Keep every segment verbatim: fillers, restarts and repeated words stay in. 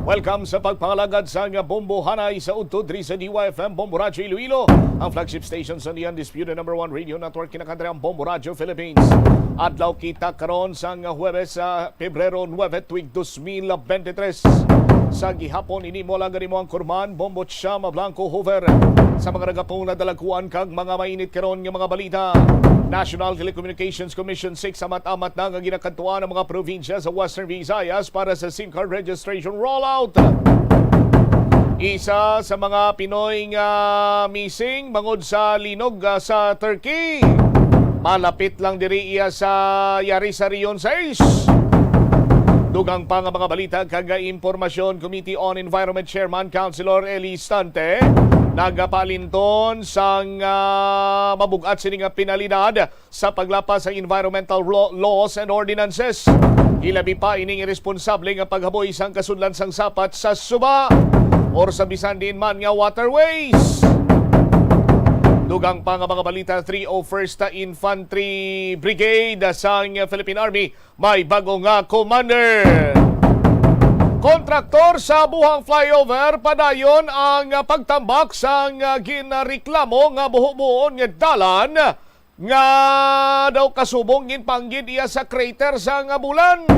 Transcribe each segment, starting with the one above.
Welcome sa pagpangalagad sang Bombo Hanay sa udto diri sa D Y F M Bombo Radyo Iloilo, ang flagship station sa The Undisputed Number One Radio Network, kinakadre ang Bombo Radyo Philippines. Adlaw kita karon sang Huwebes, sa Pebrero nuebe, tuig dos mil bente tres. Sa gihapon, ini mo lang gani mo ang kurman, Bombo Chama Blanco Hoover. Sa mga nagapong nadalaguan kag mga mainit karon nga mga balita, National Telecommunications Commission six, amat-amat na nga ginakadtuan ang mga probinsya sa Western Visayas para sa SIM card registration rollout. Isa sa mga Pinoy nga missing bangod sa linog, ah, sa Turkey. Malapit lang diri iya sa yari sa Region sais. Dugang pa nga mga balita kag impormasyon, Committee on Environment Chairman Councilor Eli Stante nagapalinton sang, ah, mabugat sini nga penalidad sa paglapas sang environmental law-, laws and ordinances. Ilabi pa ining iresponsable nga paghaboy sang kasudlan sang sapat sa suba or sa bisan diin man nga waterways. Dugang pa nga mga balita, three oh first Infantry Brigade sang Philippine Army may bago nga commander. Kontraktor sa buhang flyover, padayon ang pagtambak sang ginreklamo nga buho-buhon nga dalan nga daw kasubong ginpanggid iya sa crater sa nga bulan.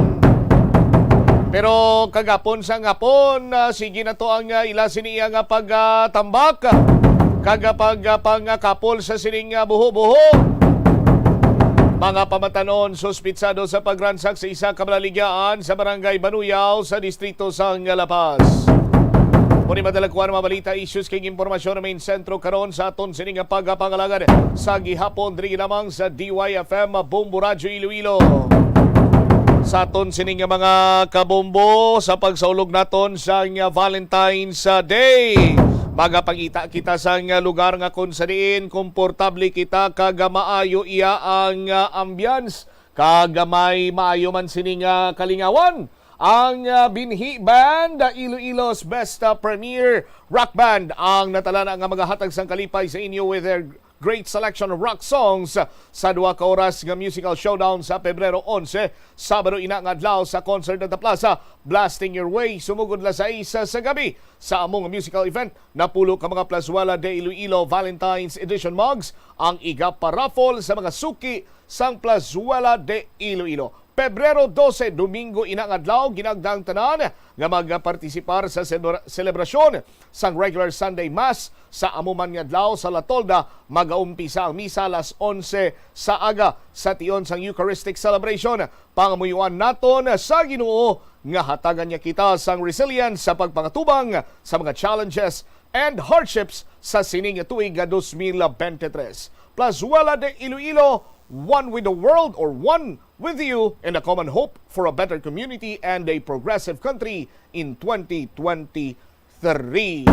Pero kagapon sa ngapon, ah, sige na to ang, ah, ila sini iya nga pagtambak kag, ah, pag, ah, pangkapol sa sining, ah, buho-buho. Mga pamatanon, suspitsado sa pagransak sa isa ka balaligyaan sa Barangay Banuyaw sa distrito sang La Paz. Muni madalakuan ang mga balita, issues kag impormasyon nga main sentro karon sa aton sini nga pagpangalagad sa gihapon diri lamang sa D Y F M Bombo Radyo Iloilo. Sa aton sini nga mga kabombo, sa pagsaulog naton sang Valentine's Day, magapangita kita sang lugar nga kung sa diin komportable kita kag maayo iya ang, ah, ambience kag may maayo man sini nga kalingawan. Ang, ah, Binhi Band, ah, Iloilo's best, ah, premier rock band, ang natalana nga magahatag sang kalipay sa inyo with their great selection of rock songs sa duha ka oras nga musical showdown sa Pebrero onse, Sabado ina nga adlaw, sa Concert at the Plaza, Blasting Your Way. Sumugod las sais sa gabi, sa among musical event, napulo ka mga Plazuela de Iloilo Valentine's Edition mugs ang iga pa-raffle sa mga suki sang Plazuela de Iloilo. Pebrero dose, Domingo ina nga adlaw, ginagda ang tanan nga magpartisipar sa selebra-, selebrasyon sang regular Sunday Mass sa amo man nga adlaw. Sa La Tolda, magaumpisa ang misa alas onse sa aga. Sa tion sang Eucharistic celebration, pangamuyoan naton sa Ginoo nga hatagan niya kita sang resilience sa pagpangatubang sa mga challenges and hardships sa sining tuig nga dos mil bente tres. Plazuela de Iloilo, one with the world, or one with you in a common hope for a better community and a progressive country in twenty twenty-three.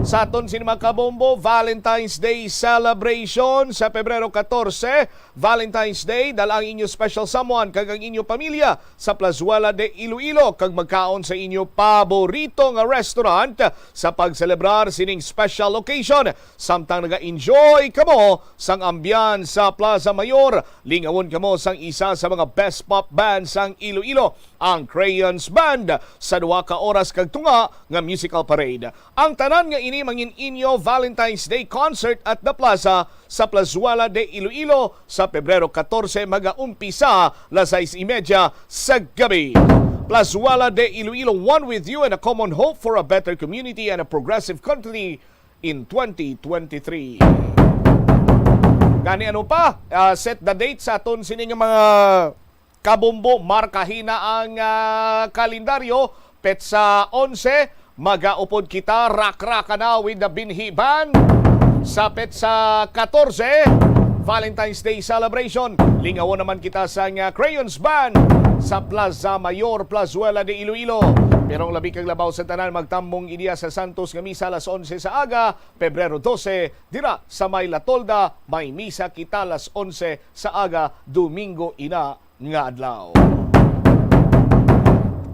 Sa aton sini mga kabombo, Valentine's Day celebration sa Pebrero katorse, Valentine's Day, dala ang inyo special someone kag ang inyo pamilya sa Plazuela de Iloilo kag magkaon sa inyo paborito nga restaurant sa pagselebrar sining special occasion. Samtang naga-enjoy kamo sang ambiance sa Plaza Mayor, lingawon kamo sang isa sa mga best pop band sang Iloilo, ang Crayons Band, sa duha ka oras kag tunga nga musical parade. Ang tanan nga ini mangin-inyo Valentine's Day Concert at the Plaza sa Plazuela de Iloilo sa Pebrero katorse, magaumpisa las sais y media sa gabi. Plazuela de Iloilo, one with you and a common hope for a better community and a progressive country in twenty twenty-three. Gani ano pa, ah, set the date sa aton sini nga mga kabombo, markahi na ang, ah, kalendaryo. Petsa onse, magaupod kita, rakraka na with the Binhi Band. Sa petsa katorse, Valentine's Day celebration. Lingawon naman kita sa nga Crayons Band sa Plaza Mayor, Plazuela de Iloilo. Pero ang labi kag labaw sa tanan, magtambong ini sa Santos nga Misa alas onse sa aga, Pebrero dose, dira sa may La Tolda, may misa kita alas onse sa aga, Domingo ina nga adlaw.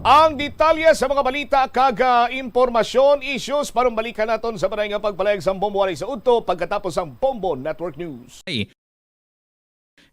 Ang detalye sa mga balita kag, ah, impormasyon, issues, panumbalikan naton sa balay nga pagpalayag sa Bombo Walay sa udto pagkatapos sang Bombo Network News.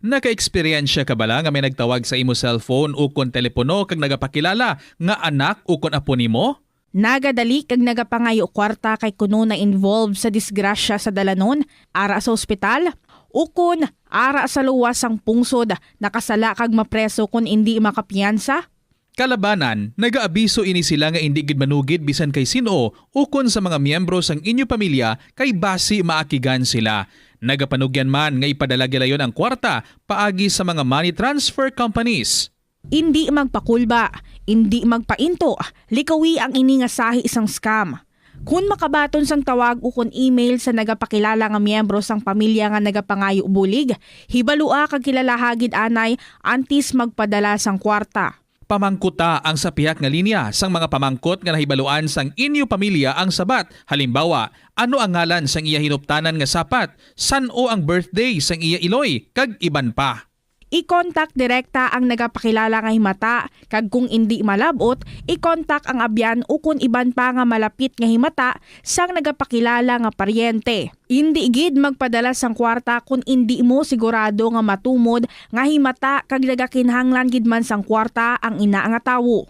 Naka-eksperyensya ka bala nga may nagtawag sa imo cellphone ukon telepono kag nagapakilala nga anak ukon apo nimo? Nagadali kag nagapangayo kwarta kay kuno na-involve sa disgrasya sa dalanon, ara sa ospital, ukon ara sa luwas sang pungsod, nakasala kag mapreso kon indi makapiyansa? Kalabanan, nagaabiso ini sila nga indi gid manugid bisan kay sin-o ukon sa mga miyembro sang inyo pamilya kay basi maakigan sila. Nagapanugyan man nga ipadala gilayon ang kwarta paagi sa mga money transfer companies. Indi magpakulba, indi magpainto, likawi ang ini nga sahi sang scam. Kon makabaton sang tawag ukon email sa nagapakilala nga miyembro sang pamilya nga nagapangayo bulig, hibalua kag kilalaha gid anay antes magpadala sang kwarta. Pamangkuta ang sa pihak nga linya sang mga pamangkot nga nahibaluan sang inyo pamilya ang sabat, halimbawa, ano ang ngalan sang iya hinuptanan nga sapat, san-o ang birthday sang iya iloy, kag iban pa. I-contact direkta ang nagapakilala nga himata, kag kung indi malab-ot, i-contact ang abyan ukon iban pa nga malapit nga himata sang nagapakilala nga paryente. Indi gid magpadala sang kwarta kon indi mo sigurado nga matumod nga himata kag nagakinahanglan gid man sang kwarta ang ina nga tawo.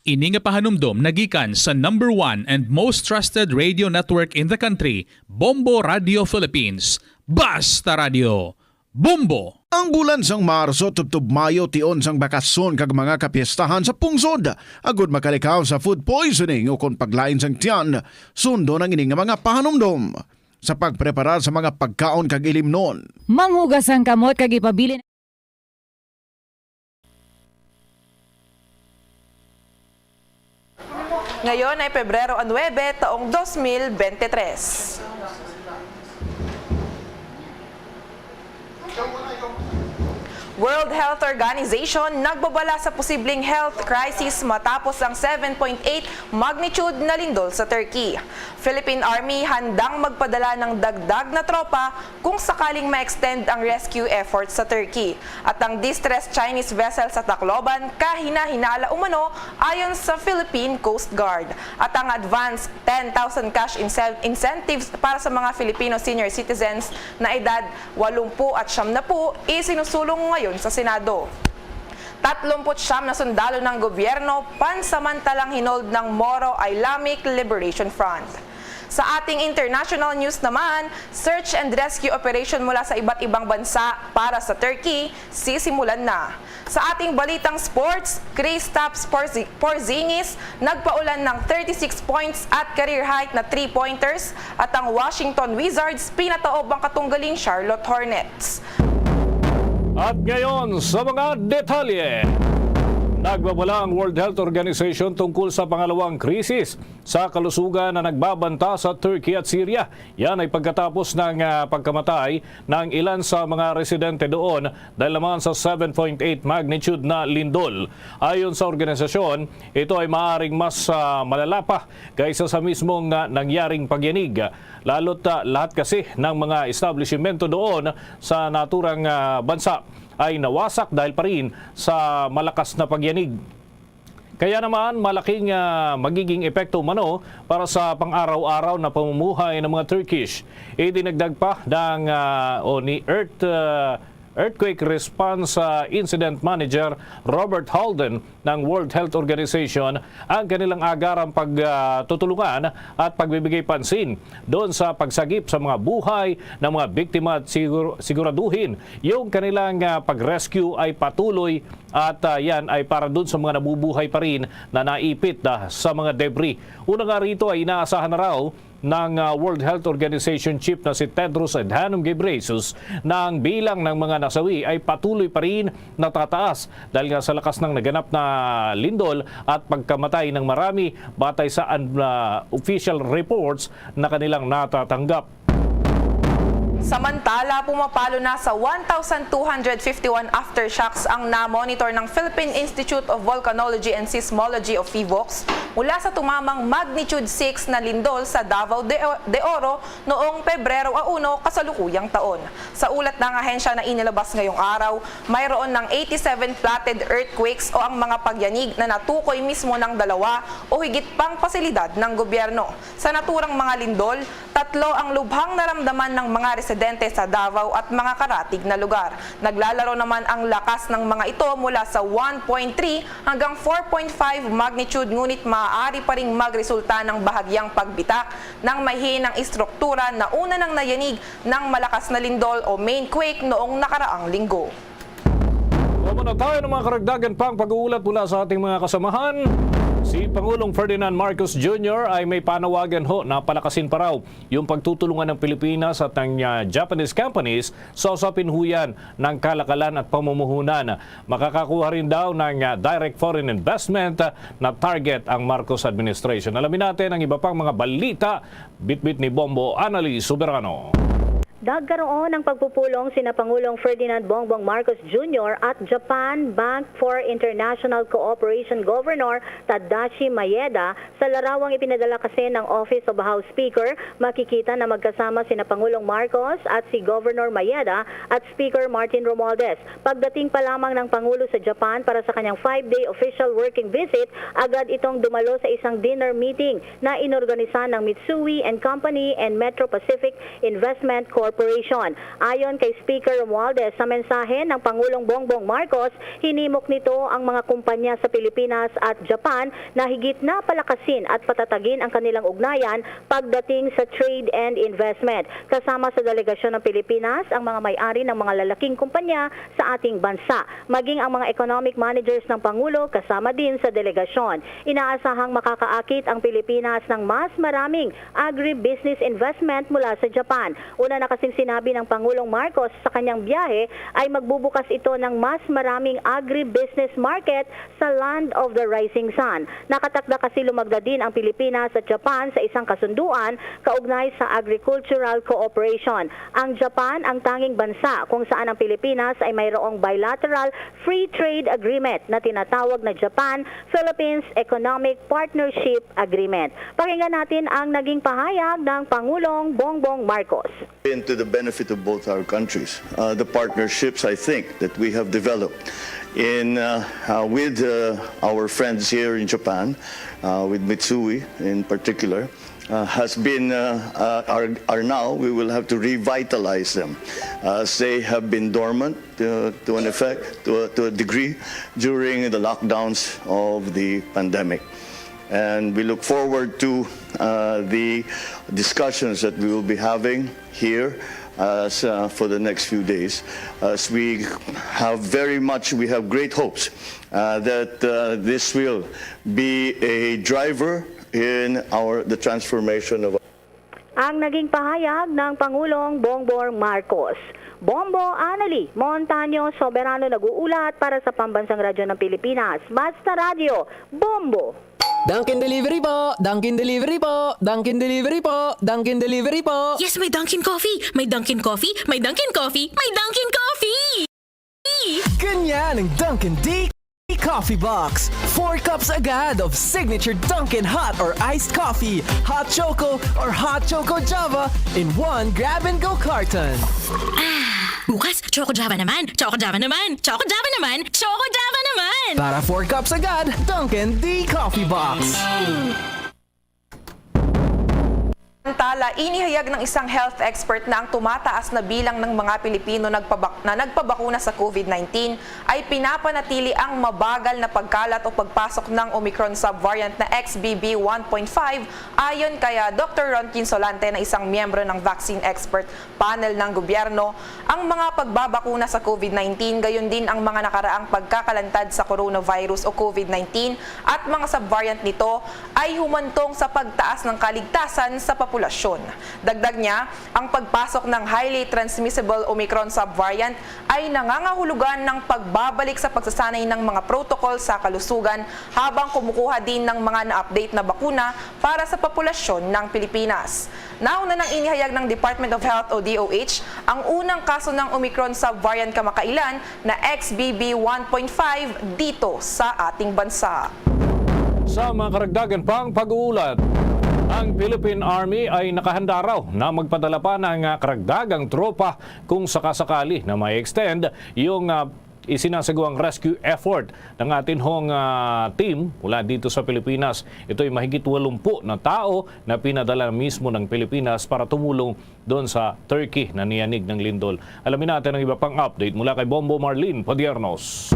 Ini nga pahanumdom nagikan sa number one and most trusted radio network in the country, Bombo Radio Philippines. Basta Radio, Bombo! Ang bulan sang Marso tubtob Mayo tion sang bakasyon kag mga kapiestahan sa pungsod. Agud makalikaw sa food poisoning ukon paglain sang tiyan, sundon ang ini nga mga pahanumdom sa pagpreparar sa mga pagkaon kag ilimnon. Manghugas ang kamot kag ipabilin. Ngayon ay Pebrero a nuebe, taong dos mil bente tres. World Health Organization nagbabala sa posibleng health crisis matapos ang seven point eight magnitude na lindol sa Turkey. Philippine Army handang magpadala ng dagdag na tropa kung sakaling ma-extend ang rescue effort sa Turkey. At ang distressed Chinese vessel sa Tacloban kahinahinala umano, ayon sa Philippine Coast Guard. At ang advance ten thousand cash ince-, incentives para sa mga Filipino senior citizens na edad walumpu at siyam na po isinusulong ngayon sa Senado. Tatlumpu't siyam na sundalo ng gobyerno pansamantalang hinold ng Moro Islamic Liberation Front. Sa ating international news naman, search and rescue operation mula sa iba't ibang bansa para sa Turkey sisimulan na. Sa ating balitang sports, Kristaps Porzi-, Porzingis nagpaulan ng thirty-six points at career high na three-pointers, at ang Washington Wizards pinataob ang katunggaling Charlotte Hornets. At ngayon, sa mga detalye. Nagbabala ang World Health Organization tungkol sa pangalawang krisis sa kalusugan na nagbabanta sa Turkey at Syria. Yan ay pagkatapos ng, ah, pagkamatay ng ilan sa mga residente doon dahil naman sa seven point eight magnitude na lindol. Ayon sa organisasyon, ito ay maaring mas, ah, malala pa kaysa sa mismong, ah, nangyaring pagyanig. Lalo't, ah, lahat kasi ng mga establishmento doon sa naturang, ah, bansa ay nawasak dahil pa rin sa malakas na pagyanig. Kaya naman, malaking, ah, magiging epekto umano para sa pang-araw-araw na pamumuhay ng mga Turkish. Idinagdag pa ng, ah, o ni Earth, ah, Earthquake Response, ah, Incident Manager Robert Halden ng World Health Organization ang kanilang agarang pagtutulungan at pagbibigay pansin doon sa pagsagip sa mga buhay ng mga biktima at sigur-, siguraduhin yung kanilang, ah, pag-rescue ay patuloy at, ah, yan ay para doon sa mga nabubuhay pa rin na naipit, ah, sa mga debris. Una nga rito ay inaasahan na raw ng, ah, World Health Organization Chief na si Tedros Adhanom Ghebreyesus na ang bilang ng mga nasawi ay patuloy pa rin natataas dahil nga sa lakas ng naganap na lindol at pagkamatay ng marami batay sa, ah, official reports na kanilang natatanggap. Samantala, pumapalo na sa one thousand two hundred fifty-one aftershocks ang na-monitor ng Philippine Institute of Volcanology and Seismology o PHIVOLCS mula sa tumamang magnitude six na lindol sa Davao de, de Oro noong Pebrero a uno kasalukuyang taon. Sa ulat ng ahensya na inilabas ngayong araw, mayroon ng eighty-seven platted earthquakes o ang mga pagyanig na natukoy mismo ng dalawa o higit pang pasilidad ng gobyerno. Sa naturang mga lindol, tatlo ang lubhang naramdaman ng mga residente residente sa Davao at mga karatig na lugar. Naglalaro naman ang lakas ng mga ito mula sa one point three hanggang four point five magnitude, ngunit maaari pa ring magresulta ng bahagyang pagbitak ng mahinang estruktura na una nang nayanig ng malakas na lindol o main quake noong nakaraang linggo. Kuha muna tayo ng mga karagdagan pang pag-uulat mula sa ating mga kasamahan. Si Pangulong Ferdinand Marcos Junior ay may panawagan ho na palakasin pa raw yung pagtutulungan ng Pilipinas at ng, ah, Japanese companies sa usapin ho yan ng kalakalan at pamumuhunan. Makakakuha rin daw ng, ah, direct foreign investment, ah, na target ang Marcos administration. Alamin natin ang iba pang mga balita, bitbit ni Bombo Anali Soberano. Nagkaroon ng pagpupulong sina Pangulong Ferdinand Bongbong Marcos Junior at Japan Bank for International Cooperation Governor Tadashi Maeda sa larawang ipinadala kasi ng Office of House Speaker. Makikita na magkasama sina Pangulong Marcos at si Governor Maeda at Speaker Martin Romualdez. Pagdating pa lamang ng Pangulo sa Japan para sa kanyang five-day official working visit, agad itong dumalo sa isang dinner meeting na inorganisa ng Mitsui and Company and Metro Pacific Investment Corporation. Ayon kay Speaker Romualdez, sa mensahe ng Pangulong Bongbong Marcos, hinimok nito ang mga kumpanya sa Pilipinas at Japan na higit na palakasin at patatagin ang kanilang ugnayan pagdating sa trade and investment. Kasama sa delegasyon ng Pilipinas ang mga may-ari ng mga lalaking kumpanya sa ating bansa, maging ang mga economic managers ng Pangulo kasama din sa delegasyon. Inaasahang makakaakit ang Pilipinas ng mas maraming agribusiness investment mula sa Japan. Una na kasing sinabi ng Pangulong Marcos, sa kanyang biyahe ay magbubukas ito ng mas maraming agribusiness market sa Land of the Rising Sun. Nakatakda kasi lumagda din ang Pilipinas at Japan sa isang kasunduan kaugnay sa agricultural cooperation. Ang Japan ang tanging bansa kung saan ang Pilipinas ay mayroong bilateral free trade agreement na tinatawag na Japan-Philippines Economic Partnership Agreement. Pakinggan natin ang naging pahayag ng Pangulong Bongbong Marcos. Been to the benefit of both our countries. Uh, the partnerships, I think, that we have developed in, uh, uh, with, uh, our friends here in Japan, uh, with Mitsui in particular, uh, has been, uh, uh, are, are now, we will have to revitalize them, as they have been dormant, uh, to an effect, to a, to a degree, during the lockdowns of the pandemic. And we look forward to, uh, the discussions that we will be having here as, uh, for the next few days, as we have very much, we have great hopes, uh, that, uh, this will be a driver in our, the transformation of Ang naging pahayag ng Pangulong Bongbong Marcos. Bombo Anali Montaño Soberano nag-uulat para sa Pambansang Radyo ng Pilipinas, Basta Radyo, Bombo! Dunkin' Delivery po! Dunkin' Delivery po! Dunkin' Delivery po! Dunkin' Delivery po! Yes, may Dunkin' Coffee! May Dunkin' Coffee! May Dunkin' Coffee! May Dunkin' Coffee! Ganyan ang Dunkin' D Coffee Box. Four cups agad of signature Dunkin' hot or iced coffee, hot choco or hot choco Java in one grab-and-go carton. Ah, bukas, Choco Java naman! Choco Java naman! Choco Java naman! Choco Java naman! Para four cups agad, Dunkin' D Coffee Box. Samantala, inihayag ng isang health expert na ang tumataas na bilang ng mga Pilipino nagpabak-, na nagpabakuna sa COVID nineteen ay pinapanatili ang mabagal na pagkalat o pagpasok ng Omicron subvariant na X B B one point five, ayon kay, ah, Doktor Ron Quinsolante, na isang miyembro ng vaccine expert panel ng gobyerno. Ang mga pagbabakuna sa COVID nineteen, gayon din ang mga nakaraang pagkakalantad sa coronavirus o COVID nineteen at mga subvariant nito ay humantong sa pagtaas ng kaligtasan sa populasyon. Dagdag niya, ang pagpasok ng highly transmissible Omicron subvariant ay nangangahulugan ng pagbabalik sa pagsasanay ng mga protocol sa kalusugan habang kumukuha din ng mga na-update na bakuna para sa populasyon ng Pilipinas. Nauna nang inihayag ng Department of Health o D O H ang unang kaso ng Omicron subvariant kamakailan na X B B one point five dito sa ating bansa. Sa mga karagdagan pang pag-uulat, ang Philippine Army ay nakahanda raw na magpadala pa ng, ah, karagdagang tropa kung sakasakali na may extend yung, ah, isinasagawang rescue effort ng atin hong, ah, team mula dito sa Pilipinas. Ito'y mahigit walumpu na tao na pinadala mismo ng Pilipinas para tumulong doon sa Turkey na niyanig ng lindol. Alamin natin ang iba pang update mula kay Bombo Marlene Padiernos.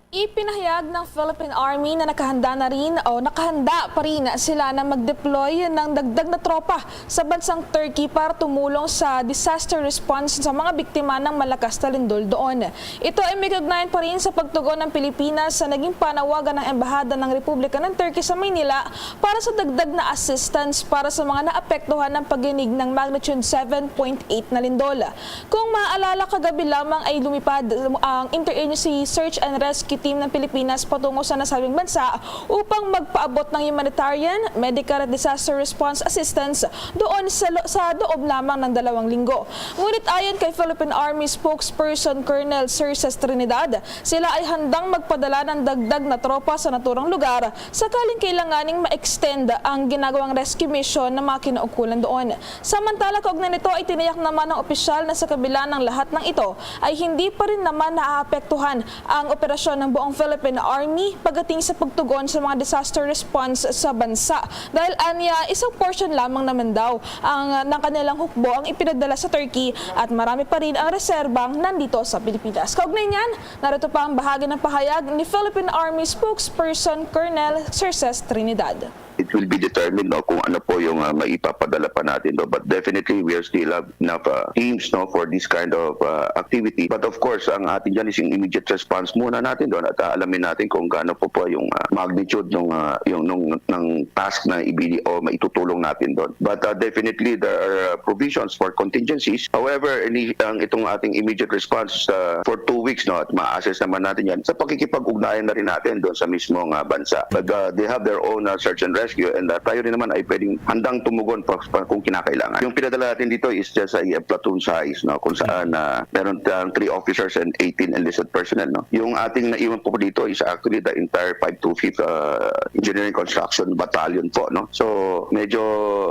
Ipinahayag ng Philippine Army na nakahanda na rin o nakahanda pa rin sila na mag-deploy ng dagdag na tropa sa bansang Turkey para tumulong sa disaster response sa mga biktima ng malakas na lindol doon. Ito ay may kaugnayan pa rin sa pagtugon ng Pilipinas sa naging panawagan ng Embahada ng Republika ng Turkey sa Maynila para sa dagdag na assistance para sa mga naapektuhan ng pagyanig ng magnitude seven point eight na lindol. Kung maaalala, kagabi lamang ay lumipad ang Interagency Search and Rescue Team ng Pilipinas patungo sa nasabing bansa upang magpaabot ng humanitarian, medical at disaster response assistance doon sa lo-, sa loob lamang ng dalawang linggo. Ngunit ayon kay Philippine Army spokesperson Colonel Circes Trinidad, sila ay handang magpadala ng dagdag na tropa sa naturang lugar sakaling kailanganing ma-extend ang ginagawang rescue mission ng mga kinaukulan doon. Samantala, kaugnay nito, itiniyak naman ng opisyal na sa kabila ng lahat ng ito ay hindi pa rin naman naaapektuhan ang operasyon ng buong Philippine Army pagdating sa pagtugon sa mga disaster response sa bansa. Dahil anya, isang portion lamang naman daw ang, ng kanilang hukbo ang ipinadala sa Turkey at marami pa rin ang reserbang nandito sa Pilipinas. Kaugnay niyan, narito pa ang bahagi ng pahayag ni Philippine Army spokesperson Colonel Circes Trinidad. It will be determined, no, kung ano po yung, ah, maipapadala pa natin, no? But definitely, we are still have enough, ah, teams, no, for this kind of, ah, activity. But of course, ang atin dyan is yung immediate response muna natin doon at, ah, alamin natin kung gaano po po yung, ah, magnitude nung, ah, yung, nung, ng task na ibili o maitutulong natin doon. But, ah, definitely, there are, ah, provisions for contingencies. However, ini-, ang itong ating immediate response, ah, for two weeks, no, at ma-assess naman natin yan sa pakikipag-ugnayan na rin natin doon sa mismong, ah, bansa. But, ah, they have their own, ah, search and rescue, and, ah, tayo rin naman ay pwedeng handang tumugon pa, pa kung kinakailangan. Yung pinadala natin dito is just a, ah, platoon size, no, kung saan, ah, meron tayong three officers and eighteen enlisted personnel, no. Yung ating naiwan po dito is actually the entire five two fifth, ah, Engineering Construction Battalion po, no. So, medyo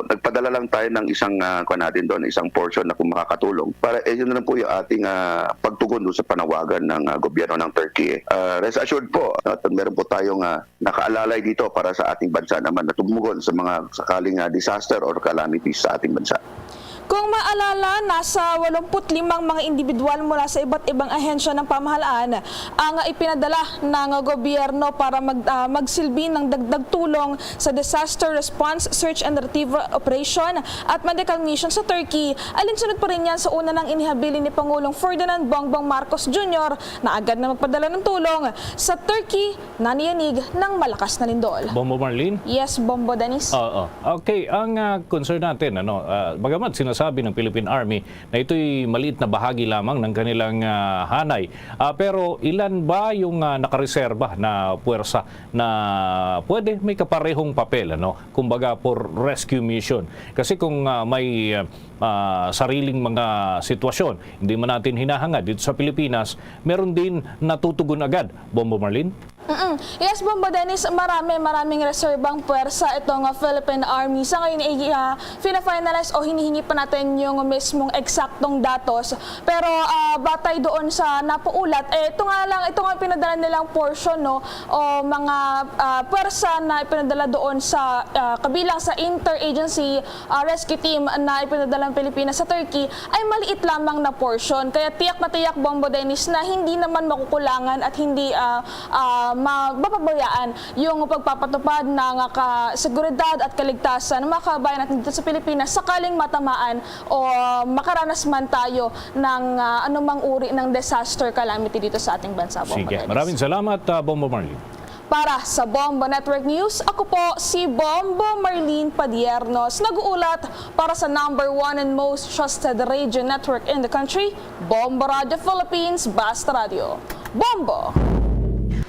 nagpadala lang tayo ng isang, ah, kuwan natin doon, isang portion na kung makakatulong. Para, eh, yun na lang po yung ating, ah, pagtugon doon sa panawagan ng, ah, gobyerno ng Turkey. Ah, rest assured po, at meron po tayong, ah, nakaalalay dito para sa ating bansa naman na tumugon sa mga sakaling, ah, disaster or calamities sa ating bansa. Kung maalala, nasa walumpu't limang mga individual mula sa iba't ibang ahensya ng pamahalaan ang ipinadala ng gobyerno para mag-, ah, magsilbi ng dagdag tulong sa disaster response, search and retrieval operation at medical mission sa Turkey. Alinsunod pa rin yan sa una nang inihabilin ni Pangulong Ferdinand Bongbong Marcos Junior na agad na magpadala ng tulong sa Turkey na niyanig ng malakas na lindol. Bombo Marlene? Yes, Bombo Dennis. Oo. Okay, ang, ah, concern natin, ano, ah, bagamat sinasabi ng Philippine Army na ito'y maliit na bahagi lamang ng kanilang, ah, hanay, ah, pero ilan ba yung, ah, nakareserba na puwersa na pwede may kaparehong papel, ano, kumbaga for rescue mission? Kasi kung, ah, may, ah, ah, sariling mga sitwasyon, hindi man natin hinahangad dito sa Pilipinas, meron din natutugon agad. Bombo Marlene? Mm-mm. Yes, Bombo Dennis, marami, maraming reserbang puwersa itong, ah, Philippine Army. Sa ngayon, eh, ah, fina-finalize o hinihingi pa natin yung mismong eksaktong datos. Pero, ah, batay doon sa napaulat, eh, ito nga lang, ito nga pinadala nilang portion, no, o mga, ah, puwersa na ipinadala doon sa, ah, kabilang sa interagency, ah, rescue team na ipinadala ng Pilipinas sa Turkey ay maliit lamang na portion. Kaya tiyak na tiyak, Bombo Dennis, na hindi naman makukulangan at hindi, ah, ah, ma-, mapabayaan yung pagpapatupad ng, ah, ka-, seguridad at kaligtasan ng mga kababayan natin dito sa Pilipinas sakaling matamaan o, ah, makaranas man tayo ng, ah, anumang uri ng disaster calamity dito sa ating bansa, Bombo Dennis. Sige. Maraming salamat, ah, Bombo Marlene. Para sa Bombo Network News, ako po si Bombo Marlene Padiernos, nag-uulat para sa number one and most trusted radio network in the country, Bombo Radio Philippines, Basta Radio. Bombo!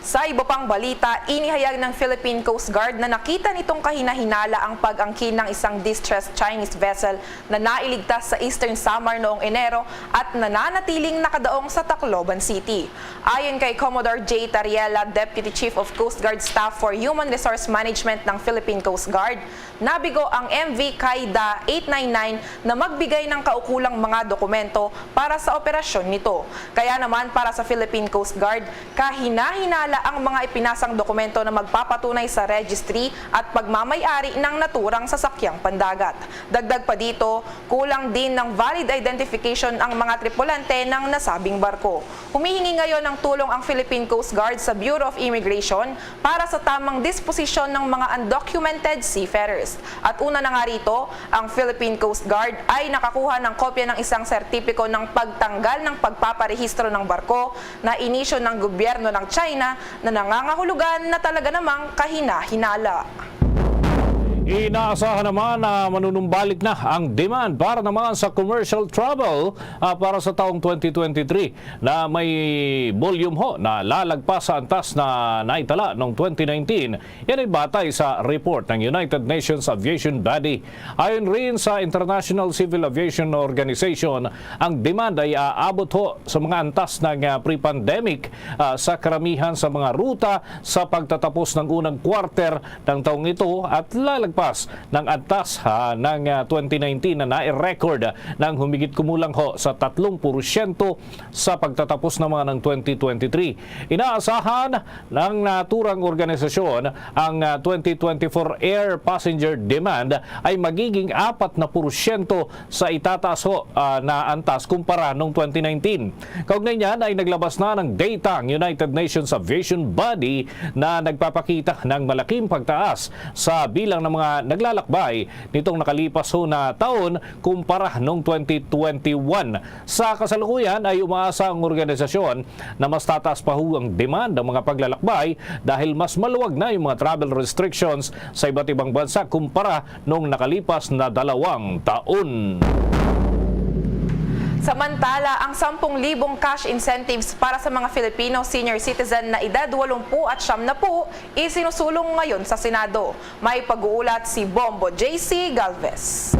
Sa iba pang balita, inihayag ng Philippine Coast Guard na nakita nitong kahinahinala ang pag-angkin ng isang distressed Chinese vessel na nailigtas sa Eastern Samar noong Enero at nananatiling nakadaong sa Tacloban City. Ayon kay Commodore J Tariela, Deputy Chief of Coast Guard Staff for Human Resource Management ng Philippine Coast Guard, nabigo ang M V Kaida eight nine nine na magbigay ng kaukulang mga dokumento para sa operasyon nito. Kaya naman, para sa Philippine Coast Guard, kahinahinala ang mga ipinasang dokumento na magpapatunay sa registry at pagmamay-ari ng naturang sasakyang pandagat. Dagdag pa dito, kulang din ng valid identification ang mga tripulante ng nasabing barko. Humihingi ngayon ng tulong ang Philippine Coast Guard sa Bureau of Immigration para sa tamang disposisyon ng mga undocumented seafarers. At una na nga rito, ang Philippine Coast Guard ay nakakuha ng kopya ng isang sertipiko ng pagtanggal ng pagpaparehistro ng barko na inisyu ng gobyerno ng China na nangangahulugan na talaga namang kahinahinala. Inaasahan naman na manunumbalik na ang demand para naman sa commercial travel, ah, para sa taong twenty twenty-three, na may volume ho na lalagpas sa antas na naitala noong twenty nineteen. Yan ay batay sa report ng United Nations Aviation Body. Ayon rin sa International Civil Aviation Organization, ang demand ay aabot ho sa mga antas ng, ah, pre-pandemic, ah, sa karamihan sa mga ruta sa pagtatapos ng unang quarter ng taong ito at lalagpas ng antas, ah, ng, ah, twenty nineteen na nai-record ng humigit kumulang ho sa tatlong porsyento sa pagtatapos naman ng twenty twenty-three. Inaasahan ng naturang organisasyon ang, ah, twenty twenty-four air passenger demand ay magiging apat na porsyento sa itataas ho, ah, na antas kumpara nung twenty nineteen. Kaugnay niyan ay naglabas na ng data ang United Nations Aviation Body na nagpapakita ng malaking pagtaas sa bilang ng mga naglalakbay nitong nakalipas ho na taon kumpara nung twenty twenty-one. Sa kasalukuyan ay umaasa ang organisasyon na mas tataas pa ho ang demand ng mga paglalakbay dahil mas maluwag na yung mga travel restrictions sa iba't ibang bansa kumpara nung nakalipas na dalawang taon. Samantala, ang sampung libong cash incentives para sa mga Filipino senior citizen na edad walumpu at siyam na po isinusulong ngayon sa Senado. May pag-uulat si Bombo J C Galvez.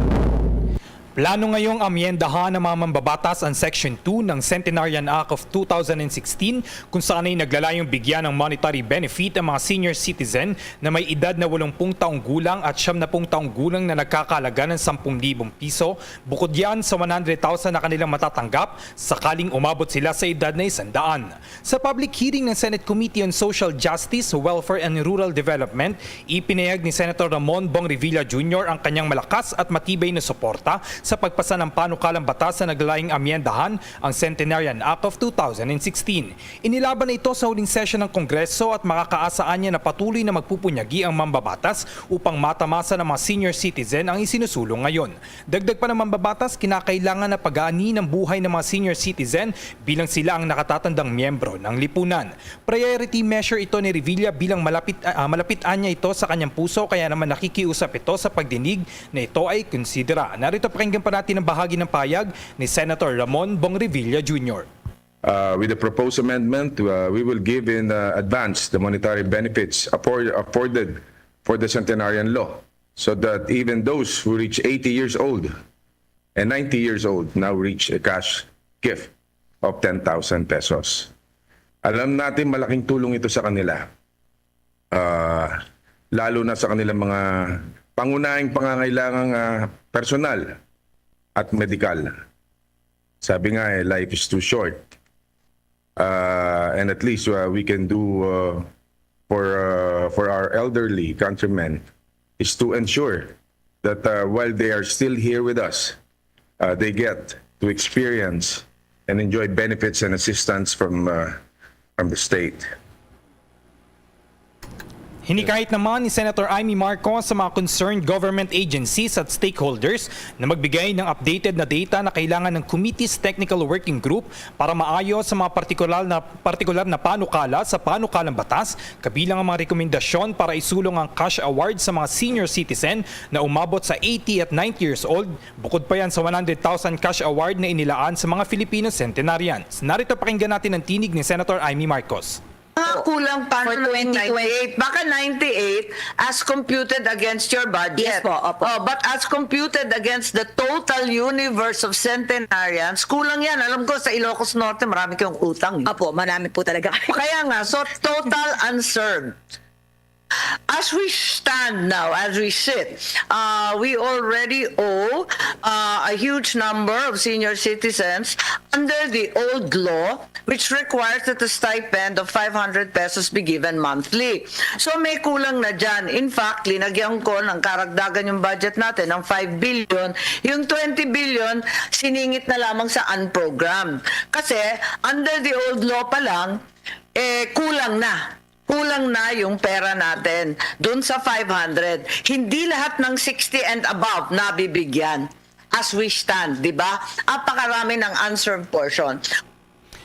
Plano ngayong amyendahan ng mga mambabatas ang Section two ng Centenarian Act of two thousand and sixteen, kung saan ay naglalayong bigyan ng monetary benefit ang mga senior citizen na may edad na walumpung taong gulang at siyam na pung taong gulang na nagkakalaga ng sampung libong piso, bukod yan sa one hundred thousand na kanilang matatanggap sakaling umabot sila sa edad na isandaan. Sa public hearing ng Senate Committee on Social Justice, Welfare and Rural Development, ipinahayag ni Senator Ramon Bong Revilla Junior ang kanyang malakas at matibay na suporta sa pagpasa ng panukalang batas na naglalayong amyendahan ang Centenarian Act of two thousand and sixteen. Inilaban na ito sa huling sesyon ng Kongreso at makakaasa niya na patuloy na magpupunyagi ang mambabatas upang matamasa ng mga senior citizen ang isinusulong ngayon. Dagdag pa ng mambabatas, kinakailangan na pagaanin ang buhay ng mga senior citizen bilang sila ang nakatatandang miyembro ng lipunan. Priority measure ito ni Revilla bilang malapit, ah, malapit anya ito sa kanyang puso, kaya naman nakikiusap ito sa pagdinig na ito ay konsidera. Narito, pakinggan pa natin ang bahagi ng payag ni Senator Ramon Bong Revilla Junior. Uh, with the proposed amendment, uh, we will give in, uh, advance the monetary benefits afford- afforded for the centenarian law, so that even those who reach eighty years old and ninety years old now reach a cash gift of ten thousand pesos. Alam natin, malaking tulong ito sa kanila, ah, lalo na sa kanilang mga pangunahing pangangailangang, ah, personal at medikal. Sabi nga, eh, life is too short. Uh, and at least, uh, we can do, uh, for, uh, for our elderly countrymen is to ensure that, uh, while they are still here with us, uh, they get to experience and enjoy benefits and assistance from, uh, from the state. Hinikayat naman ni Senator Imee Marcos sa mga concerned government agencies at stakeholders na magbigay ng updated na data na kailangan ng Committee's Technical Working Group para maayos sa mga partikular na, partikular na panukala sa panukalang batas, kabilang ang mga rekomendasyon para isulong ang cash award sa mga senior citizen na umabot sa eighty at ninety years old, bukod pa yan sa one hundred thousand cash award na inilaan sa mga Filipino centenarians. Narito, pakinggan natin ang tinig ni Senator Imee Marcos. nga kulang pa For ng twenty twenty. ninety-eight. Baka ninety-eight as computed against your budget. Yes po, opo. Oh, but as computed against the total universe of centenarians, kulang yan. Alam ko, sa Ilocos Norte, marami kayong utang. Eh. Opo, marami po talaga. Kaya nga, so total unserved. As we stand now, as we sit, uh, we already owe uh, a huge number of senior citizens under the old law, which requires that a stipend of five hundred pesos be given monthly. So may kulang na dyan. In fact, linagyan ko ng karagdagan yung budget natin ng five billion. Yung twenty billion, siningit na lamang sa unprogrammed. Kasi under the old law pa lang, eh, kulang na. Kulang na yung pera natin dun sa five hundred. Hindi lahat ng sixty and above nabibigyan as we stand, di ba? Apakarami ng unserved portion.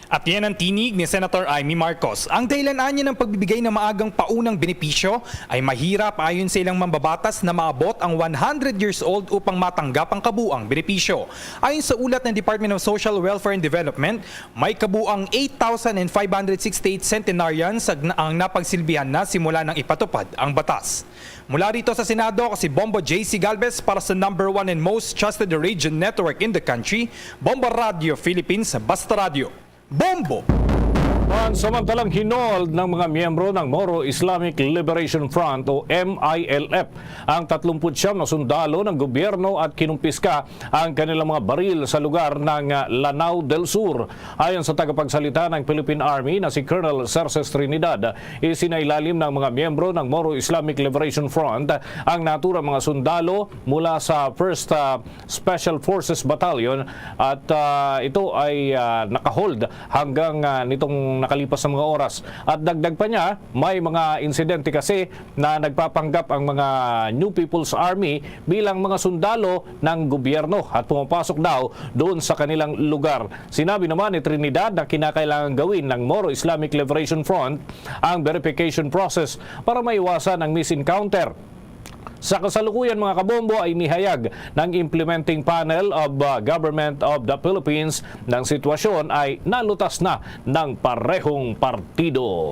At yan ang tinig ni Senator Imee Marcos. Ang dahilan anya ng pagbibigay ng maagang paunang benepisyo ay mahirap ayon sa ilang mambabatas na maabot ang one hundred years old upang matanggap ang kabuang benepisyo. Ayon sa ulat ng Department of Social Welfare and Development, may kabuang eight thousand and five hundred sixty-eight centenarians ang napagsilbihan na simula nang ipatupad ang batas. Mula rito sa Senado, ako si Bombo J C Galvez para sa number one and most trusted radio network in the country, Bombo Radio Philippines, Basta Radio. Bombo! Pansamantalang hinold ng mga miyembro ng Moro Islamic Liberation Front o M I L F ang tatlumpu't siyam na sundalo ng gobyerno at kinumpiska ang kanilang mga baril sa lugar ng, ah, Lanao del Sur. Ayon sa tagapagsalita ng Philippine Army na si Colonel Cerces Trinidad, isinailalim ng mga miyembro ng Moro Islamic Liberation Front ang naturang mga sundalo mula sa First, ah, Special Forces Battalion at, ah, ito ay, ah, nakahold hanggang, ah, nitong nakalipas na mga oras. At dagdag pa niya, may mga insidente kasi na nagpapanggap ang mga New People's Army bilang mga sundalo ng gobyerno at pumapasok daw doon sa kanilang lugar. Sinabi naman ni Trinidad na kinakailangan gawin ng Moro Islamic Liberation Front ang verification process para maiwasan ang misencounter. Sa kasalukuyan, mga kabombo, ay inihayag ng Implementing Panel of, uh, Government of the Philippines ng sitwasyon ay nalutas na ng parehong partido.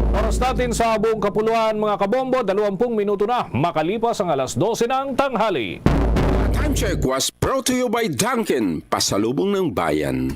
Oras natin sa buong kapuluan, mga kabombo, dalawampung minuto na makalipas ang alas dose ng tanghali. Time check was brought to you by Dunkin, pasalubong ng bayan.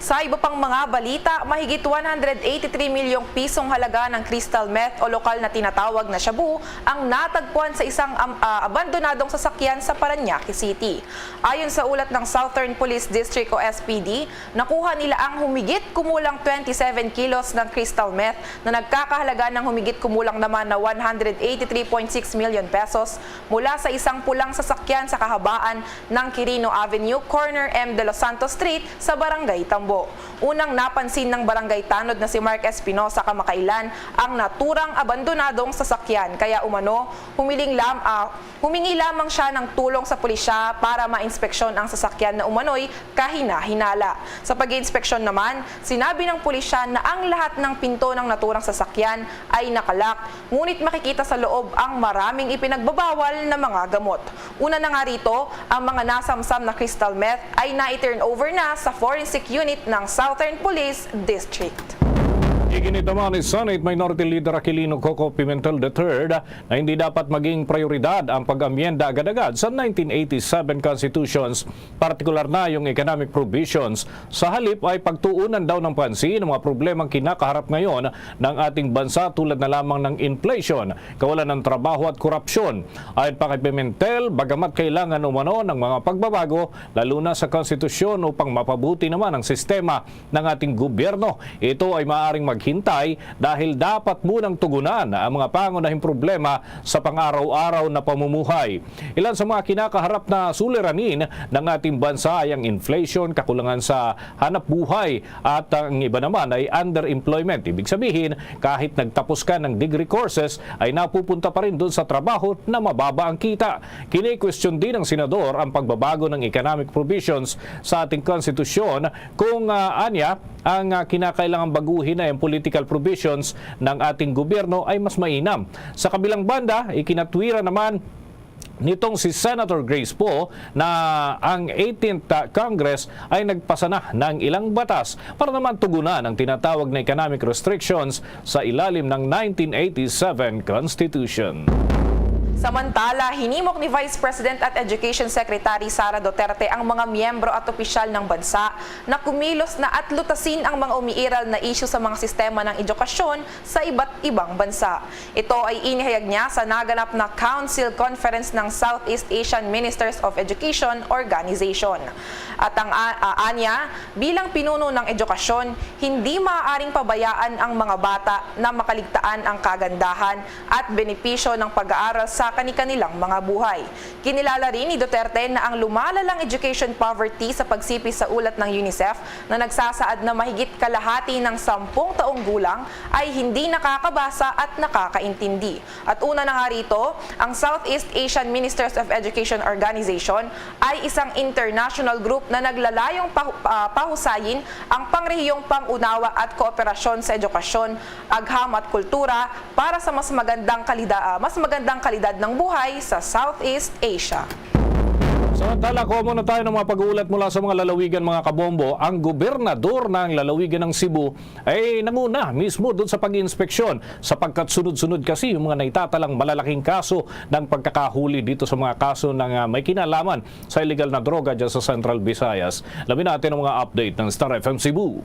Sa iba pang mga balita, mahigit one hundred eighty-three milyong pisong halaga ng crystal meth o lokal na tinatawag na shabu ang natagpuan sa isang am- ah, abandonadong sasakyan sa Parañaque City. Ayon sa ulat ng Southern Police District o S P D, nakuha nila ang humigit kumulang twenty-seven kilos ng crystal meth na nagkakahalaga ng humigit kumulang naman na one hundred eighty-three point six million pesos mula sa isang pulang sasakyan sa kahabaan ng Quirino Avenue, corner M. De Los Santos Street, sa Barangay Tambo. Unang napansin ng barangay tanod na si Mark Espinosa kamakailan ang naturang abandonadong sasakyan, kaya umano humiling lam-, ah, humingi lamang siya ng tulong sa pulisya para mainspeksyon ang sasakyan na umano'y kahinahinala. Sa pag-iinspeksyon naman, sinabi ng pulisya na ang lahat ng pinto ng naturang sasakyan ay nakalak, ngunit makikita sa loob ang maraming ipinagbabawal na mga gamot. Una na nga rito, ang mga nasamsam na crystal meth ay nai-turn over na sa forensic unit ng Southern Police District. Iginit naman ni Senate Minority Leader Aquilino Coco Pimentel the third na hindi dapat maging prioridad ang pag-amyenda agad-agad sa nineteen eighty-seven constitutions, partikular na yung economic provisions. Sa halip ay pagtuunan daw ng pansin ang mga problemang kinakaharap ngayon ng ating bansa, tulad na lamang ng inflation, kawalan ng trabaho at korupsyon. Ayon pa kay Pimentel, bagamat kailangan umano ng mga pagbabago, lalo na sa konstitusyon, upang mapabuti naman ang sistema ng ating gobyerno, ito ay maaaring maghintay dahil dapat munang tugunan ang mga pangunahing problema sa pang-araw-araw na pamumuhay. Ilan sa mga kinakaharap na suliranin ng ating bansa ay ang inflation, kakulangan sa hanap buhay, at ang iba naman ay underemployment. Ibig sabihin, kahit nagtapos ka ng degree courses, ay napupunta pa rin doon sa trabaho na mababa ang kita. Kini-question din ng senador ang pagbabago ng economic provisions sa ating konstitusyon kung, ah, anya, ang, ah, kinakailangang baguhin ay ang political provisions ng ating gobyerno ay mas mainam. Sa kabilang banda, ikinatwiran naman nitong si Senator Grace Poe na ang eighteenth Congress ay nagpasa na ng ilang batas para naman tugunan ang tinatawag na economic restrictions sa ilalim ng nineteen eighty-seven Constitution. Samantala, hinimok ni Vice President at Education Secretary Sara Duterte ang mga miyembro at opisyal ng bansa na kumilos na at lutasin ang mga umiiral na isyu sa mga sistema ng edukasyon sa iba't ibang bansa. Ito ay inihayag niya sa naganap na Council Conference ng Southeast Asian Ministers of Education Organization. At ang a- a- anya, bilang pinuno ng edukasyon, hindi maaaring pabayaan ang mga bata na makaligtaan ang kagandahan at benepisyo ng pag-aaral sa kani-kanilang mga buhay. Kinilala rin ni Duterte na ang lumalalang education poverty sa pagsipi sa ulat ng UNICEF na nagsasaad na mahigit kalahati ng sampung taong gulang ay hindi nakakabasa at nakakaintindi. At una na nga rito, ang Southeast Asian Ministers of Education Organization ay isang international group na naglalayong pahu- ah, pahusayin ang pangrehiyong pangunawa at kooperasyon sa edukasyon, agham at kultura para sa mas magandang kalida- ah, mas magandang kalidad ng buhay sa Southeast Asia. Samantala, kuha muna tayo ng mga pag-uulat mula sa mga lalawigan, mga kabombo. Ang gobernador ng lalawigan ng Cebu ay nanguna mismo doon sa pag-inspeksyon, sapagkat sunod-sunod kasi yung mga naitatalang malalaking kaso ng pagkakahuli dito sa mga kaso ng ah, may kinalaman sa illegal na droga dyan sa Central Visayas. Alamin natin ang mga update ng Star F M Cebu.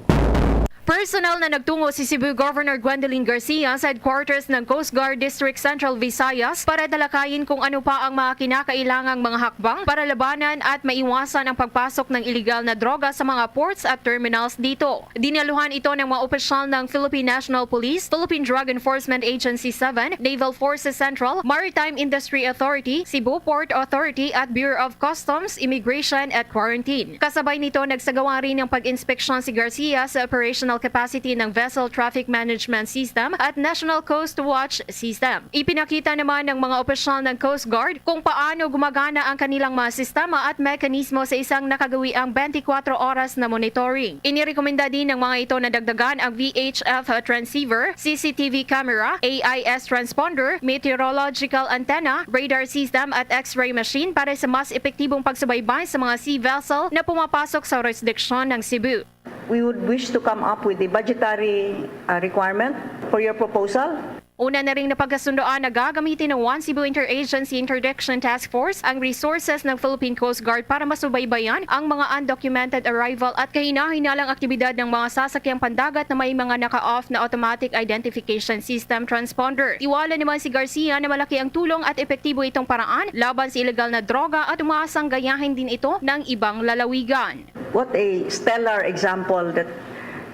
Personal na nagtungo si Cebu Governor Gwendolyn Garcia sa headquarters ng Coast Guard District Central Visayas para talakayin kung ano pa ang mga kinakailangang mga hakbang para labanan at maiwasan ang pagpasok ng iligal na droga sa mga ports at terminals dito. Dinaluhan ito ng mga opisyal ng Philippine National Police, Philippine Drug Enforcement Agency seven, Naval Forces Central, Maritime Industry Authority, Cebu Port Authority at Bureau of Customs, Immigration at Quarantine. Kasabay nito, nagsagawa rin ng pag-inspeksyon si Garcia sa operational capacity ng Vessel Traffic Management System at National Coast Watch System. Ipinakita naman ng mga opisyal ng Coast Guard kung paano gumagana ang kanilang mga sistema at mekanismo sa isang nakagawiang twenty-four oras na monitoring. Inirekomenda din ng mga ito na dagdagan ang V H F transceiver, C C T V camera, A I S transponder, meteorological antenna, radar system at X-ray machine para sa mas epektibong pagsubaybay sa mga sea vessel na pumapasok sa jurisdiction ng Cebu. We would wish to come up with a budgetary uh, requirement for your proposal. Una na ring napagkasundoan na gagamitin ng One Cebu Interagency Interdiction Task Force ang resources ng Philippine Coast Guard para masubaybayan ang mga undocumented arrival at kahinahinalang aktibidad ng mga sasakyang pandagat na may mga naka-off na automatic identification system transponder. Tiwala naman si Garcia na malaki ang tulong at epektibo itong paraan laban sa iligal na droga at umaasang gayahin din ito ng ibang lalawigan. What a stellar example that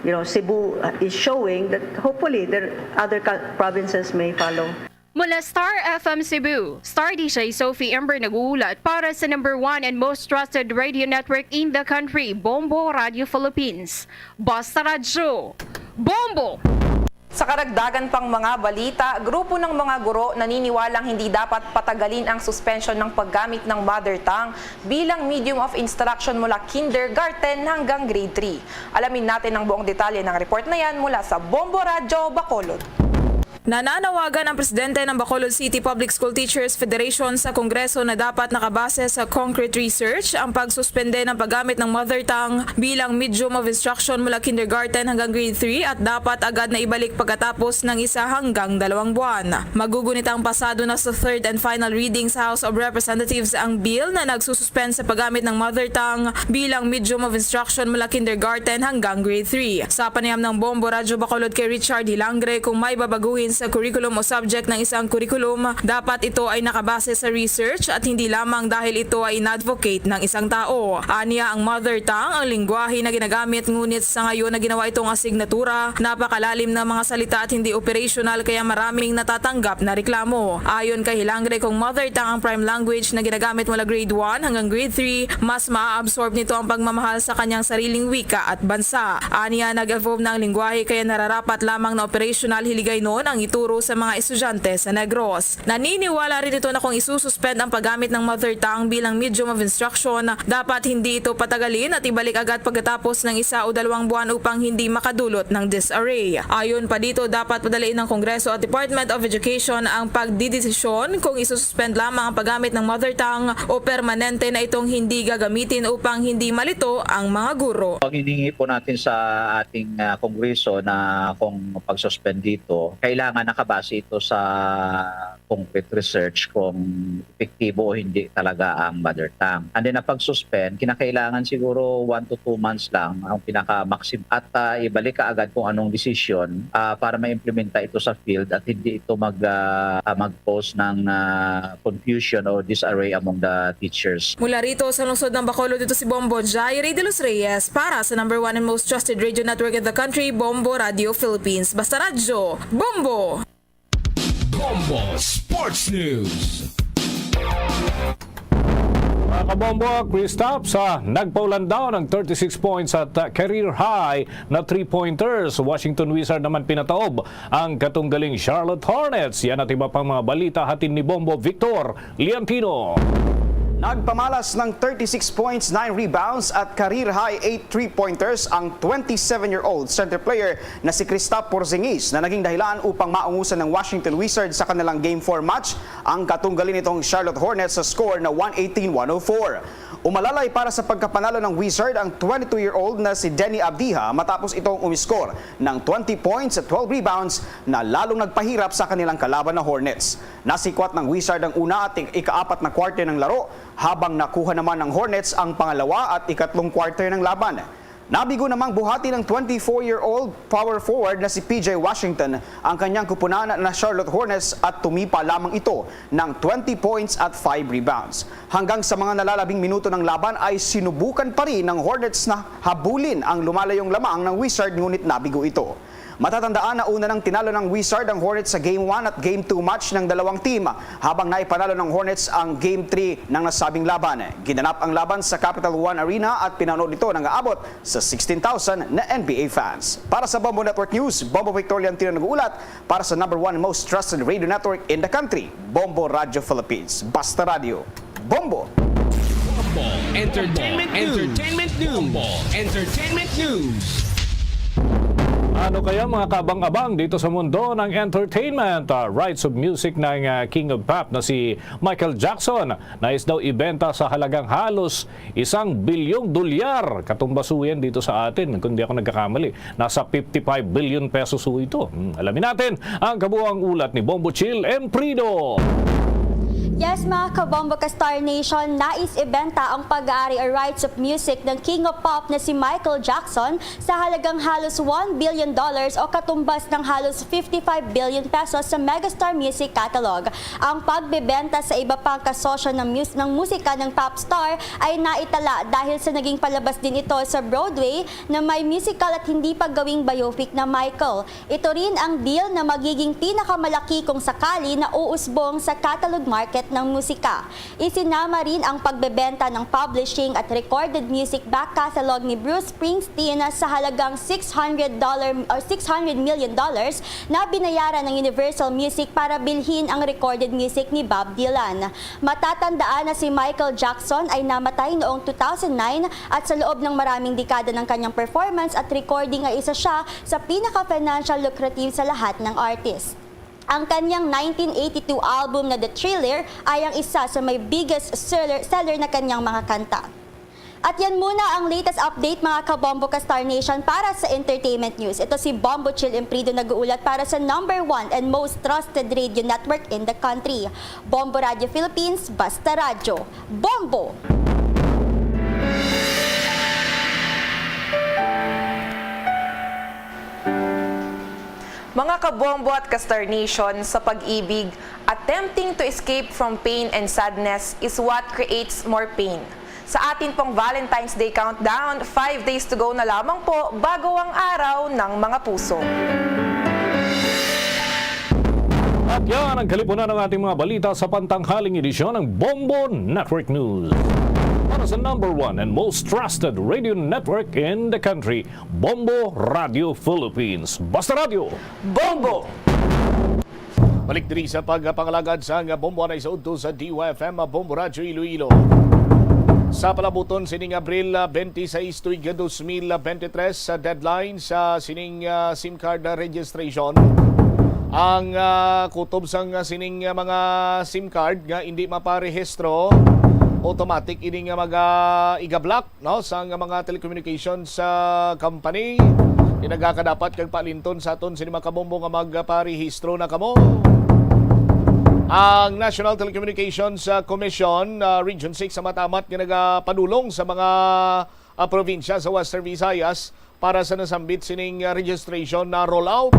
you know Cebu uh, is showing that hopefully there other co- provinces may follow. Mula Star F M Cebu, Star D J Sophie Ember nag-uulat para sa number one and most trusted radio network in the country, Bombo Radio Philippines. Basta Radyo, Bombo! Sa karagdagan pang mga balita, grupo ng mga guro naniniwalang hindi dapat patagalin ang suspensyon ng paggamit ng mother tongue bilang medium of instruction mula kindergarten hanggang grade three. Alamin natin ang buong detalye ng report na yan mula sa Bombo Radyo Bacolod. Nananawagan ang presidente ng Bacolod City Public School Teachers Federation sa Kongreso na dapat nakabase sa concrete research ang pagsuspende ng paggamit ng mother tongue bilang medium of instruction mula kindergarten hanggang grade three at dapat agad na ibalik pagkatapos ng isa hanggang dalawang buwan. Magugunit ang pasado na sa third and final reading sa House of Representatives ang bill na nagsususpend sa paggamit ng mother tongue bilang medium of instruction mula kindergarten hanggang grade three. Sa panayam ng Bombo Radyo Bacolod kay Richard Hilangre, kung may babaguhin sa curriculum o subject ng isang curriculum, dapat ito ay nakabase sa research at hindi lamang dahil ito ay in-advocate ng isang tao. Anya, ang mother tongue ang lingwahe na ginagamit, ngunit sa ngayon na ginawa itong asignatura, napakalalim ng mga salita at hindi operational kaya maraming natatanggap na reklamo. Ayon kay Hilangre, kung mother tongue ang prime language na ginagamit mula grade one hanggang grade three, mas maa-absorb nito ang pagmamahal sa kanyang sariling wika at bansa. Anya, nag-evolve na ang lingwahe kaya nararapat lamang na operational hiligaynon ang ituro sa mga estudyante sa Negros. Naniniwala rin ito na kung isususpend ang paggamit ng mother tongue bilang medium of instruction, dapat hindi ito patagalin at ibalik agad pagkatapos ng isa o dalawang buwan upang hindi makadulot ng disarray. Ayon pa dito, dapat padaliin ng Kongreso at Department of Education ang pagdidesisyon kung isususpend lamang ang paggamit ng mother tongue o permanente na itong hindi gagamitin upang hindi malito ang mga guro. Paghihingi po natin sa ating ah, Kongreso na kung pag-suspend dito, kailangan nakabase ito sa concrete research kung epektibo o hindi talaga ang mother tongue. And then, ang pag-suspend, kinakailangan siguro one to two months lang ang pinaka-maximum. At ah, ibalik ka agad kung anong desisyon ah, para ma-implementa ito sa field at hindi ito mag, ah, ah, mag-cause ng ah, confusion o disarray among the teachers. Mula rito sa lungsod ng Bacolod, ito si Bombo Jaire de los Reyes para sa number one and most trusted radio network in the country, Bombo Radio Philippines. Basta Radyo, Bombo! Bombo Sports News. Mga kabombo, Kristaps, ah, nagpaulan daw ng thirty-six points at ah, career high na three-pointers. Washington Wizard naman pinataob ang katunggaling Charlotte Hornets. Yan at iba pang mga balita hatid ni Bombo Victor Liantino. Nagpamalas ng thirty-six points, nine rebounds at career high eight three-pointers ang twenty-seven-year-old center player na si Kristaps Porzingis na naging dahilan upang maungusan ng Washington Wizards sa kanilang Game four match ang katunggali nitong Charlotte Hornets sa score na one eighteen one oh four. Umalalay para sa pagkapanalo ng Wizard ang twenty-two-year-old na si Deni Avdija matapos itong umiskor ng twenty points at twelve rebounds na lalong nagpahirap sa kanilang kalaban na Hornets. Nasikwat ng Wizard ang una at ik- ikaapat na quarter ng laro, habang nakuha naman ng Hornets ang pangalawa at ikatlong quarter ng laban. Nabigo namang buhati ng twenty-four-year-old power forward na si P J Washington ang kanyang kupunan na Charlotte Hornets at tumipa lamang ito ng twenty points at five rebounds. Hanggang sa mga nalalabing minuto ng laban ay sinubukan pa rin ng Hornets na habulin ang lumalayong lamang ng Wizard, ngunit nabigo ito. Matatandaan na una nang tinalo ng Wizard ang Hornets sa Game one at Game two match ng dalawang team, habang naipanalo ng Hornets ang Game three ng nasabing laban. Ginanap ang laban sa Capital One Arena at pinanood ito ng aabot sa sixteen thousand na N B A fans. Para sa Bombo Network News, Bombo Victor Leontino nag-uulat para sa number one most trusted radio network in the country, Bombo Radio Philippines. Basta Radio, Bombo! Entertainment News. Entertainment News. Entertainment News. Ano kaya, mga kabang-abang, dito sa mundo ng entertainment? Ah, rights of music ng ah, King of Pop na si Michael Jackson, nais daw ibenta sa halagang halos isang bilyong dolyar. Katumbas ho yan dito sa atin, kung di ako nagkakamali, nasa fifty-five billion pesos ho ito. Hmm, alamin natin ang kabuuang ulat ni Bombo Chill Emprido. Yes, mga kabombo ka Star Nation, nais ibenta ang pag-aari o rights of music ng King of Pop na si Michael Jackson sa halagang halos one billion dollars o katumbas ng halos fifty-five billion pesos sa Megastar Music Catalog. Ang pagbebenta sa iba pang kasosyo ng, mus- ng musika ng pop star ay naitala dahil sa naging palabas din ito sa Broadway na may musical at hindi pa gawing biopic na Michael. Ito rin ang deal na magiging pinakamalaki kung sakali na uusbong sa catalog market ng musika. Isinama rin ang pagbebenta ng publishing at recorded music back catalog ni Bruce Springsteen sa halagang six hundred dollar or six hundred million dollars na binayaran ng Universal Music para bilhin ang recorded music ni Bob Dylan. Matatandaan na si Michael Jackson ay namatay noong two thousand nine at sa loob ng maraming dekada ng kanyang performance at recording ay isa siya sa pinaka-financial lucrative sa lahat ng artist. Ang kanyang nineteen eighty-two album na The Thriller ay ang isa sa may biggest seller, seller na kanyang mga kanta. At yan muna ang latest update, mga kabombo ka Star Nation, para sa entertainment news. Ito si Bombo Chill Emprido nag-uulat para sa number one and most trusted radio network in the country, Bombo Radio Philippines, Basta Radyo. Bombo! Mga kabombo at ka-Star Nation, sa pag-ibig, attempting to escape from pain and sadness is what creates more pain. Sa atin pong Valentine's Day countdown, five days to go na lamang po bago ang araw ng mga puso. At yan ang kalipunan ng ating mga balita sa pantanghaling edisyon ng Bombo Network News. Para sa number one and most trusted radio network in the country, Bombo Radio Philippines. Basta Radyo! Bombo! Balik diri sa pagpangalagad sang Bombo anay sa udto sa D Y F M, Bombo Radyo Iloilo. Sa palabuton sining Abril, ah, twenty-six tuig dos mil twenty-three, sa deadline sa sining, ah, SIM card registration, ang, ah, kutob sang sining, ah, mga SIM card nga hindi maparehistro, automatic ini nga mag-, ah, iga-block, no, sang mga telecommunications, ah, company. Di nagakadapat kag paalinton sa aton sini, mga kabombo, nga magparehistro na kamo. Ang National Telecommunications, ah, Commission, ah, Region six sa matamat nga nagapadulong sa mga, ah, probinsya sa Western Visayas para sa nasambit sining, ah, registration na rollout.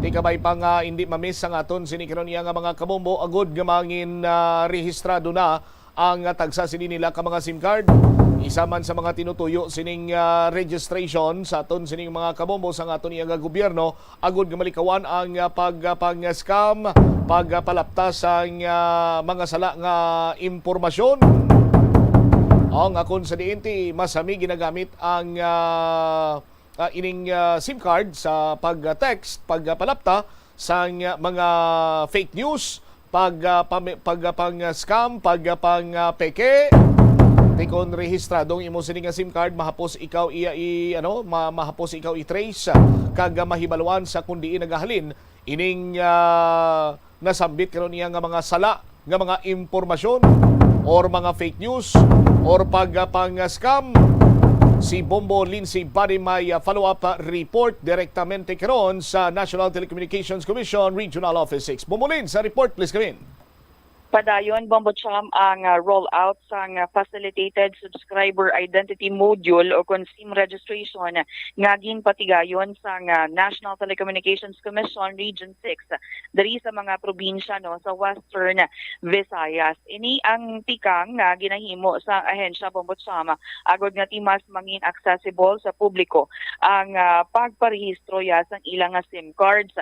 Di kabay pa nga hindi ma-miss ang aton sini karon iya nga mga kabombo, agud nga mangin, ah, rehistrado na ang tagsa sini nila ka mga SIM card. Isa man sa mga tinutuyo sining, ah, registration sa aton sining mga kabombo sa aton iya nga gobyerno, agud nga malikawan ang, ah, pagpang-scam, pagpalapta sang, ah, mga sala nga impormasyon. O nga kon sa diin ti masami ginagamit ang, ah, ah, ining, ah, SIM card sa pag-text, pagpalapta sang, ah, mga fake news, pag, ah, pami-, pag, ah, pang-scam, pag, ah, pang, ah, peke. Ti kon rehistradong imo sini nga SIM card, mahapos ikaw iya i-, ano, ma-, mahapos ikaw i-trace, ah, kag, ah, mahibaluan sa kon diin nagahalin ining, ah, nasambit karon niya nga mga sala nga mga impormasyon or mga fake news or pag, ah, pang-scam. Si Bombo Lindsay Body may, ah, follow-up, ah, report direktamente karon sa National Telecommunications Commission Regional Office six. Bombo Lin, sa report, please come in. Padayon, Bombo Cham, ang, ah, rollout sang, ah, Facilitated Subscriber Identity Module o kon SIM registration nga ginpatigayon sang, ah, National Telecommunications Commission Region six diri sa mga probinsya, no, sa Western Visayas. Ini ang tikang nga ginahimo sa ahensya, Bombo Cham, agud nga ti mas mangin accessible sa publiko ang, ah, pagparehistro ya sang ila nga SIM cards.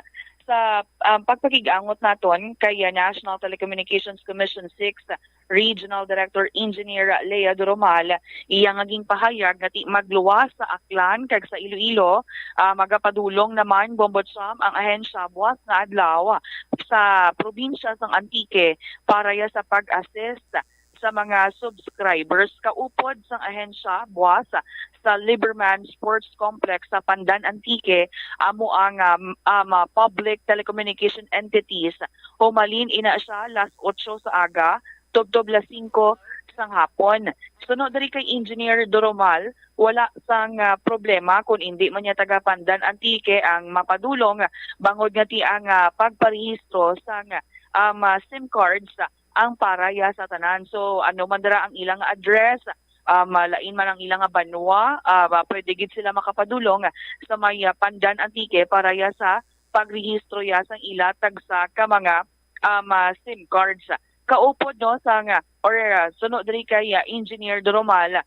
Sa, um, pagpakig-angot naton kay, ah, National Telecommunications Commission six Regional Director Engineer Lea Duromal, iya nga ginpahayag nga ti magluwas sa Aklan kag sa Iloilo, ah, magapadulong naman, Bombo Cham, ang ahensya buwas nga adlaw sa probinsya sang Antique para ya sa pag-assist sa mga subscribers. Kaupod sang ahensya buwas sa Liberman Sports Complex sa Pandan, Antique, amo ang, um, um, uh, public telecommunication entities. Humalin ina siya las otso sa aga tubtob las singko sang hapon. Suno diri kay Engineer Doromal, wala sang, ah, problema kon indi man niya taga Pandan, Antique ang mapadulong, bangod nga ti ang, ah, pagparehistro sang, um, ah, SIM cards ang para ya sa tanan. So, ano man dira ang ilang address, um, ah, lain man ang ilang banwa, ah, ba, pwede gid sila makapadulong sa may, ah, Pandan, Antique para ya sa pagrehistro ya sang ila tagsa ka mga, um, ah, SIM cards. Kaupod, no, sang, ah, or, ah, suno diri kay, ah, Engineer Doromal,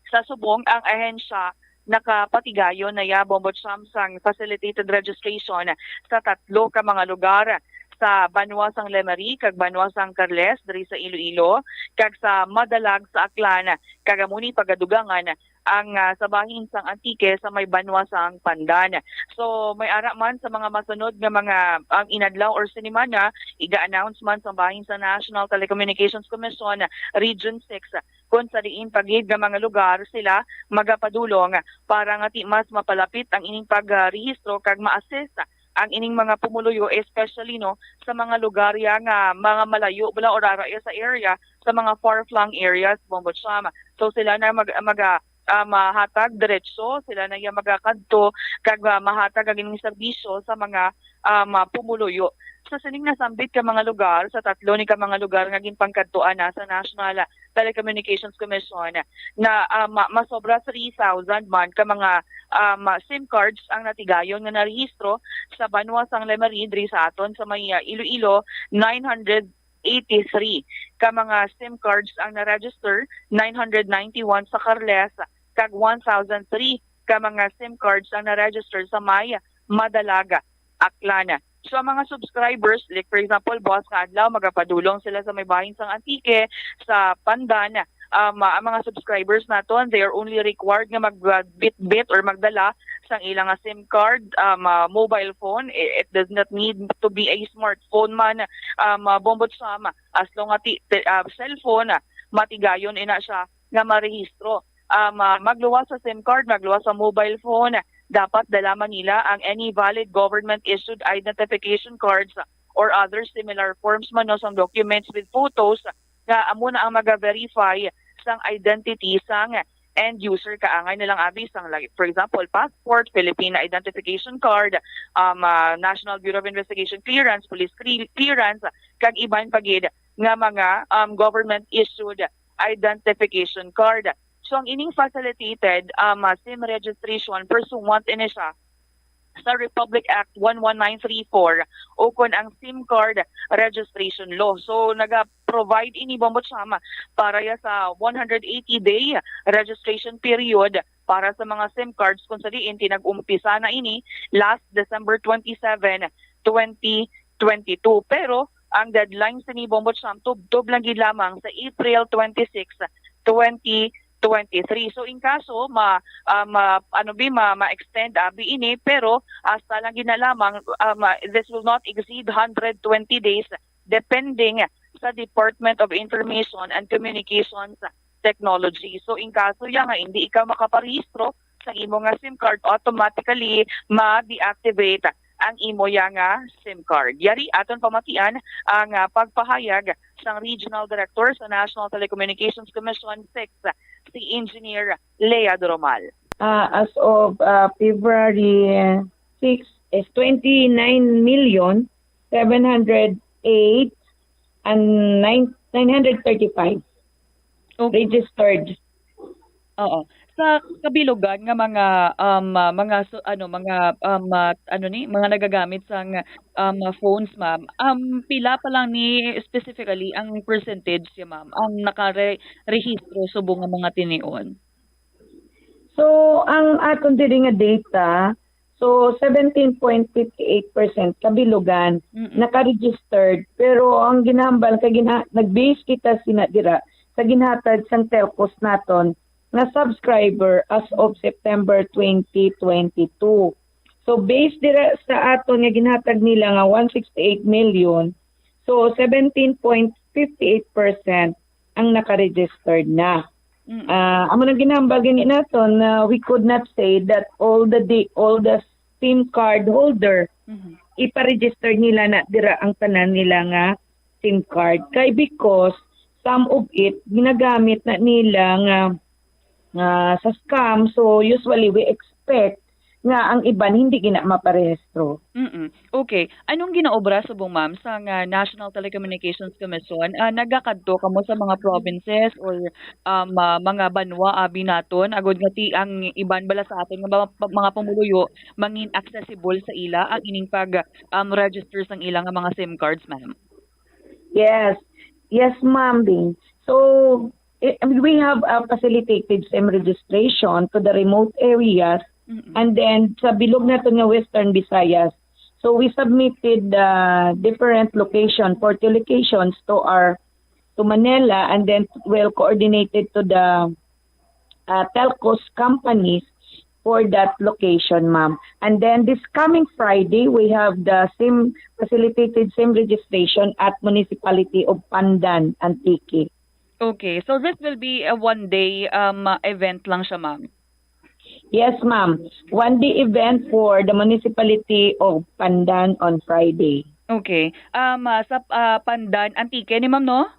sa subong ang ahensya nakapatigayon na ya, Bombo Cham, sang facilitated registration sa tatlo ka mga lugar, sa banwa sang Lemery kag banwa sang Carles diri sa Iloilo, kag sa Madalag sa Aklan, kag amo ni pagadugangan ang, ah, sa bahin sang Antique sa may banwa sang Pandan. So, may ara man sa mga masunod nga mga, um, inadlaw or sinimana, iga-announce man sa bahin sa National Telecommunications Commission Region six, kung sa diin pa gid nga mga lugar sila magapadulong para nga ti mas mapalapit ang ining pagrehistro kag ma-assist ang ining mga pumuluyo, especially, no, sa mga lugar ya nga mga malayo bala or ara ya sa area, sa mga far-flung areas, Bombo Cham. So, sila na mag-, maga-, ah, mahatag diretso, sila na ya magakadto kag, ah, mahatag ang ining serbisyo sa mga, ah, ma-, pumuluyo. Sa sining nasambit ka mga lugar, sa tatlo ni ka mga lugar nga ginpangkadtuan na sa National Telecommunications Commission, na, ah, ma-, masobra three thousand man ka mga, ah, ma-, SIM cards ang natigayon nga narehistro sa banwa sang Lemery diri sa aton sa may, ah, Iloilo, nine hundred eighty-three ka mga SIM cards ang na-register, nine hundred ninety-one sa Carles, kag one thousand three ka mga SIM cards ang na-register sa may Madalag, Aklan. So, ang mga subscribers, like, for example, buwas nga adlaw, magapadulong sila sa may bahin sang Antique, sa Pandan. Um, ang mga subscribers naton, they are only required nga magbitbit or magdala sang ila nga SIM card, um, ah, mobile phone. I- It does not need to be a smartphone man, um, ah, Bombo Cham, as long nga ti- ti- ah, cellphone, ah, matigayon ina siya nga marehistro. Um, ah, magluwas sa SIM card, magluwas sa mobile phone, dapat dala man nila ang any valid government-issued identification cards or other similar forms man, no, sang documents with photos nga amo na ang maga-verify sang identity sang end user, kaangay na lang abi sang, like, for example, passport, Filipina identification card, um, ah, National Bureau of Investigation clearance, police cle- clearance, kag iban pa gid nga mga, um, government-issued identification card. So, ang ining facilitated, um, ah, SIM registration pursuant ini siya sa Republic Act one one nine three four, ukon ang SIM card registration law. So, naga-provide ini, Bombo Cham, para ya sa one hundred eighty day registration period para sa mga SIM cards, kung sa diin tinag-umpisa na ini last December twenty-seven, twenty twenty-two. Pero ang deadline sini, Bombo Cham, tubtob lang gid lamang sa April twenty-six, twenty twenty-three. So, in kaso ma, ah, ma ano bi ma, ma-extend abi ini, pero hasta lang gid na lamang, ah, ma, this will not exceed hundred twenty days, depending sa Department of Information and Communications Technology. So, in kaso ya nga hindi ikaw makaparehistro sa imo nga SIM card, automatically ma-deactivate ang imo ya nga SIM card. Yari aton pamatian ang, ah, pagpahayag sang Regional Director sa National Telecommunications Commission six, si Engineer Lea Doromal. Uh, as of uh, February six is twenty-nine million seven hundred eight and nine, nine hundred thirty-five Okay. registered. Oo. Sa kabilugan nga mga, um, ah, mga su-, ano, mga, um, ah, ano ni, mga nagagamit sang, um, ah, phones, ma'am, um, pila pa lang ni specifically ang percentage, ya, ma'am, ang nakarehistro subong nga mga tinion? So, ang aton diri nga data, so seventeen point fifty eight percent kabilugan Mm-mm. naka-registered, pero ang ginahambal kay gina-, nag-base kita sina dira sa ginhatag sang telcos naton nga subscriber as of September twenty twenty-two. So, based dira sa aton nga ginhatag nila nga one sixty-eight million, so seventeen point fifty-eight percent ang naka-registered na. Mm. Ah, amo nang ginahambal gani naton na we could not say that all the di-, all the SIM card holder Mhm. ipa-register nila na dira ang tanan nila nga SIM card. Kay because some of it ginagamit na nila nga, nga sa scam. So usually we expect nga ang iban hindi gina maparehistro. Mm-mm. Okay. Anong ginaobra subong, ma'am, sa nga National Telecommunications Commission? Ah, nagakadto kamo sa mga provinces or, um, ah, mga banwa abi naton agod nga ti ang iban bala sa aton nga mga, mga pumuluyo mangin accessible sa ila ang ining pag, um, register sang ila nga mga SIM cards, ma'am? Yes. Yes, ma'am, Bing. So, eh, we have a facilitated SIM registration to the remote areas. Mm-mm. And then, sa bilog naton nga Western Visayas, so we submitted the different location, forty locations to our, to Manila, and then well coordinated to the uh, telcos companies for that location, ma'am. And then this coming Friday, we have the SIM, facilitated SIM registration at Municipality of Pandan, Antique. Okay, so this will be a one-day, um, uh, event lang siya, ma'am? Yes, ma'am. One-day event for the Municipality of Pandan on Friday. Okay. Um, uh, sa, uh, Pandan, Antique ni, ma'am, no?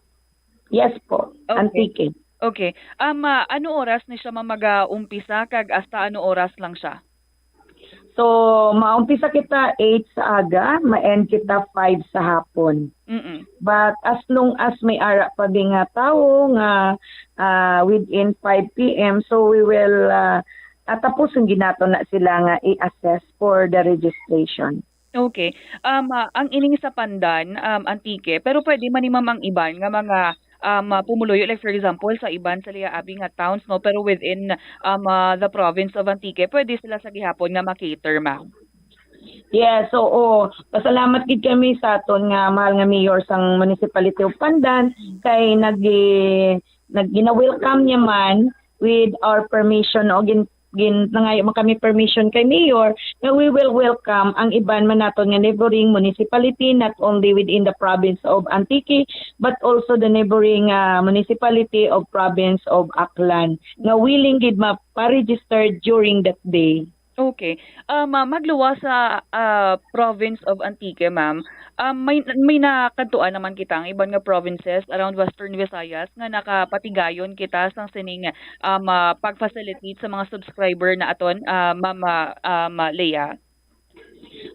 Yes po, Okay. Antique. Okay. Um, ah, ano oras ni siya, ma'am, mag-umpisa kag hasta ano oras lang siya? So, maumpisa kita eight sa aga, ma-end kita five sa hapon. Mm-mm. But as long as may ara pa din nga tawo nga, ah, within five P M, so we will, ah, ah, tapuson ginato na sila nga i-assess for the registration. Okay. Um, ah, ang ining sa Pandan, um, Antique, pero pwede man ni, ma'am, ang iban nga mga, um, ah, pumuluyo, like for example, sa iban sa liya abi nga towns, no, pero within, um, ah, the province of Antique, pwede sila sa gihapon nga ma-cater, ma'am? Yes, oo. Pasalamat gid kami sa aton nga mahal nga mayor sang Municipality of Pandan kay nag-, nag-, gina-welcome niya man with our permission o gin-, gin-, nangayo man kami permission kay Mayor nga we will welcome ang iban man naton nga neighboring municipality, not only within the province of Antique, but also the neighboring, ah, municipality of province of Aklan nga willing gid ma-, pa-register during that day. Okay. Ah, ma'am, magluwas sa, ah, province of Antique, ma'am. Ah, may, may nakadtuan naman kita ang iban nga provinces around Western Visayas nga nakapatigayon kita sang sining, ah, ma-, pag-facilitate sa mga subscriber na aton, ah, Ma'am, ah, um, Lea.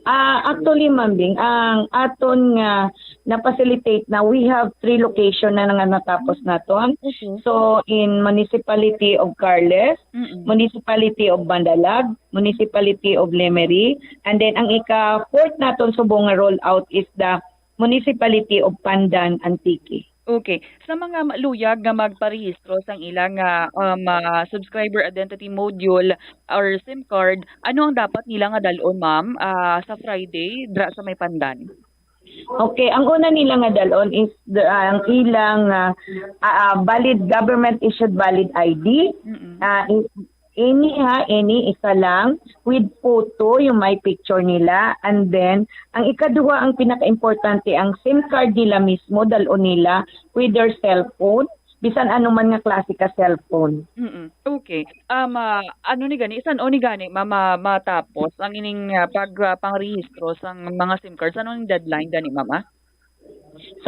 Ah, actually, Ma'am Bing, ang aton nga na-facilitate na, we have three location na nga natapos naton. Okay. So, in Municipality of Carles, Mm-mm. Municipality of Bandalag, Municipality of Lemery, and then ang ika-fourth naton subong nga rollout is the Municipality of Pandan, Antique. Okay. Sa mga ma-, luyag nga magparehistro sang ila nga, um, ah, subscriber identity module or SIM card, ano ang dapat nila nga dal-on, ma'am, ah, sa Friday dra sa may Pandan? Okay, ang una nila nga dal-on is the, ang ilang, ah, ah, ah, valid, government issued valid I D. Mm-mm. Ah, i-, any ha, any isa lang with photo, yung may picture nila. And then, ang ikaduha, ang pinaka-importante, ang SIM card nila mismo, dal-on nila with their cellphone, bisan ano man nga klase ka cellphone. Mm-mm. Okay. Um, ah, ano ni gani? San-o ni gani ma-, ma-, matapos ang ining, ah, pag, ah, pangrehistro sang mga SIM card? San-o ang deadline gani, ma'am, ah?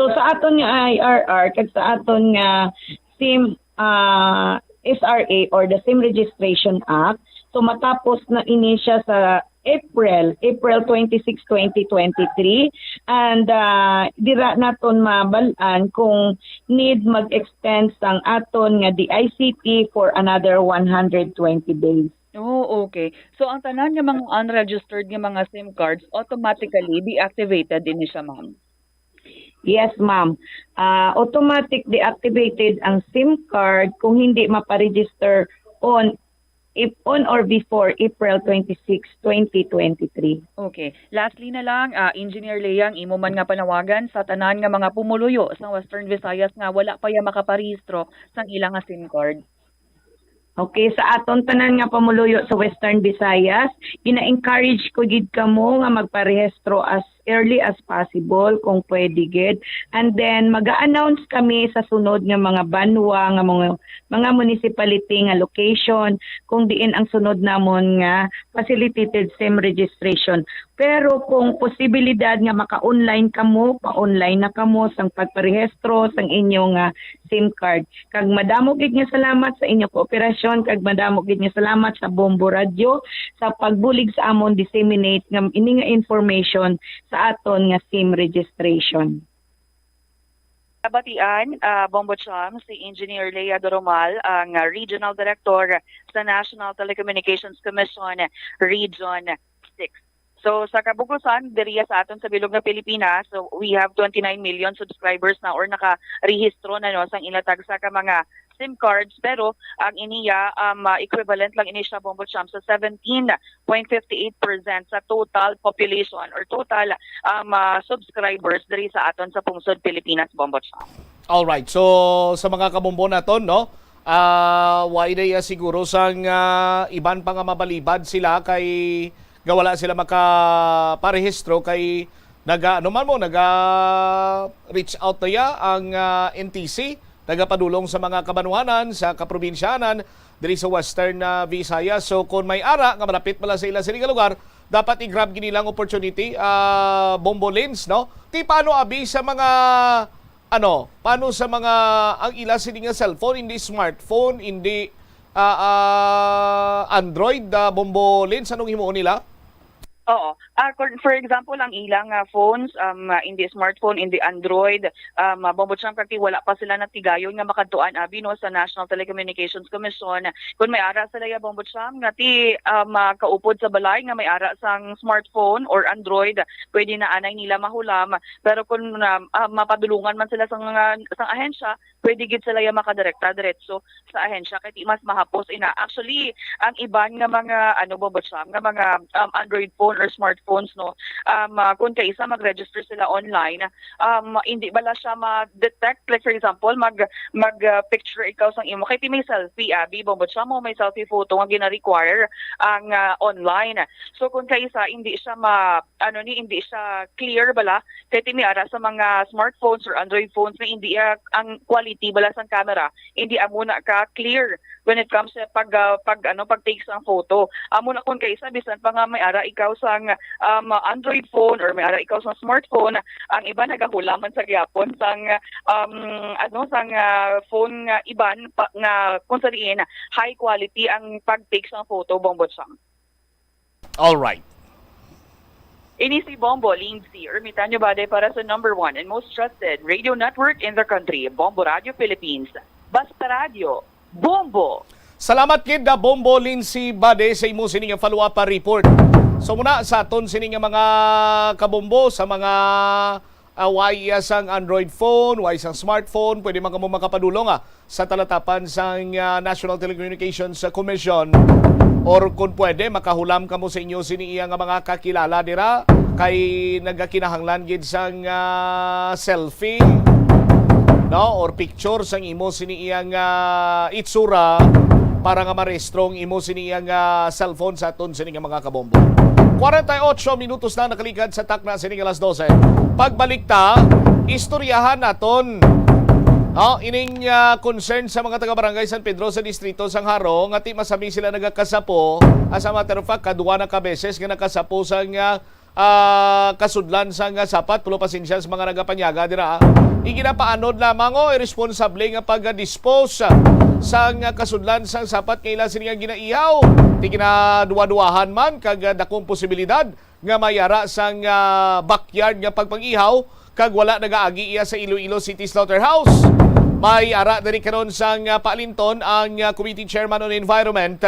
So, sa aton nga I R R, kag sa aton nga SIM, ah, S R A or the SIM Registration Act, so matapos na ini siya sa April, April twenty-six, twenty twenty-three, and, ah, dira naton mabal-an kung need mag-extend sang aton nga D I C T for another one hundred twenty days. Oh, okay. So, ang tanan nga mga unregistered nga mga SIM cards, automatically deactivated ini siya, ma'am? Yes, ma'am. Ah, automatic deactivated ang SIM card kung hindi maparegister on, if on or before April twenty-six, twenty twenty-three. Okay. Lastly na lang, ah, Engineer Lea, ang imo man nga panawagan sa tanan nga mga pumuluyo sa Western Visayas nga wala pa ya makaparehistro sang ila nga SIM card. Okay, sa aton tanan nga pamuluyo sa Western Visayas, gina-encourage ko gid kamo nga magparehistro as early as possible kung pwede gid. And then, mag-a-announce kami sa sunod nga mga banwa, nga mga, mga municipality nga location, kung diin ang sunod namon nga facilitated SIM registration. Pero kung posibilidad nga maka-online kamo, pa-online na kamo sang pagparehistro sang inyo nga SIM card. Kag madamo gid nga salamat sa inyo kooperasyon, kag madamo gid nga salamat sa Bombo Radyo sa pagbulig sa amon disseminate nga ini nga information sa aton nga SIM registration. Nabatian, ah, Bombo Cham, si Engineer Lea Doromal, ang, ah, Regional Director sa National Telecommunications Commission, Region six. So, sa kabug-usan, diriya sa aton sa bilog nga Pilipinas, so we have twenty-nine million subscribers na or nakarehistro na, no, sang ila tagsa ka mga SIM cards, pero ang iniya, um, ah, equivalent lang ini siya, Bombo Cham, sa seventeen point fifty-eight percent sa total population or total, um, ah, subscribers diri sa aton sa pungsod Pilipinas, Bombo Cham. Alright. So, sa mga kabombo naton, no? Ah, wala na ya siguro sang, ah, iban pa nga mabalibad sila kay nga wala sila makaparehistro kay naga, ano man mo, naga reach out na ya ang, ah, N T C, nagapadulong sa mga kabanwanan, sa kaprobinsyanan diri sa Western, ah, Visayas. So, kung may ara nga malapit pala sa ila sini nga lugar, dapat i-grab gid nila ang opportunity, ah, Bombo Lens, no? Ti paano abi sa mga, ano, paano sa mga, ang ila sini nga cellphone, hindi smartphone, hindi, ah, ah, Android, ah, Bombo Lens, anong himuon nila? Oo. Ah, for, for example, ang ilang, ah, phones, um, ah, hindi smartphone, hindi Android, um, ah, Bombo Cham, kag ti wala pa sila natigayon nga makadtuan abi, no, sa National Telecommunications Commission. Kung may ara sila ya, Bombo Cham, nga ti, um, ah, kaupod sa balay nga may ara sang smartphone or Android, pwede na anay nila mahulam. Pero kung, um, ah, mapadulungan man sila sa nga, sa ahensya, pwede gid sila ya makadirekta diretso sa ahensya kay ti mas mahapos ina. Actually, ang iban nga mga, ano, Bombo Cham, nga mga, um, Android phone or smartphone, smartphones, no? Um, ah, kung kaisa mag-register sila online, um, hindi bala siya ma-detect? Like, for example, mag, mag, ah, picture ikaw sang imo, kay ti may selfie, abi, Bombo Cham, may selfie photo nga gina-require ang, ah, online. So, kung kaisa, hindi siya ma, ano ni, hindi siya clear bala, kay ti may ara sa mga smartphones or Android phones na hindi, ah, ang quality bala sang camera, hindi amo na ka clear when it comes sa pag, ah, pag, ano, pag-take sang photo. Amo na kung kaisa, bisan pa nga may ara ikaw sang, um, Android phone or may ara ikaw sang smartphone, ang iban nagahulaman sa gyapon sang, um, ano, sang, ah, phone nga iban pa, nga kung sa diin high quality ang pag-take sang photo, Bombo Cham. All right. Ini si Bombo Lindsay Ermitanyo Bade para sa number one and most trusted radio network in the country, Bombo Radio Philippines. Basta Radio, Bombo! Salamat gid, ah, Bombo Lindsay Bade, sa imo sini nga follow-up, ah, report. So muna sa aton sini nga mga kabombo, sa mga, ah, way, ah, sang Android phone, way sang smartphone, pwede man kamo makapadulong, ah, sa talatapan sang, ah, National Telecommunications Commission, or kung pwede, makahulam kamo sa inyo sini iya nga mga kakilala dira, kay nagakinahanglan gid sang, ah, selfie, no, or picture sang imo sini iya nga itsura para nga marehistro ang imo sini iya nga cellphone sa aton sini nga mga kabombo. Kwarenta y ocho minutos na nakaligad sa takna sini nga alas dose. Pagbalik ta, istoryahan naton, no, ining, ah, concern sa mga taga-barangay San Pedro sa distrito sang Jaro nga ti masami sila nagakasapo. As a matter of fact, kadwa na ka beses nga nakasapo sang, ah, ah, kasudlan sang, ah, Sapat. Pero pasensya sa mga nagapanyaga dira, ah. Iginapaanod lamang, oh, irresponsable nga pag-dispose, ah, sang, ah, kasudlan sang Sapat nga ila sini nga ginaihaw. Ti ginaduwa-duwahan man kag, ah, dakong posibilidad nga may ara sang, ah, backyard nga pagpang-ihaw kag wala nagaagi iya sa Iloilo City Slaughterhouse. May ara diri karon sang, ah, paalinton ang, ah, Committee Chairman on Environment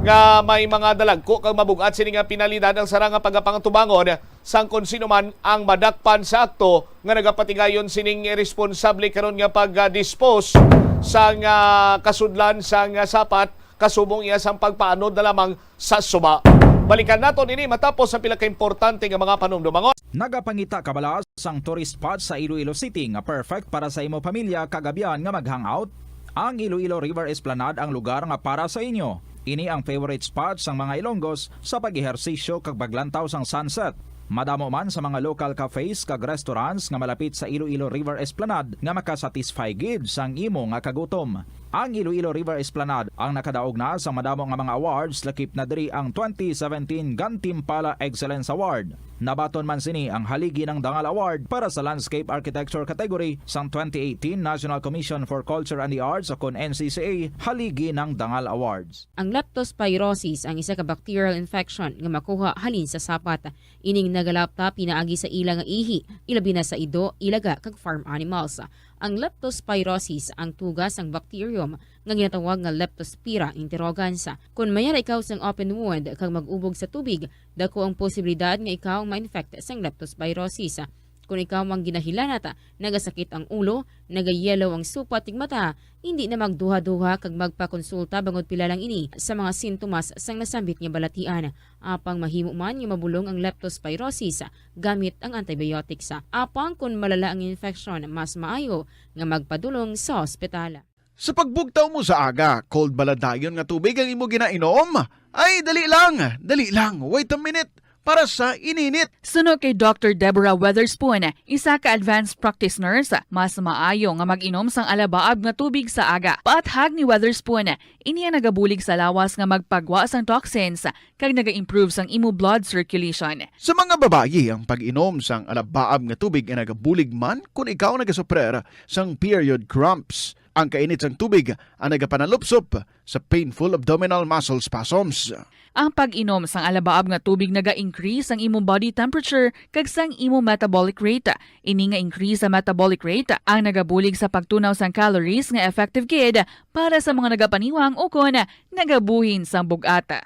nga may mga dalagko kag mabug-at sini nga penalidad ang sara nga pagapangatubangon sang kon sino man ang madakpan sa akto nga nagapatigayon sining irresponsable karon nga pag-dispose sang, ah, kasudlan sang, ah, Sapat kasubong iya sang pagpaanod na lamang sa suba. Balikan naton ini matapos ang pila ka importante nga mga panumdumangon. Nagapangita ka bala sang tourist spot sa Iloilo City nga perfect para sa imo pamilya kag abyan nga mag-hangout? Ang Iloilo River Esplanade ang lugar nga para sa inyo. Ini ang favorite spot sang mga Ilonggos sa pag-ehersisyo kag paglantaw sang sunset. Madamo man sa mga local cafes kag restaurants nga malapit sa Iloilo River Esplanade nga makasatisfy gid sang imo nga kagutom. Ang Iloilo River Esplanade ang nakadaog na sa madamo nga mga awards, lakip na diri ang twenty seventeen Gantimpala Excellence Award. Nabaton man sini ang Haligi ng Dangal Award para sa Landscape Architecture category sang twenty eighteen National Commission for Culture and the Arts o kon N C C A Haligi ng Dangal Awards. Ang leptospirosis ang isa ka bacterial infection nga makuha halin sa sapat. Ining nagalapta pinaagi sa ila nga ihi, ilabi na sa ido, ilaga, kag farm animals. Ang leptospirosis ang tuga sang bacterium nga ginatawag nga Leptospira interrogans. Kon mayara ikaw sang open wound kag mag-ubog sa tubig, dako ang posibilidad nga ikaw ma-infect sang leptospirosis. Kon ikaw ang ginahilanat, nagasakit ang ulo, nagayellow ang supat ug mata, hindi na magduha-duha kag magpakonsulta bangod pila lang ini sa mga sintomas sang nasambit nga balatian. Apang mahimo man nga mabulong ang leptospirosis gamit ang antibiotics. Apang kon malala ang infection, mas maayo nga magpadulong sa ospital. Sa pagbugtaw mo sa aga, cold bala dayon nga tubig ang imo ginainom? Ay, dali lang, dali lang, wait a minute, para sa ininit. Suno kay Doctor Deborah Weatherspoon, isa ka advanced practice nurse, mas maayo nga mag-inom sang alabaab nga tubig sa aga. Paathag ni Weatherspoon, ini ang nagabulig sa lawas nga magpagwa sang toxins kag naga-improve sang imo blood circulation. Sa mga babayi, ang pag-inom sang alabaab nga tubig ay nagabulig man kon ikaw nagasuprer sang period cramps. Ang kainit sang tubig ang nagapanalupsop sa painful abdominal muscle spasms. Ang pag-inom sang alabaab nga tubig naga-increase sang imo body temperature kag sang imo metabolic rate. Ini nga increase sa metabolic rate ang nagabulig sa pagtunaw sang calories nga effective gid para sa mga nagapaniwang ukon nagabuhin sang bug-at.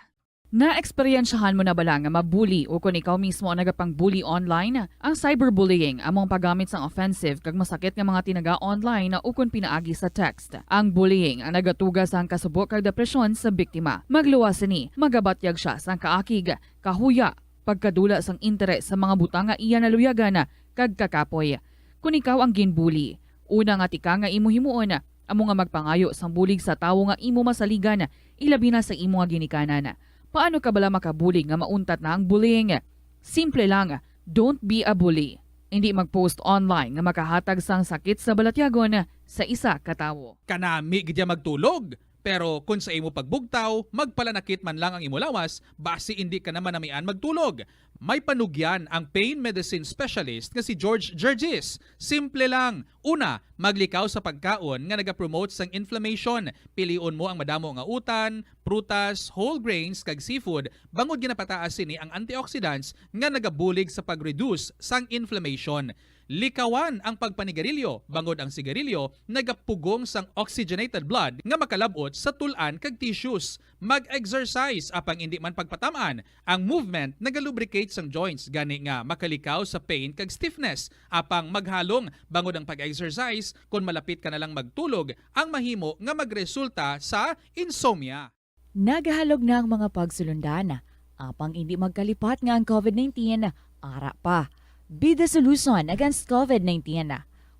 Naeksperyensyahan mo na bala nga ma-bully ukon ikaw mismo ang nagapang-bully online? Ang cyberbullying amo ang paggamit sang offensive kag masakit nga mga tinaga online ukon pinaagi sa text. Ang bullying ang nagatuga sang kasubo kag depresyon sa biktima. Magluwas sini, magabatyag sia sang kaakig, kahuya, pagkadula sang interes sa mga butang nga iya naluyagan kag kakapoy. Kon ikaw ang ginbuli, una nga tika nga imo himuon amo nga magpangayo sang bulig sa tawo nga imo masaligan, ilabi na sa imo nga ginikanan. Paano ka bala makabulig nga mauntat na ang bullying? Simple lang, don't be a bully. Indi mag-post online nga makahatag sang sakit sa balatyagon sa isa ka tawo. Kanami gid ya magtulog, pero kon sa imo pagbugtaw, magpalanakit man lang ang imo lawas, basi indi ka na manamian magtulog. May panugyan ang pain medicine specialist nga si George Gergis. Simple lang. Una, maglikaw sa pagkaon nga nagapromote sang inflammation. Pilion mo ang madamo nga utan, prutas, whole grains, kag seafood, bangod ginapataas sini ang antioxidants nga nagabulig sa pag-reduce sang inflammation. Likawan ang pagpanigarilyo, bangod ang sigarilyo nagapugong sang oxygenated blood nga makalab-ot sa tul-an kag tissues. Mag-exercise, apang indi man pagpatam-an. Ang movement nagalubricate sang joints, gani nga makalikaw sa pain kag stiffness. Apang maghalong, bangod ang pag-exercise, kon malapit ka na lang magtulog, ang mahimo nga magresulta sa insomnia. Nagahalog na ang mga pagsulundan, apang indi magkalipat nga ang covid nineteen ara pa. Be the solution against covid nineteen.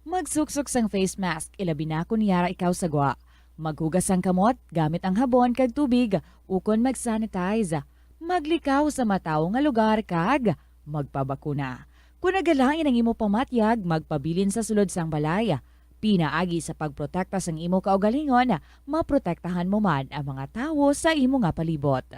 Magsuksok sang face mask, ilabi na kon yara ikaw sa gwa. Maghugas sang kamot gamit ang habon kag tubig, ukon mag-sanitize. Maglikaw sa matawo nga lugar kag magpabakuna. Kon nagalain ang imo pamatyag, magpabilin sa sulod sang balay. Pinaagi sa pagprotekta sang imo kaugalingon, maprotektahan mo man ang mga tawo sa imo nga palibot.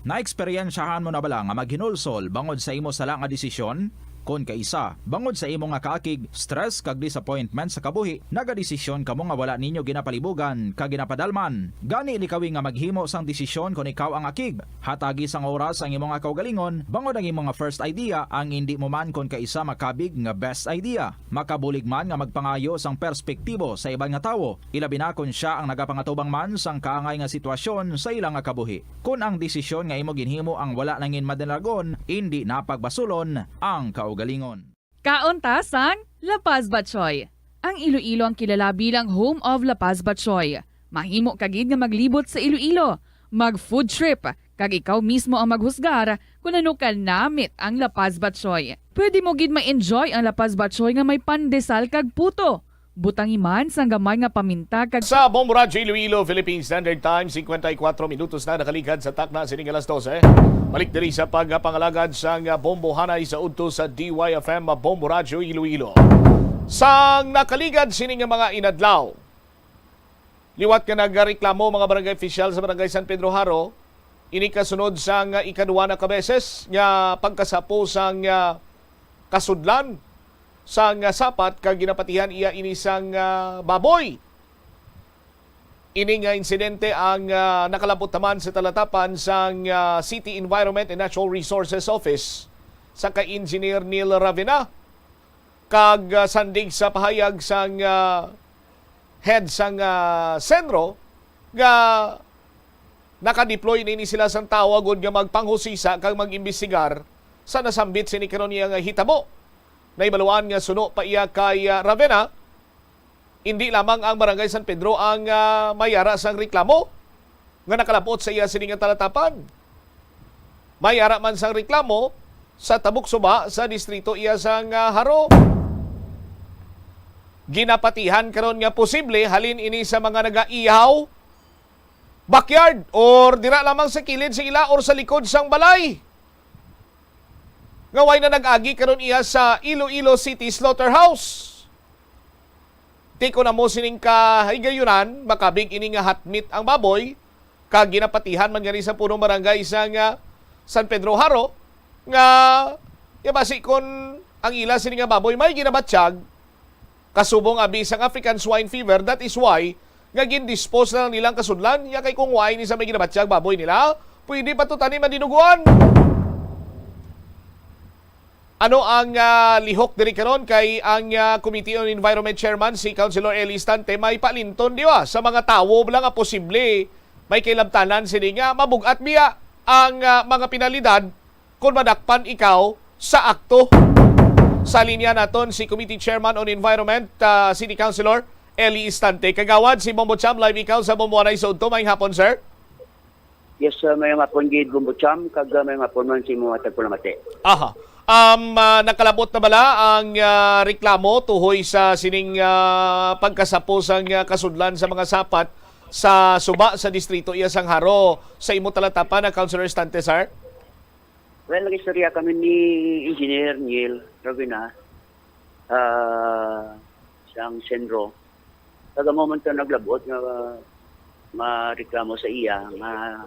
Naeksperyensyahan mo na bala nga maghinulsol bangod sa imo sala nga desisyon? Kon kaisa, bangod sa imo nga kaakig, stress, kag disappointment sa kabuhi, nagadesisyon kamo nga wala ninyo ginapalibugan kag ginapadalman. Gani, likawi nga maghimo sang desisyon kon ikaw ang akig. Hatagi sang oras ang imo nga kaugalingon, bangod ang imo nga first idea ang indi mo man kon kaisa makabig nga best idea. Makabulig man nga magpangayo sang perspektibo sa iban nga tawo, ilabi na kon sia ang nagapangatubang man sang kaangay nga sitwasyon sa ila nga kabuhi. Kon ang desisyon nga imo ginhimo ang wala nangin madalagon, indi na pagbasulon ang kaugalingon. Kaon ta sang La Paz Batchoy. Ang Iloilo ang kilala bilang home of La Paz Batchoy. Mahimo ka gid nga maglibot sa Iloilo, mag food trip, kag ikaw mismo ang maghusgar kon ano kanamit ang La Paz Batchoy. Pwede mo gid ma-enjoy ang La Paz Batchoy nga may pandesal kag puto. Butangi man sang gamay nga paminta kag Sa Bombo Radyo Iloilo, Philippine Standard Time, singkwenta y kuwatro minutos na nakaligad sa takna sining alas dose. Balik diri sa pagpangalagad sang Bombo Hanay sa udto sa D Y F M Bombo Radyo Iloilo. Sang nakaligad sini nga mga inadlaw, liwat nga nagareklamo mga barangay opisyal sa Barangay San Pedro Jaro, ini kasunod sang ikaduha na ka beses nga pagkasapo sang, ah, kasudlan sang, ah, sapat kag ginapatihan iya ini sang, ah, baboy. Ini nga insidente ang, ah, nakalab-ot naman sa talatapan sang, ah, City Environment and Natural Resources Office sa kay Engineer Neil Ravena. Kag, ah, sandig sa pahayag sang, ah, head sang, ah, sentro nga naka-deploy na ini sila sang tawo agud nga magpanghusisa kag mag-imbestigar sa nasambit sini karon niya nga hitabo. Nahibaluan nga suno pa iya kay, ah, Ravena, indi lamang ang Barangay San Pedro ang, ah, may ara sang reklamo nga nakalab-ot sa iya sini nga talatapan. May ara man sang reklamo sa tabok suba sa distrito iya sang, ah, Jaro. Ginapatihan karon nga posible halin ini sa mga nagaihaw backyard or dira lamang sa kilid sa ila or sa likod sang balay. Nga way na nag-agi karon iya sa Iloilo City Slaughterhouse. Tikon namo sining kahigayunan, makabig ini nga hot meat ang baboy, kag ginapatihan man gani sa punong barangay sang, ah, San Pedro Jaro, nga, ya, basi kon ang ila sini nga baboy may ginabatyag, kasubong abi sang African swine fever, that is why nga gin-dispose na lang nilang kasudlan, ya, kay kung wa ini sa may ginabatyag baboy nila, pwede pa to tani madinuguan. Ano ang, ah, lihok diri karon? Kay ang, ah, Committee on Environment Chairman, si Councilor Eli Estante, may palinton, di ba, sa mga tawo bala nga posible may kailabtanan sini nga mabug-at biya ang, ah, mga penalidad kon madakpan ikaw sa akto. Sa linya naton si Committee Chairman on Environment, ah, City Councilor Eli Estante. Kagawad, si Bombo Cham, live ikaw sa Bombo Anay sa udto. Maayong hapon, sir. Yes, uh, may mga pon gid, Bombo Cham, kag uh, may mga pon man sa imo matag pulamati. Aha. Um, ah, nakalabot na bala ang ah, reklamo tuhoy sa sining ah, pagkasapo sang ah, kasudlan sa mga sapat sa suba sa distrito iya sang Jaro? Sa imo talatapan na Councilor Estante, sir? Well, nag-istorya kami ni Engineer Neil Robina uh, sang Senro. Kag amo man to naglabot nga mareklamo sa iya nga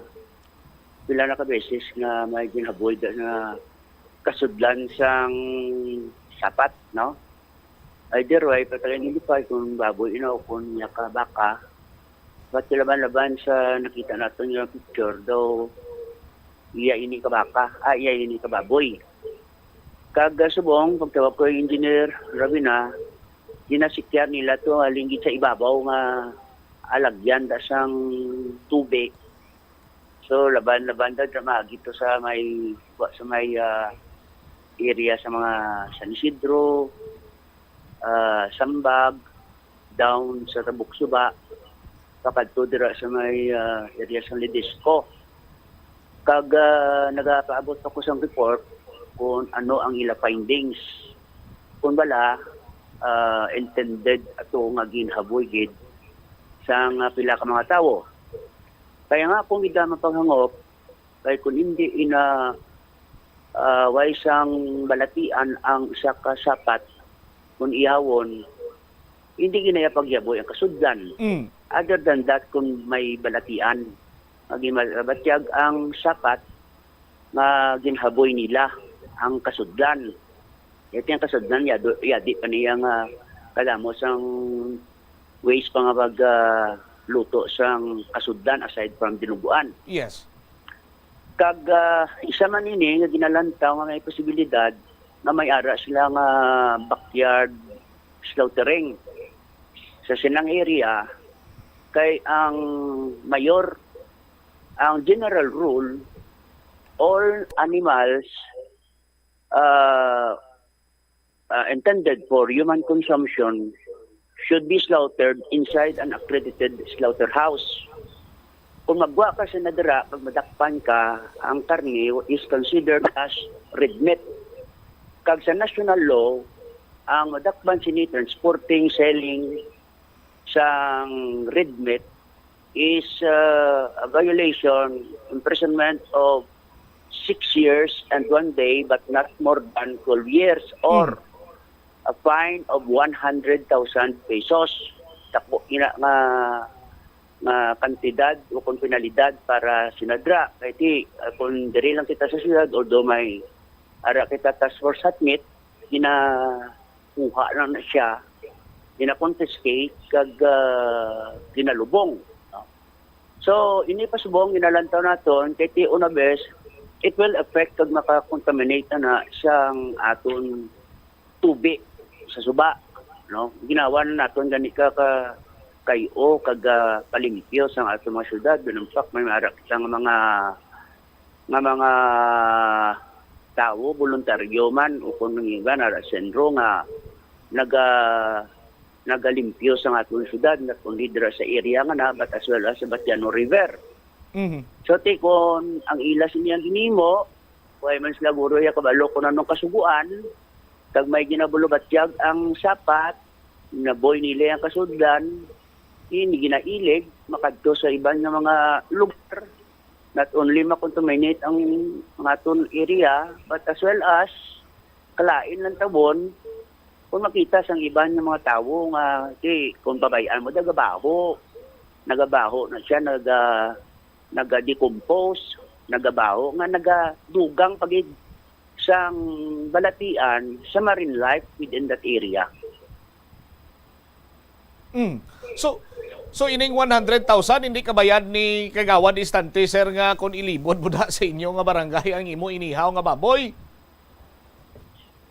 pila na ka beses nga may ginhaboy da nga kasudlan sang sapat, no? Either way, patay nilipay kung baboy ina o kung iya ka baka. But laban-laban sa nakita naton nga picture, daw iya ini ka baka, ah, iya ini ka baboy. Kag ah, subong, pagtawag ko Engineer Ravina, ginasikyar nila to halin gid sa ibabaw nga alagyan da sang tubig. So laban-laban da drama gito sa may sa may ah, area sa mga San Isidro, ah, Sambag, down sa Tabuk Suba, pakadto dira sa may ah, area sa Ledesco. Kag ah, nagapaabot ako sang report kung ano ang ila findings. Kung bala, ah, intended ato nga ginhaboy gid sang ah, pila ka mga tawo. Kaya nga akong gidama paghangop, kay kung hindi ina ah, way sang balatian ang isa ka sapat, kung ihawon, hindi ginaya pagyaboy ang kasudlan. Mm. Other than that, kung may balatian, nga gin-, batyag ang sapat nga ginhaboy nila ang kasudlan. Ito yung kasudlan, yado, yadi pa niya nga kadamo sang ways pa nga pag ah, luto sang kasudlan aside from dinuguan. Yes. Kag ah, isa man ini nga ginalantaw nga may posibilidad nga may ara sila nga backyard slaughtering sa sinang area, kay ang mayor, ang general rule, all animals uh, uh, intended for human consumption should be slaughtered inside an accredited slaughterhouse. Kung magwa ka sa nadira kag madakpan ka, ang karne is considered as red meat. Kag sa national law, ang madakpan sini transporting, selling sang red meat is uh, a violation, imprisonment of six years and one day, but not more than twelve years, or a fine of one hundred thousand pesos. Dako ina nga nga kantidad o kung penalidad para sinadra. Kay ti, ah, kung diri lang kita sa siyudad, although may ara kita task force hatmit, ginakuha lang na siya, gina-confiscate, kag ah, ginalubong. No? So, ini pa subong ginalantaw naton, kay ti una bes, it will affect kag makakontaminate na sang aton tubi sa suba, no? Ginawa na naton gani ka, ka kayo kag ah, palimpyo sang aton mga syudad. Binumpak may mara kita nga mga nga mga tawo, voluntaryo man o kung nangigan ara sentro nga naga nagalimpyo sang aton syudad, not only dira sa area nga na, but as well as sa Batiano River. Mhm. So, ti kon ang ila sini ang ginimo, way man sila guro ya kabalo kung anong kasuguan, kag may ginabulubatyag ang sapat, naboy nila ang kasudlan, ini ginailig makadto sa iban nga mga lugar, not only makontaminate ang mga aton area, but as well as kalain lang tabon, kung makita sang iban nga mga tawo nga, di, kung pabayaan mo, nagabaho. Nagabaho na siya, naga, naga-decompose, nagabaho, nga nagadugang pa gid sang balatian sa marine life within that area. Mm. So, so ining one hundred thousand hindi kabayad ni Kagawad Istante, sir, nga kung ilibod mo da sa inyo nga barangay ang imo inihaw nga baboy?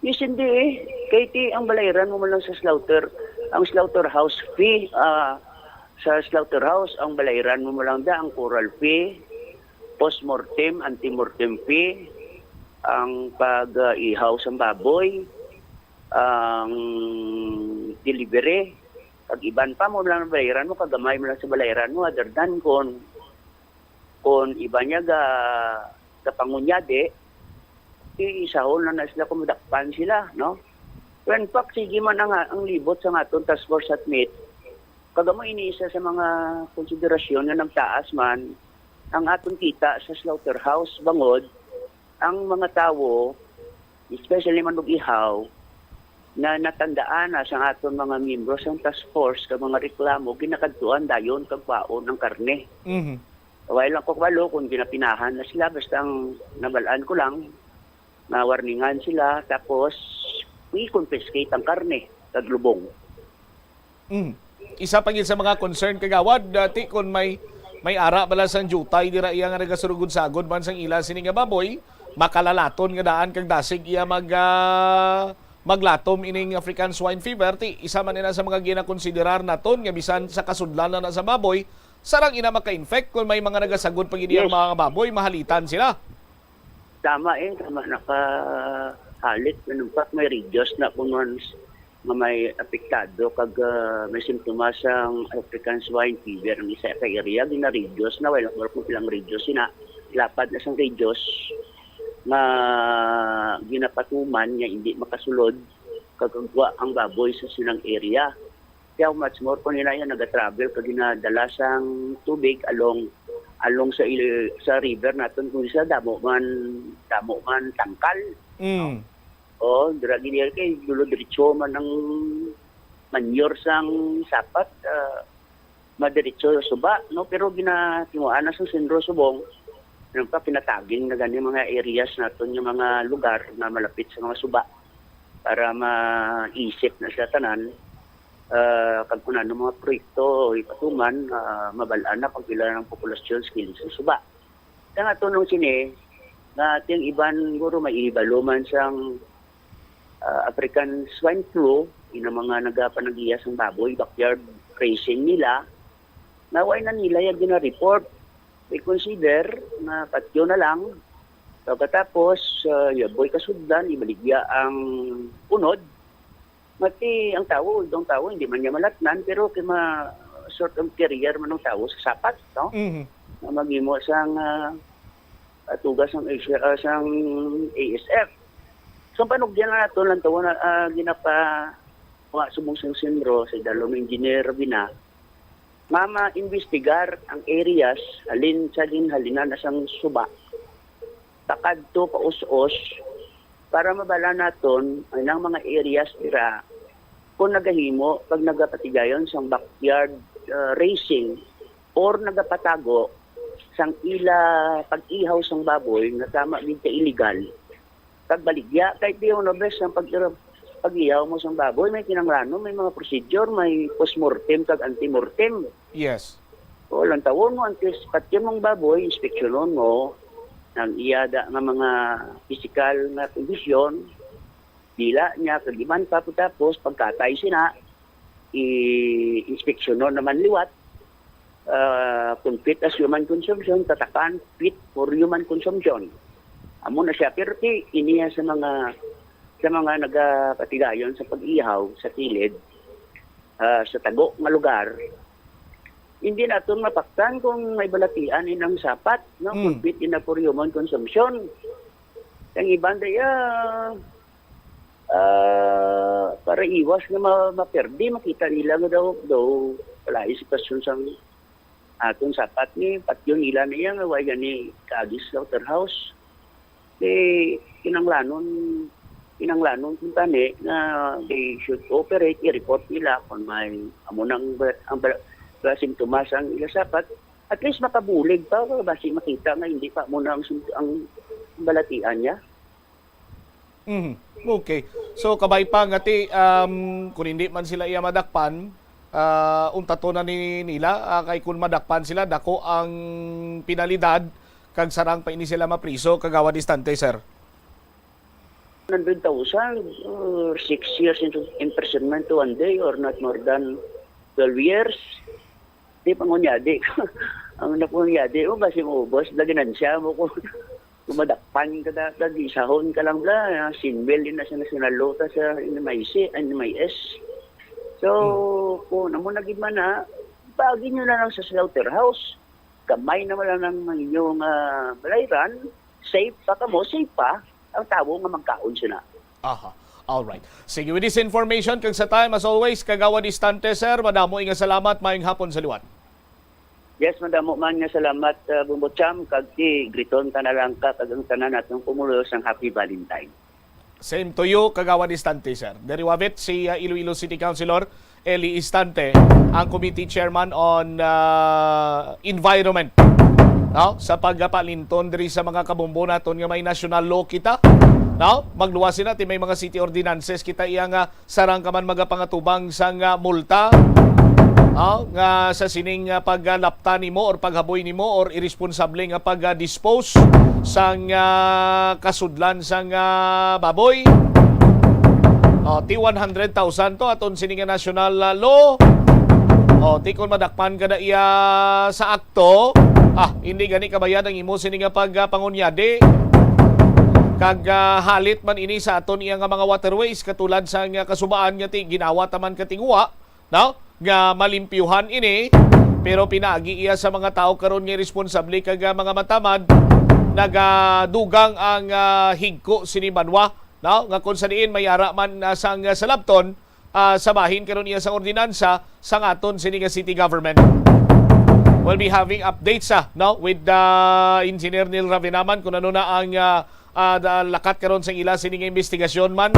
Yes, hindi eh. Kay ti ang balayran mo man lang sa slaughter, ang slaughterhouse fee, ah, sa slaughterhouse, ang balayran mo man lang da, ang corral fee, post-mortem, anti-mortem fee, ang pag-ihaw sang baboy, ang delivery, kag iban pa mo lang balayran mo, kagamay mo lang sa balayran mo, other than kon Kung iba niya ga, gapangunyadi, isahon na na sila kung madakpan sila, no? Pero in fact, sige man ang, ang libot sa aton task force at meat, kag amo ini isa sa mga konsiderasyon nga nagtaas man ang aton kita sa slaughterhouse, bangod ang mga tawo, especially man og ihaw, na natandaan na sa aton mga miyembro sang task force kag mga reklamo, ginakadtuan dayon kag kwaon ang karne. Mhm. Wala lang ko kabalo kung ginapinahan na sila, basta ang nabal-an ko lang, na warningan sila, tapos i-confiscate ang karne kag lubong. Mm. Isa pa gid sa mga concern, Kagawad, dati, kung may, may ara bala sang diutay dira iya nga nagasurugod-sagod man sang ila sini nga baboy, makalalaton nga daan kag dasig iya mag, ah, maglatom ining African swine fever. Ti, isa man ina sa mga ginakonsiderar naton nga bisan sa kasudlan na na sa baboy, sarang ina maka-infect kung may mga nagasagod pa gid iya Yes. mga baboy, mahalitan sila. Tama, eh, tama, nakahalit. In fact, may reduce na kung nga may apektado kag, ah, may simptomas sang African swine fever ang isa ka area, gina-reduce na, wala, wala kung pilang reduce sina, lapad na sang reduce nga ginapatuman nga hindi makasulod kag kagwa ang baboy sa silang area. Kaya much more kung nila yan nagatravel kag ginadala sang tubig along, along sa il-, sa river naton, kung sa damo man, damo man tangkal. Mm. O, dira gid kay dulo diretso man ang manure sang sapat, ah, madiretso sa suba, no? Pero ginatimuan na sa Sentro Subong, ano pa, pinataging na gani mga areas naton, yung mga lugar na malapit sa mga suba para maisip na sa tanan, ah, kag kung ano mga proyekto ipatuman, ah, mabal-an na kung pila ang populasyon sa kilid sa suba. Kaya nga tunong sini, nga ating iban guro may ibalo man sang, ah, African swine flu, ina mga nagapanagiya sang baboy, backyard raising nila, na wala na nila yung gina-report. I-consider na patyo na lang. Pagkatapos, ah, yaboy kasudlan, ibaligya ang unod. Mati ang tawo, ang tawo, hindi man niya malatnan, pero kay ma-, sort of carrier man ang tawo sa sapat, no? Mhm. Na maghimo sang, ah, atuga sang Asia, ah, sang A S F. So, panugyan na nato lang tawo na, ah, ginapa-, wa subong sang Sentro, sa idalom ni Engineer Bina, nga ma-investigar ang areas halin sa ginhalinan na sang suba, pakadto pa us-os, para mabala naton ang mga areas dira kung nagahimo kag nagapatigayon sang backyard, uh, raising or nagapatago sang ila pag-ihaw sang baboy nga tama gid ka illegal. Pagbaligya, kay di, una bes ang pag-, pag-ihaw mo sang baboy, may kinanglanon, may mga procedure, may postmortem kag antemortem. Yes. O, lantawon mo, antes patyon mong baboy, inspeksyonon mo ang iya da nga mga pisikal nga kondisyon, dila niya, kag iban pa. Tapos, pagkatay sina, i-inspeksyonon naman liwat, ah, kung fit as human consumption, tatakan, fit for human consumption. Amo na siya. Pero ti-, iniya sa mga, sa mga nagapatigayon sa pag-ihaw sa kilid, ah, sa tago nga lugar, hindi naton mapaktan kung may balatian inang sapat, no? Kung Mm. fit ina for human consumption. Ang iban daya, ah, para iwas nga ma-, maperdi, makita nila nga daw, daw wala yung sitwasyon sang aton sapat ni patyon nila niya nga way gani kaagi sa slaughterhouse. Di kinanglanon, kinanglanon kung tani nga they should cooperate, i-report nila kung may amo nang ba-, ang ba-, ba simptomas ang ila sapat. At least makabulig pa, basi makita nga hindi pa mo na ang sim-, ang balatian niya. Mhm. Okay. So, kabay pa nga ti, um, kung hindi man sila iya madakpan, ah, untato na ni nila, ah, kay kung madakpan sila, dako ang penalidad, kag sarang pa ini sila mapriso, Kagawad Istante, sir. Hundred thousand or six years into imprisonment to one day or not more than twelve years. Di pangunyadi. Ang napangunyadi, o, basi maubos, na ginansya mo ko. Kumadakpan ka na, kag isahon ka lang bla, sinbel din na sa National Law, ta sa N M I C, N M I S. So, Hmm. kung amo na gid man na, bagi nyo na lang sa slaughterhouse. Gamay naman lang ang inyong, ah, balayran, safe pa kamo, safe pa ang tawo nga magkaon sina. Aha. All right. Sige, with this information, kag sa time, as always, Kagawad Istante, sir, madamo nga salamat. Maayong hapon sa liwat. Yes, madamo man nga salamat, ah, Bombo Cham, kag ti griton ta na lang ka, kag ang tanan natong pumulos ng Happy Valentine. Same to you, Kagawad Istante, sir. Diri wavit si, ah, Iloilo City Councilor Eli Istante, ang Committee Chairman on, ah, Environment. No? Sa pagpalinton diri sa mga kabombo naton nga may national law kita. No? Magluwas sila, ti may mga city ordinances kita iya nga sarang ka man magapangatubang sang, ah, multa, ah, nga sa sining, ah, paglapta nimo or paghaboy nimo or irresponsable nga pag-dispose sang, ah, kasudlan sang, ah, baboy. Oh, ti one hundred thousand to aton sini nga national, ah, law. Oh, ti kon madakpan ka na iya sa akto, ah, hindi gani kabayad ang imo sini nga pag, ah, pangunyadi. Kag, ah, halit man ini sa aton iya nga mga waterways, katulad sang, ah, kasubaan nga ti ginawa ta man katinguha, no? Nga malimpyuhan ini, pero pinaagi iya sa mga tawo karon nga responsable kag, ah, mga matamad, nagadugang ang, ah, higko sini banwa, no? Nga kung sa diin may ara man, ah, sang, ah, salabton, ah, sa bahin karon iya sang ordinansa sang aton sini nga city government. We'll be having updates, ah, no, with, ah, Engineer Neil Ravinaman kung ano na ang, ah, ah, da-, lakat karon sang ila sini nga investigasyon man.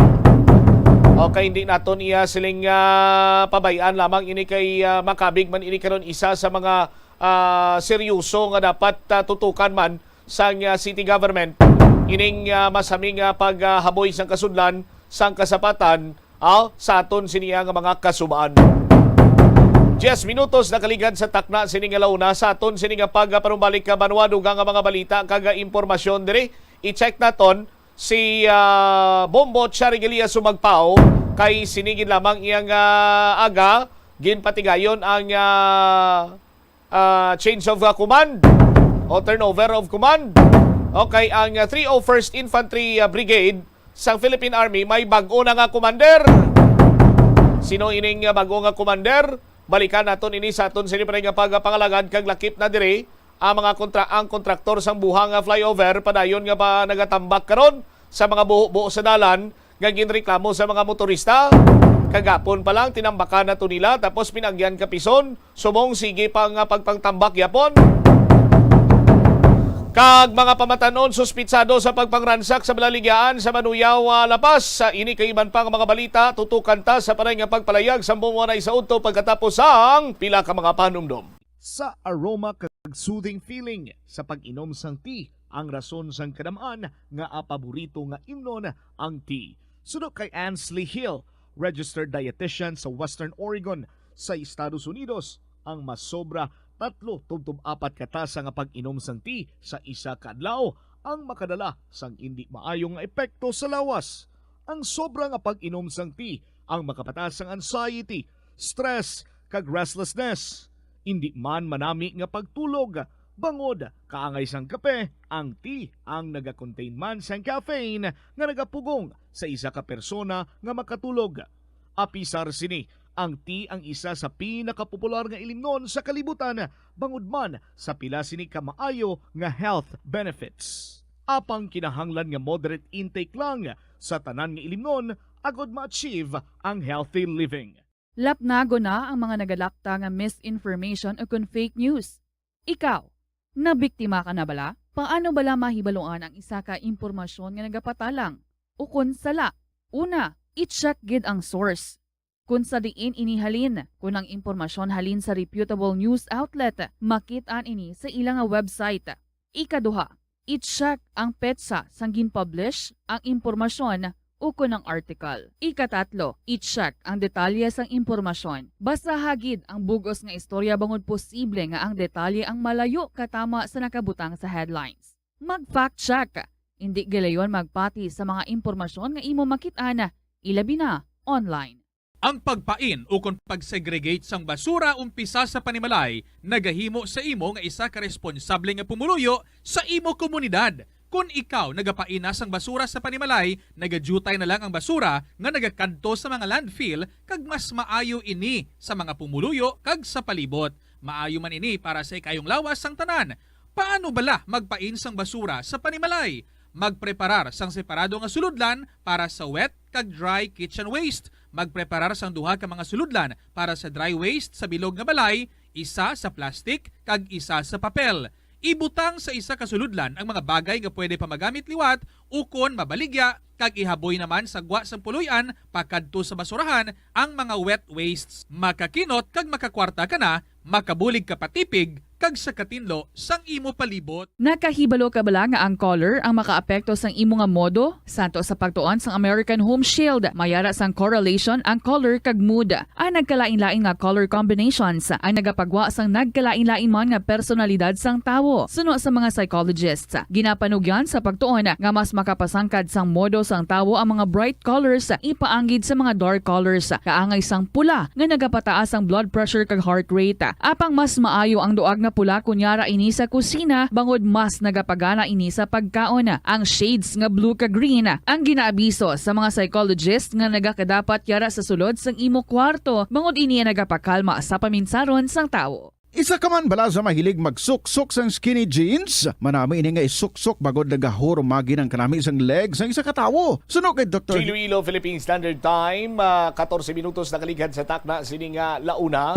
Okay, hindi naton iya siling, ah, pabay-an lamang ini kay, ah, makabig man ini karon isa sa mga, ah, seryoso nga dapat, ah, tutukan man sang, ah, city government ining, ah, masaming, ah, paghaboy sang kasudlan, sang kasapatan, ah, sa aton sini nga mga kasubaan. Diyes minutos nakaligad sa takna sini nga launa sa aton sini nga pagpanumbalik ka banwa. Dugang nga mga balita kag impormasyon diri. I-check naton si, ah, Bombo Charigalia Sumagpao kay sini gid lamang iyang, ah, aga ginpatigayon ang, ah, ah, change of, ah, command o turnover of command. Okay, ang, ah, three oh first Infantry, ah, Brigade sang Philippine Army may bag-o na nga commander. Sino ining, ah, bag-o nga commander? Balikan naton ini sa aton sini pa nga pagpangalagad kag lakip na diri ang mga kontra-, ang kontraktor sang buhang nga flyover padayon nga pa nagatambak karon sa mga buho-buho sa dalan nga ginreklamo sa mga motorista. Kagapon pa lang, tinambakan na to nila, tapos pinagyan kapison, subong sige pa nga pagpangtambak yapon. Kag mga pamatanon suspitsado sa pagpangransak sa balaligyaan sa Manuyaw, ah, La Paz. Sa ini kag iban pa nga mga balita, tutukan ta sa panay nga pagpalayag sa buwan ay sa udto pagkatapos sang pila ka mga panumdom. Sa aroma kag soothing feeling sa pag-inom sang tea, ang rason sang kadam-an nga, ah, paborito nga imnon ang tea. Suno kay Ansley Hill, registered dietitian sa Western Oregon sa Estados Unidos, ang masobra tatlo tubtob apat ka tasa nga pag-inom sang tea sa isa ka adlaw ang makadala sang indi maayo nga epekto sa lawas. Ang sobra nga pag-inom sang tea ang makapataas sang anxiety, stress, kag restlessness. Indi man manami nga pagtulog, bangod kaangay sang kape, ang tea ang nagakontain man sang caffeine nga nagapugong sa isa ka persona nga makatulog. Apisar sini, ang tea ang isa sa pinakapopular nga ilimnon sa kalibutan, bangod man sa pila sini ka maayo nga health benefits. Apang kinahanglan nga moderate intake lang sa tanan nga ilimnon agod ma-achieve ang healthy living. Lapnagon na ang mga nagalakta nga misinformation o kon fake news. Ikaw, nabiktima ka na bala? Paano bala mahibaluan ang isa ka impormasyon nga nagapatalang o kon sala? Una, i-check gid ang source. Kon sa diin ini halin, kon ang impormasyon halin sa reputable news outlet, makit-an ini sa ila nga website. Ikaduha, i-check ang petsa sang gin-publish ang impormasyon ukon ang article. Ikatatlo, i-check ang detalye sang impormasyon. Basaha gid ang bug-os nga istorya bangod posible nga ang detalye ang malayo katama sa nakabutang sa headlines. Mag-fact check. Indi gilayon magpati sa mga impormasyon nga imo makit-an, ilabi na online. Ang pagpain ukon pag-segregate sang basura umpisa sa panimalay nagahimo sa imo nga isa ka responsable nga pumuluyo sa imo komunidad. Kon ikaw nagapain na sang basura sa panimalay, nagadiutay na lang ang basura nga nagakadto sa mga landfill, kag mas maayo ini sa mga pumuluyo kag sa palibot. Maayo man ini para sa ikayong lawas sang tanan. Paano bala magpain sang basura sa panimalay? Magpreparar sang separado nga sulodlan para sa wet kag dry kitchen waste. Magpreparar sang duha ka mga sulodlan para sa dry waste sa bilog nga balay, isa sa plastic kag isa sa papel. Ibutang sa isa ka sulodlan ang mga bagay nga pwede pa magamit liwat ukon mabaligya, kag ihaboy naman sa gwa sang puloy-an pakadto sa basurahan ang mga wet wastes. Makakinot kag makakwarta ka na, makabulig ka pa tipig, kag sa katinlo sang imo palibot. Nakahibalo ka bala nga ang color ang makaapekto sang imo nga modo? Santo sa pagtuon sang American Home Shield, mayara sang correlation ang color kag mood. Ang nagkalain-lain nga color combinations ang nagapagwa sang nagkalain-lain man nga personalidad sang tawo. Suno sa mga psychologists, ginapanugyan sa pagtuon nga mas makapasangkad sang modo sang tawo ang mga bright colors ipaanggid sa mga dark colors, kaangay sang pula nga nagapataas ang blood pressure kag heart rate. Apang mas maayo ang duag nga pula kon yara ini sa kusina, bangod mas nagapagana ini sa pagkaon. Ang shades nga blue kag green ang ginaabiso sa mga psychologist nga nagakadapat yara sa sulod sang imo kwarto, bangod ini ang nagapakalma sa paminsaron sang tawo. Isa ka man bala sa mahilig magsuksok sang skinny jeans? Manami ini nga isuksok bangod nagahurumagi ang kanami sang leg sang isa ka tawo. Suno kay Doktor Iloilo Philippine Standard Time, ah, katorse minutos nakaligad sa takna sini nga launa.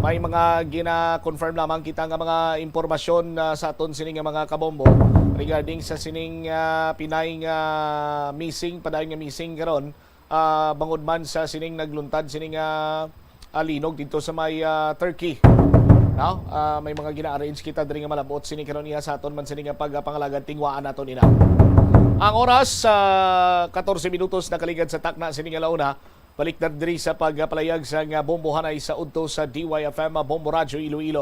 May mga gina-confirm lamang kita nga mga impormasyon, ah, sa aton sini nga mga kabombo regarding sa sining, ah, pinay nga missing, padayon nga missing karon, ah, bangod man sa sining nagluntad sini nga, ah, linog dito sa may, ah, Turkey. No? Ah, may mga gina-arrange kita diri nga malabot sini karon iya sa aton man sini nga pagpangalagad, tingwaan naton ina. Ang oras sa katorse minutos nakaligad sa takna sini nga launa. Balik na diri sa pagpalayag sa nga bombohanay sa udto sa D Y F M Bombo Radyo Iloilo.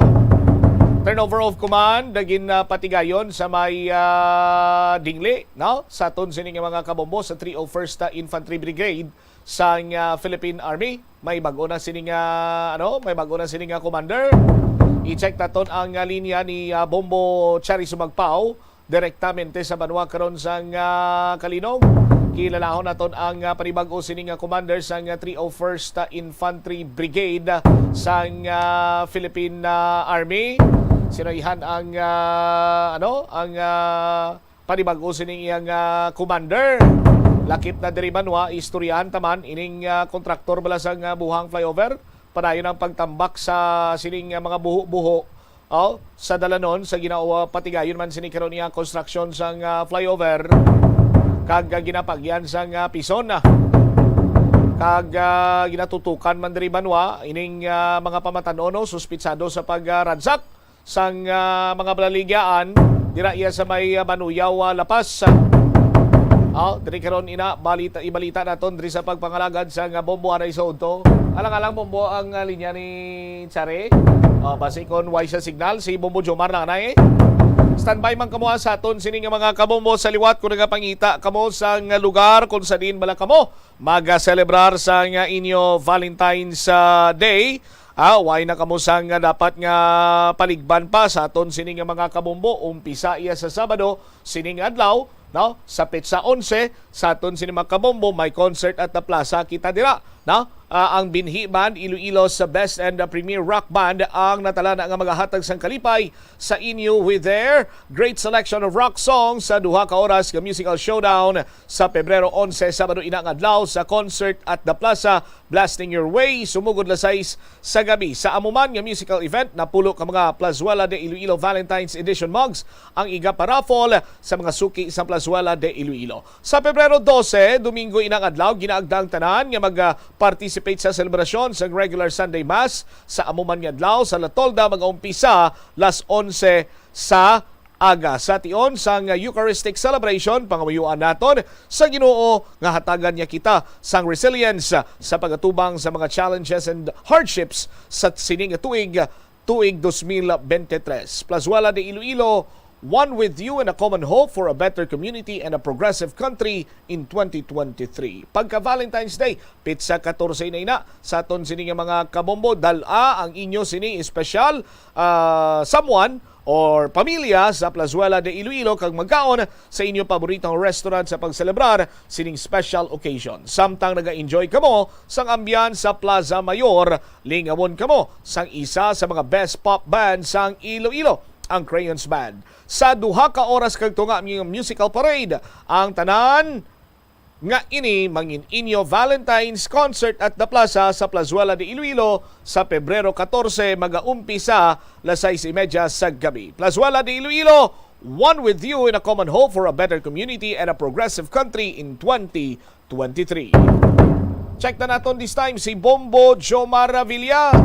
Turnover of command nagin, ah, patigayon sa may, ah, dingli, no? Sa aton sini nga mga kabombo sa three oh first Infantry Brigade sang, ah, Philippine Army. May bag-o na sini nga, ano, may bag-o na sini nga commander. I-check naton ang, ah, linya ni, ah, Bombo Charis Magpao direktamente sa banwa karon sang, ah, Calinog. Kilalahon naton ang, ah, panibag-o sini nga commander sang, ah, three oh first Infantry Brigade sang, ah, Philippine, ah, Army. Sinaihan ang, ah, ano, ang, ah, panibag-o sining iyang, ah, commander. Lakip na diri banwa, istoryahan ta man ining, ah, kontraktor bala sang, ah, buhang flyover. Padayon ang pagtambak sa sining, ah, mga buho-buho, oh, sa dalanon sa ginawa patigayon man sini karon iya konstruksyon sang, ah, flyover kag, ah, ginapagyan sang, ah, pison, ah. Kag, ah, ginatutukan man diri banwa ining, ah, mga pamatan-on, no, suspitsado sa pag, ah, ransak sang, ah, mga balaligyaan dira iya sa may, ah, Banuyaw, ah, La Paz. Oh, diri karon ina balita, ibalita naton diri sa pagpangalagad sang, ah, bombo anay sa udto. Alang-alang bombo ang, ah, linya ni Chare. Oh, basi kon way sa signal si Bombo Jomar lang na eh. Standby man kamo, ah, sa aton sini nga mga kabombo sa liwat kung nagapangita kamo sang lugar kung sa diin bala kamo mag-celebrar sang inyo Valentine's, ah, Day. Ah, way na kamo sang dapat nga paligban pa sa aton sini nga mga kabombo. Umpisa iya sa Sabado, sining adlaw, no? Sa petsa onse, sa aton sini mga kabombo, may concert at the plaza kita dira, no? Ah, ang binhi band, Iloilo's best and, ah, premier rock band, ang natalana nga magahatag sang kalipay sa inyo with their great selection of rock songs sa duha ka oras nga musical showdown sa Pebrero onse, Sabado ina nga adlaw, sa Concert at the Plaza, Blasting Your Way, sumugod las sais sa gabi. Sa amo man nga musical event, napulo ka mga Plazuela de Iloilo Valentine's Edition mugs ang iga pa-raffle sa mga suki sa Plazuela de Iloilo. Sa Pebrero dose, Domingo ina nga adlaw, ginaagda ang tanan nga mag, ah, participate sa selebrasyon sa regular Sunday Mass sa amo man nga adlaw sa La Tolda, mag-umpisa las onse sa aga. Sa tion sang Eucharistic celebration, pangamuyoan naton sa Ginoo nga hatagan niya kita sang resilience sa pag-atubang sa mga challenges and hardships sa sini nga tuig, tuig dos mil bente tres. Plazuela de Iloilo, one with you in a common hope for a better community and a progressive country in twenty twenty-three. Pagka Valentine's Day, petsa katorse na ina, sa aton sini nga mga kabombo, dal-a ang inyo sini espesyal, ah, someone or pamilya sa Plazuela de Iloilo kag magkaon sa inyo paboritong restaurant sa pagselebrar sining special occasion. Samtang naga-enjoy kamo sang ambiance sa Plaza Mayor, lingawon kamo sang isa sa mga best pop band sang Iloilo, ang Crayons Band. Sa duha ka oras kag tunga nga musical parade, ang tanan nga ini mangin inyo Valentine's Concert at the Plaza sa Plazuela de Iloilo sa Pebrero katorse, magaumpisa las sais y media sa gabi. Plazuela de Iloilo, one with you in a common hope for a better community and a progressive country in twenty twenty-three. Check na naton this time si Bombo Jomar Villa.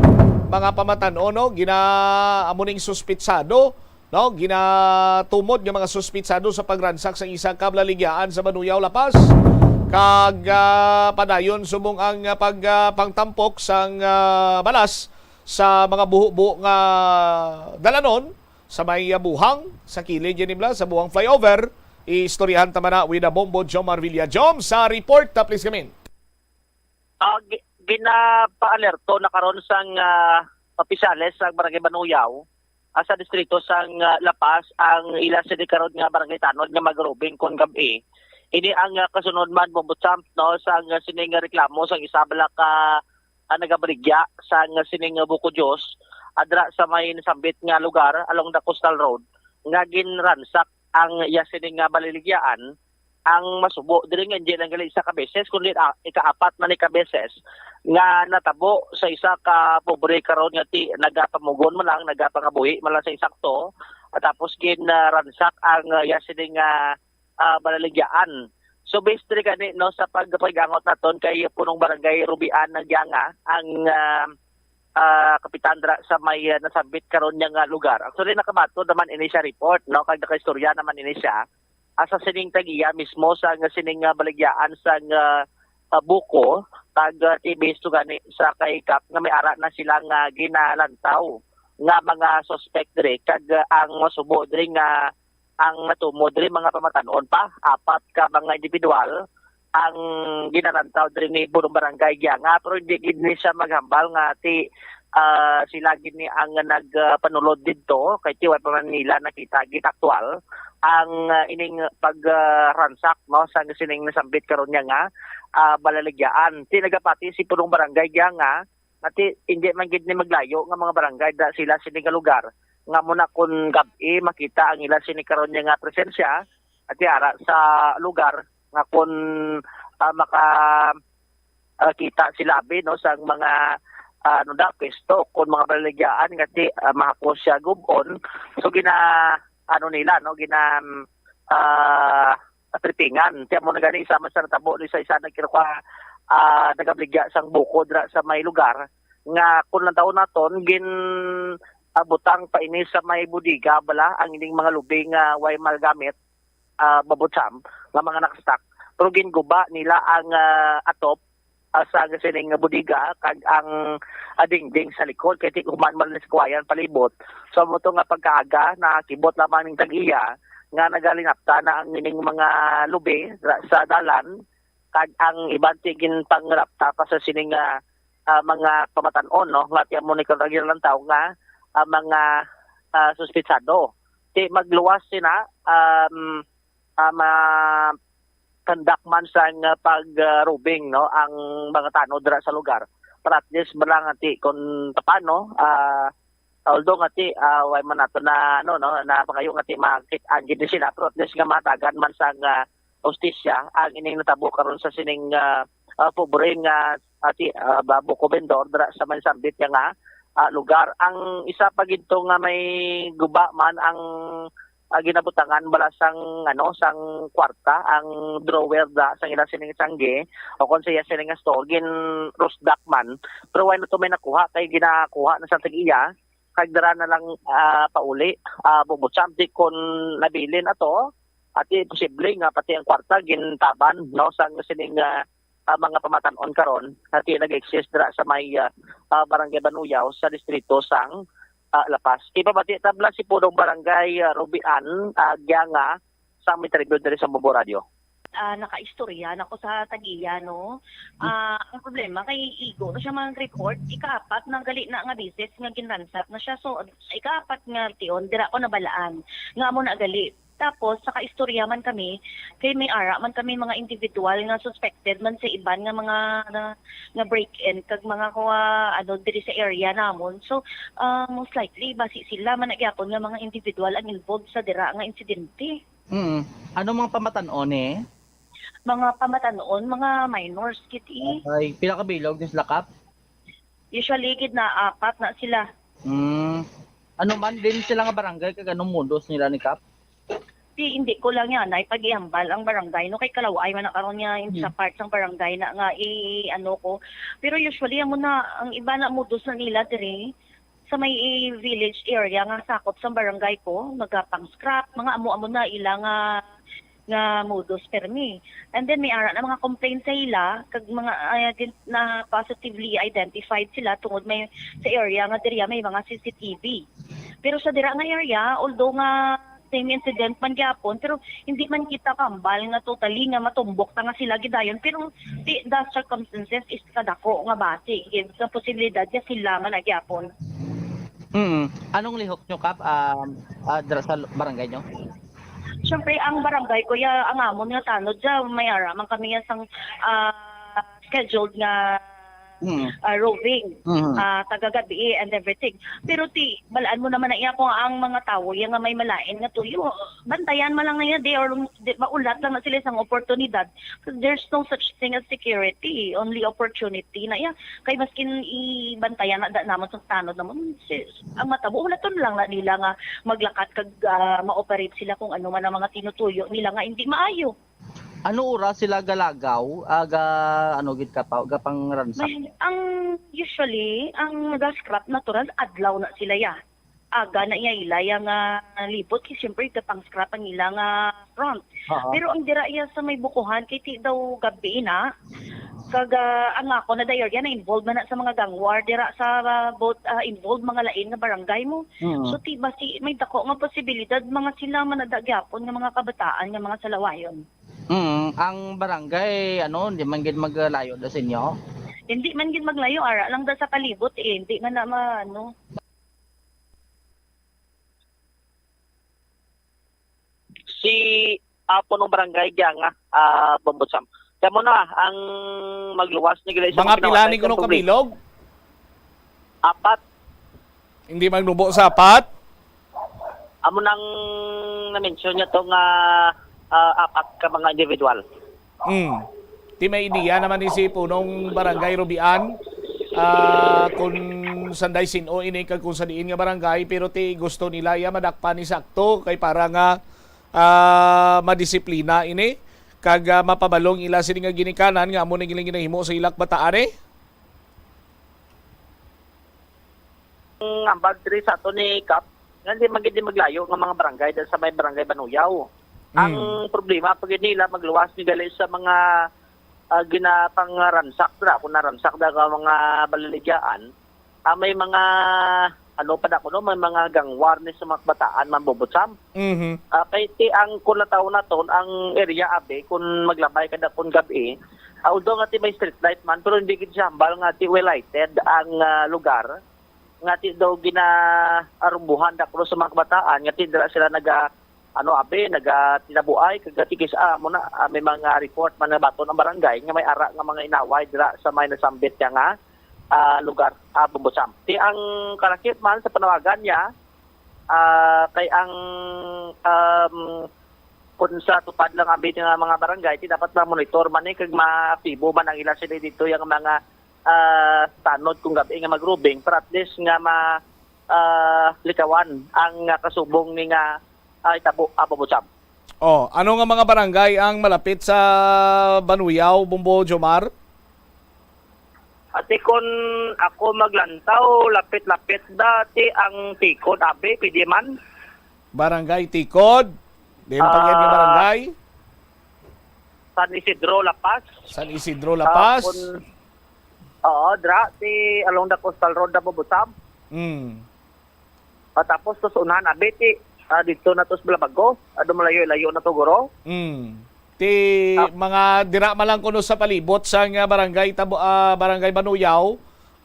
Mga pamatan-on, no? Gina-, amo ning suspitsado, no? Ginatumod nga mga suspitsado sa pagransak sa isa ka balaligyaan sa Banuyaw, La Paz. Kag, ah, padayon subong ang, ah, pag, ah, pangtampok sang, ah, balas sa mga buho-buho nga dalanon sa may, ah, Buhang, sa kilid yan nibla, sa Buhang flyover. Istoryahan ta man na with, ah, Bombo Jomar Villa. Jom, sa report, ah, please come in. Ah, gi-, ginapaalerto na karon sang, ah, opisyales sa Barangay Banuyaw, ah, sa distrito sang, ah, La Paz ang ila sini karon nga barangay tanod nga magrubing kon gab-i. Ini ang, ah, kasunod man, Bombo Champ, no, sang, ah, sini nga reklamo sang isa bala ka, ah, nagabaligya sang, ah, sini nga buko juice, ah, dira sa may nasambit nga lugar along the Coastal Road nga ginransak ang iya sini nga balaligyaan. Ang masubo diri nga hindi lang gali isa ka beses, kundi, ah, ikaapat na ni ka beses nga natabo sa isa ka pobre karon nga ti nagapamugon man lang, nagapangabuhi man lang sa insakto, at tapos ginransak ang, ah, iya sini nga, ah, balaligyaan. So, based diri gani, no, sa pagpahigangot naton kay punong barangay Rubian ng Yanga, ang, ah, ah, kapitan dira sa may, ah, nasambit karon niya nga lugar. Actually, nakabato naman ini siya report, no, kag nakaistorya naman ini siya, ah, sa sining tag-iya mismo sa nga sining, ah, baligyaan sa nga, ah, buko, kag, ah, ti based to gani sa kay Kap nga may ara na sila nga ginalantaw nga mga suspect diri, kag, ah, ang masubo diri nga ang natumod diri mga pamatan-on pa, apat ka mga individual ang ginalantaw diri ni Bulong Barangay Gianga, pero hindi gid ni siya maghambal nga ti, ah, sila gid ni ang nagpanulod didto, kay ti wala pa man nila nakita gid aktual ang, ah, ining pag, ah, ransak, no, sa sining nasambit karon niya nga, ah, balaligyaan. Ti nagapati si Pulong Barangay Gianga nga ti hindi man gid ni maglayo nga mga barangay da sila sini nga lugar, nga mo na kun gab-i makita ang ila sini karon niya nga presensya, ati ara sa lugar nga kun, ah, maka, ah, kita sila abi, no, sang mga, ah, ano da, pwesto, kun mga balaligyaan nga ti, ah, mahapos siya gub-on. So gina, ano nila, no, gina, ah, tripingan. Kaya mo na gani, isa man sa natabo ni sa isa nagkinuha, ah, nagabligya sang buko dira sa may lugar nga kun lang taon naton gin, ah, butang pa ini sa may bodega bala ang ining mga lubi nga way magamit, ah, babutsam nga mga nakastock. Pero ginguba nila ang, ah, atop, ah, sa sining bodega kag ang, ah, dingding sa likod kay ti human man ni sa kuwayan palibot. So amo to nga pagkaaga nakakibot lamang ning tag-iya nga nagalinapta na ang ining mga lubi ra-, sa dalan, kag ang iban ti ginpangrapta pa sa sining, ah, ah, mga pamatan-on, no, nga ti amo ni kon ginlantaw nga, ah, mga, ah, suspitsado. Ti magluwas sina, um, ah, ma-, conduct man sang, ah, pag, ah, robing, no, ang mga tanod dira sa lugar. Pero at least man lang ti kon paano, ah, although nga ti, ah, way man nato na, ano, no, na pangayo nga ti makit-an gid ni sila, pero at least nga matagan man sang, ah, hustisya ang ining natabo karon sa sining, ah, ah, pobre nga, ah, ti, ah, ba-, buko vendor dira sa may sambit niya nga, ah, lugar. Ang isa pa gid to nga may guba man ang, ah, ginabutangan bala sang, ano, sang kwarta, ang drawer da sang ila sining sangge o kon sa iya sining nga store, ginrusdak man. Pero wala na to may nakuha kay ginakuha na sa tag-iya kag dara na lang, ah, pauli, ah, Bombo Champ, di kon nabilin ato, ati posible nga pati ang kwarta gintaban, no, sang sining, ah, ah, mga pamatan-on karon, ati nag-exist dira sa may, ah, ah, Barangay Banuyaw sa distrito sang, ah, La Paz. Ipabati tabla si Pulong Barangay, ah, Rubian, ah, Gianga, sa may tribune diri sa Bombo Radio. ah, nakaistorya na ko sa tag-iya, no? Ah, ang problema kay igo na siya mag-report, ikaapat na gali na nga beses nga ginransak na siya. So, ikaapat nga tion, dira ko nabalaan nga amo na gali. Tapos, sa kaistorya man kami, kay may ara man kami mga individual nga suspected man sa iban nga mga, nga, nga break-in kag mga kuha, ano, diri sa area namon. So, ah, most likely, basi sila man na gyapon nga mga individual ang involved sa dira nga insidente. Mm. Ano mga pamatan-on eh? Mga pamatan-on, mga minors gid eh. Ay, pila ka bilog ni sila, Kap? Usually gid na apat na sila. Mm. Ano man din sila nga barangay kag anong modus nila ni, Kap? Di, hindi ko lang yan ay pag-ihambal ang barangay, no, kay kalaway man na karon niya in sa Hmm. part sang barangay na nga i-, ano ko. Pero usually, amo na, ang iba na modus na nila diri sa may, eh, village area nga sakop sa barangay ko, nagapang scrap, mga amo-amo na ila nga, nga modus permi. And then may ara na mga complaint sa ila, kag mga, ah, din, na positively identified sila tungod may sa area nga diriya may mga C C T V. Pero sa dira nga area, although nga same incident man gyapon, pero hindi man kita kambal nga totally nga matumbok ta nga sila gidayon. Pero the, the circumstances is kadako nga basi gid sa posibilidad nga sila man na gyapon. Mm. Anong lihok nyo, Kap, ah, ah, dira sa barangay nyo? Siyempre, ang barangay ko, ya, ang amon nga tanod, ya, may ara man kami ya sang, ah, scheduled nga, Mm. ah, roving, Mm. ah, taga gabi and everything. Pero ti, balaan mo naman na iya kung ang mga tawo ya nga may malain nga tuyo, bantayan man lang na iya, di, or di, maulat lang na sila sang oportunidad. There's no such thing as security, only opportunity na iya. Kay maskin ibantayan na da namon sa tanod namon, si, ang matabo, hulaton lang na nila nga maglakat kag, ah, ma-operate sila kung ano man ang mga tinutuyo nila nga hindi maayo. Ano oras sila galagaw? Aga, ano gid ka pa, gapangransak? May, ang usually, ang naga-scrap natural, adlaw na sila ya. Aga na iya ila ya nga libot, kay siyempre gapang-scrap ang ila nga front. Oo. Pero ang dira iya sa may bukuhan, kay ti daw gabi na, kag, ah, ang ako na diarrhea, na-involve man na sa mga gang war, dira sa, ah, both, ah, involved mga lain nga barangay mo. Mm. So, ti, basi, may dako nga posibilidad, mga sila man na da gyapon nga mga kabataan nga mga salawayon. Mm, ang barangay, ano, hindi man gid maglayo da sa inyo? Hindi man gid maglayo, ara lang da sa palibot, eh. Hindi man na ma-, ano. Si Apo ng Barangay Gianga, ah, Bombo Sam. Kamo na ang magluwas ni Gilay sa Mga mga pila pinamatay ni kuno sa tubig. Kabilog? Apat. Hindi magnubo sa apat? Amo nang na-mention niya to nga, ah, apat ka mga individual. Mm. Ti may ideya naman ni si Punong Barangay Rubian, ah, kung sanday sin-o ini kag kung sa diin nga barangay, pero ti gusto nila iya madakpan ni sakto kay para nga, ah, madisiplina ini kag, ah, mapabalong ila sini nga ginikanan nga amo ni giling ginahimo sa ilak bataan eh. Ang ambag diri sa ato ni Kap, nga hindi man gid maglayo nga mga barangay dahil sa may barangay Banuyaw. Ang Mm. problema pa gid nila magluwas ni gali sa mga, ah, ginapangaransak na, kung naransak na nga mga baliligyaan, ah, may mga, ano pa na kuno, may mga gang war ni sa mga bataan, Ma'am Bobotsam. Mhm. Ah, kay ti ang kung nataw naton ang area abi, kung maglabay ka na kung gabi, ah, although nga ti may street light man, pero hindi gid siya hambal nga ti well lighted ang, ah, lugar. Nga ti daw ginaarumbuhan da kuno sa mga kabataan, nga ti dira sila naga, ano, abi, nagatinabuay, kag ti kis-, ah, mo na, ah, may mga report man nga baton ang barangay nga may ara nga mga inaway dira sa may nasambit niya nga, ah, lugar, ah, Bumbusam. Ti ang kalakip man sa panawagan niya, ah, kay ang, um, kun sa tupad lang abi nga mga barangay, ti dapat ma-monitor man ni kag maaktibo man ang ila sila dito yang mga, ah, tanod kung gabi nga mag-roving para at least nga ma, ah, likawan ang, ah, kasubong ni nga, ah, itabo, ah, Bobotsam. Oh, ano nga mga barangay ang malapit sa Banuyaw, Bombo Jomar? Ati, kun ako maglantaw, lapit-lapit da ti ang Tikod, abi, pwede man. Barangay Tikod? Diin pa yan nga Ah, barangay? San Isidro, La Paz. San Isidro, La Ah, Paz? kun, oo, dra, ti along the coastal road na Bobotsam. Mm. Patapos to sa unahan, abi, ti, ah, dito na to sa Balabago. Ado malayo-layo na to, guro. Mm. Ti Ah. mga dira man lang kuno sa palibot sang, ah, barangay Tabo-, ah, Barangay Banuyaw,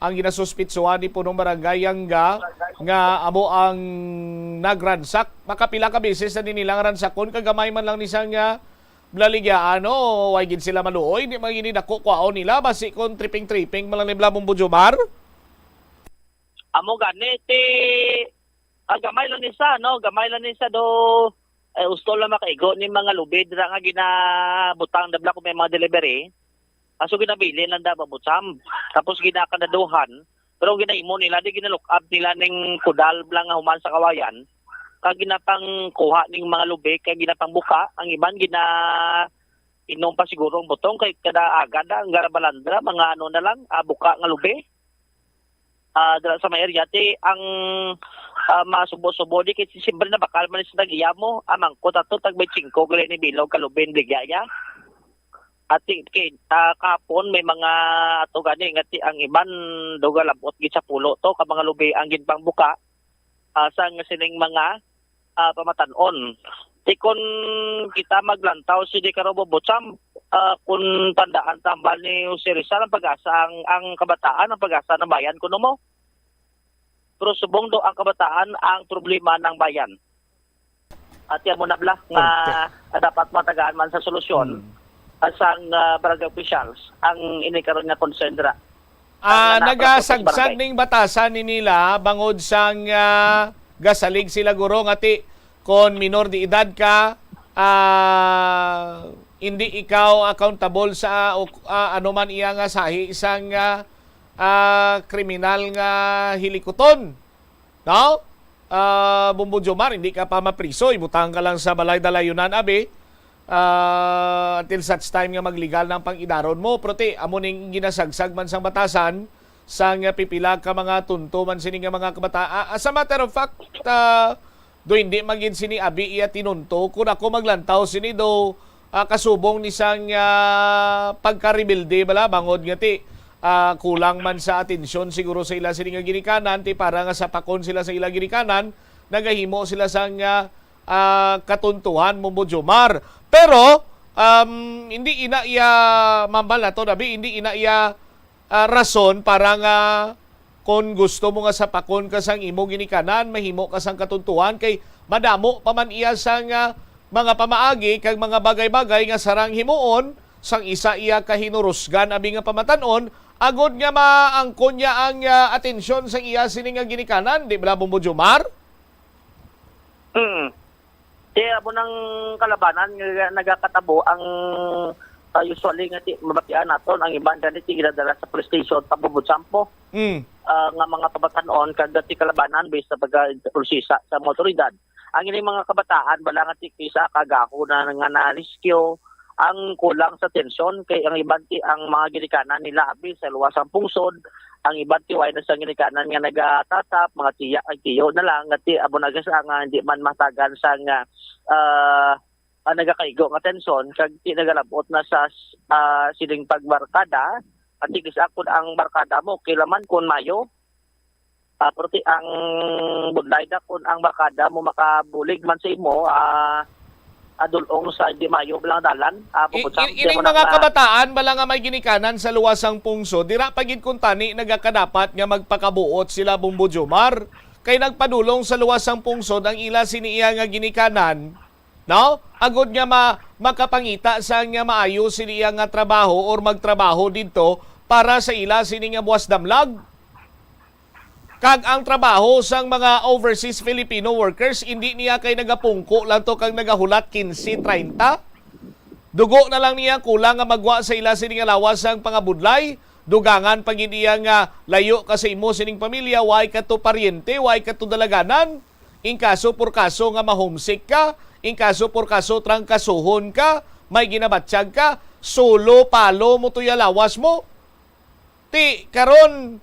ang ginasuspitsuhan ni Punong Barangay Yangga nga amo ang nagransak. Makapila ka beses na din nilang ransakon, kagamay man lang ni sang, ah, blaligyaan, no? Way gid sila maluoy, di man gini dako kwaon nila, basi kon tripping-tripping man lang ni Blabong Bujumar. Amo gani, ti, ah, gamay lang ni sa, no? Gamay lang ni sa do, eh, usto lang makaigo ni mga lubi dira nga ginabutang da bala kung may mga delivery. Aso ginabilin lang da, Babutsam. Tapos ginakadaduhan. Pero ang ginahimo nila, di ginalook up nila ning kudal bala nga human sa kawayan. Kag ginapangkuha ning mga lubi, kag ginapangbuka, ang iban gina inom pa siguro ang butong kay kada agad ang garabalandra, mga ano na lang, ah, buka nga lubi. Ah, dira sa may area, ti ang, ah, masubo-subo di kay siyempre na bakal man sa tag-iya mo, amangkot ato tag may tsingko gali ni bilog kalubin bigya niya. At ti-, kay, ah, kahapon may mga ato gani nga ti ang iban duga labot gid sa pulo to ka mga lubi ang ginpangbuka, ah, sang sining mga, ah, pamatan-on. Ti kon kita maglantaw sini karon, Bobotsam, ah, kun tandaan tambal ni Jose Rizal ang pag-asa ang, ang kabataan, ang pag-asa ng bayan kuno mo. Pero subong do ang kabataan ang problema ng bayan. At yan mo na bala nga Okay. dapat matagaan man sa solusyon Hmm. at sang, ah, barangay officials ang ini karon nga concern dira. Ah, Ang nagasagsag barangay. ning batasan ni nila bangod sang, ah, gasalig sila, guro, nga ti kon minor de edad ka, ah, hindi ikaw accountable sa o, ah, ano man iya nga sahi sang, ah, ah, kriminal nga hilikuton. No? Ah, Bombo Jomar, hindi ka pa mapriso, ibutang ka lang sa balay dalayunan, abi. Ah, until such time nga maglegal na ang pang-idaron mo, pero ti, amo ning ginasagsag man sang batasan, sang pipila ka mga tunto man sini nga mga kabataan. Ah, as a matter of fact, ah, do hindi man gid sini abi iya tinunto. Kung ako maglantaw sini do, ah, kasubong ni sang, ah, pagkarebelde bala, bangod nga ti, ah, kulang man sa atensyon siguro sa ila sini nga ginikanan, ti para nga sapakon sila sa ila ginikanan, nagahimo sila sang, ah, ah, katuntuhan, Bombo Jomar. Pero, um, hindi ina iya, mambal nato, Dabi, hindi ina iya, ah, rason para nga kon gusto mo nga sapakon ka sang imo ginikanan, mahimo ka sang katuntuhan, kay madamo pa man iya sang, ah, mga pamaagi kag mga bagay-bagay nga sarang himuon sang isa iya ka hinurusgan abi nga pamatan-on, agod nga maangkon niya ang, ah, atensyon sang iya sini nga ginikanan, di bala, Bombo Jomar? Mm. Kaya amo nang kalabanan nga nagakatabo ang, ah, usually nga ti-, mabatian naton ang iban gani ti ginadala sa police station, pabubutsampo, Mm. ah, nga mga pabatan-on kag ti kalabanan based sa pagka-ulsisa sa mga awtoridad. Ang ining mga kabataan, bala nga ti kisa kagaho na nga na-rescue, ang kulang sa atensyon kay ang iban ti ang mga ginikanan nila abi sa luwas sang pungsod, ang iban ti way na sa ginikanan nga nagatatap, mga tiya kag tiyo na lang, nga ti amo na gasa nga hindi man matagan sa nga, ah, ah, nagakaigo nga atensyon, kag ti nagalabot na sa, ah, sining pagbarkada, at ti gisa kun ang barkada mo, okay laman kun mayo, ah, pero ti ang budlay da kun ang barkada mo makabulig man sa imo, ah, adulong sa di mayo lang dalan, ah, I-, bukod sa i-, ining mga kabataan bala nga may ginikanan sa luwas sang pungsod, dira pa gid kuntani nagakadapat nga magpakabuot sila, Bombo Jomar, kay nagpadulong sa luwas sang pungsod ang ila sini iya nga ginikanan, no? Agod nga ma-, makapangita sa nga maayo sini iya nga trabaho or magtrabaho didto para sa ila sini nga buwas damlag. Kag ang trabaho sang mga overseas Filipino workers, indi niya kay nagapungko lang to kag nagahulat kinse, treinta. Dugo na lang niya kulang nga magwa sa ila sini nga lawas sang pangabudlay. Dugangan pa gid iya nga layo ka sa imo sining pamilya, way ka to paryente, way ka to dalaganan. In kaso por kaso nga ma-homesick ka, in kaso por kaso trangkasohon ka, may ginabatyag ka, solo palo mo to ya lawas mo. Ti karon,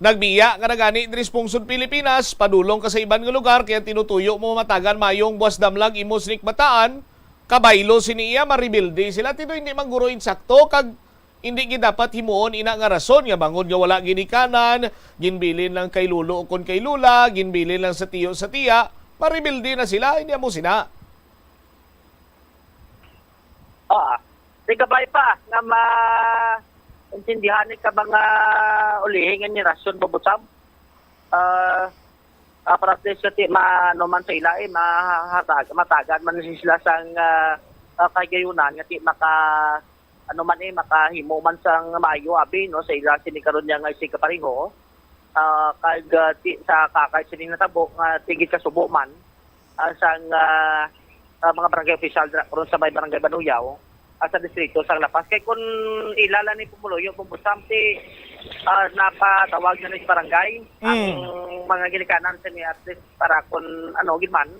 nagbiya ka na gani diri sa pungsod Pilipinas, padulong ka sa iban nga lugar, kaya tinutuyo mo matagan mayong buwas damlag imo sining kabataan, kabaylo sini iya, marebelde sila. Ti do hindi man guro insakto, kag hindi gid dapat himuon ina nga rason nga bangod nga wala ginikanan, ginbilin lang kay lolo ukon kay lola, ginbilin lang sa tiyo sa tiya, marebelde na sila, hindi amo sina. Oo. Di kabay pa nga ma-, intindihan ni ka mga ulihi nga ni rasyon, Bobo Sam. Ah, ah, para at least ti ma-, ano man sa ila, eh, mahatag-, matagan man sila sang, ah, ah, kagayunan nga ti maka-, ano man, eh, makahimo man sang maayo, abi, no, sa ila sini karon niya nga isigkapareho. Ah, kag, ah, ti-, sa kakay sini natabo nga tigid kasubo man, ah, sang, ah, ah, mga barangay official dira karon sa may Barangay Banuyaw, ah, sa distrito sang La Paz. Kay kun ila lang ni pumuluyo, kung busamti, ah, napatawag na ni sa barangay ang Mm. mga ginikanan sa ni at least para kun ano gid man,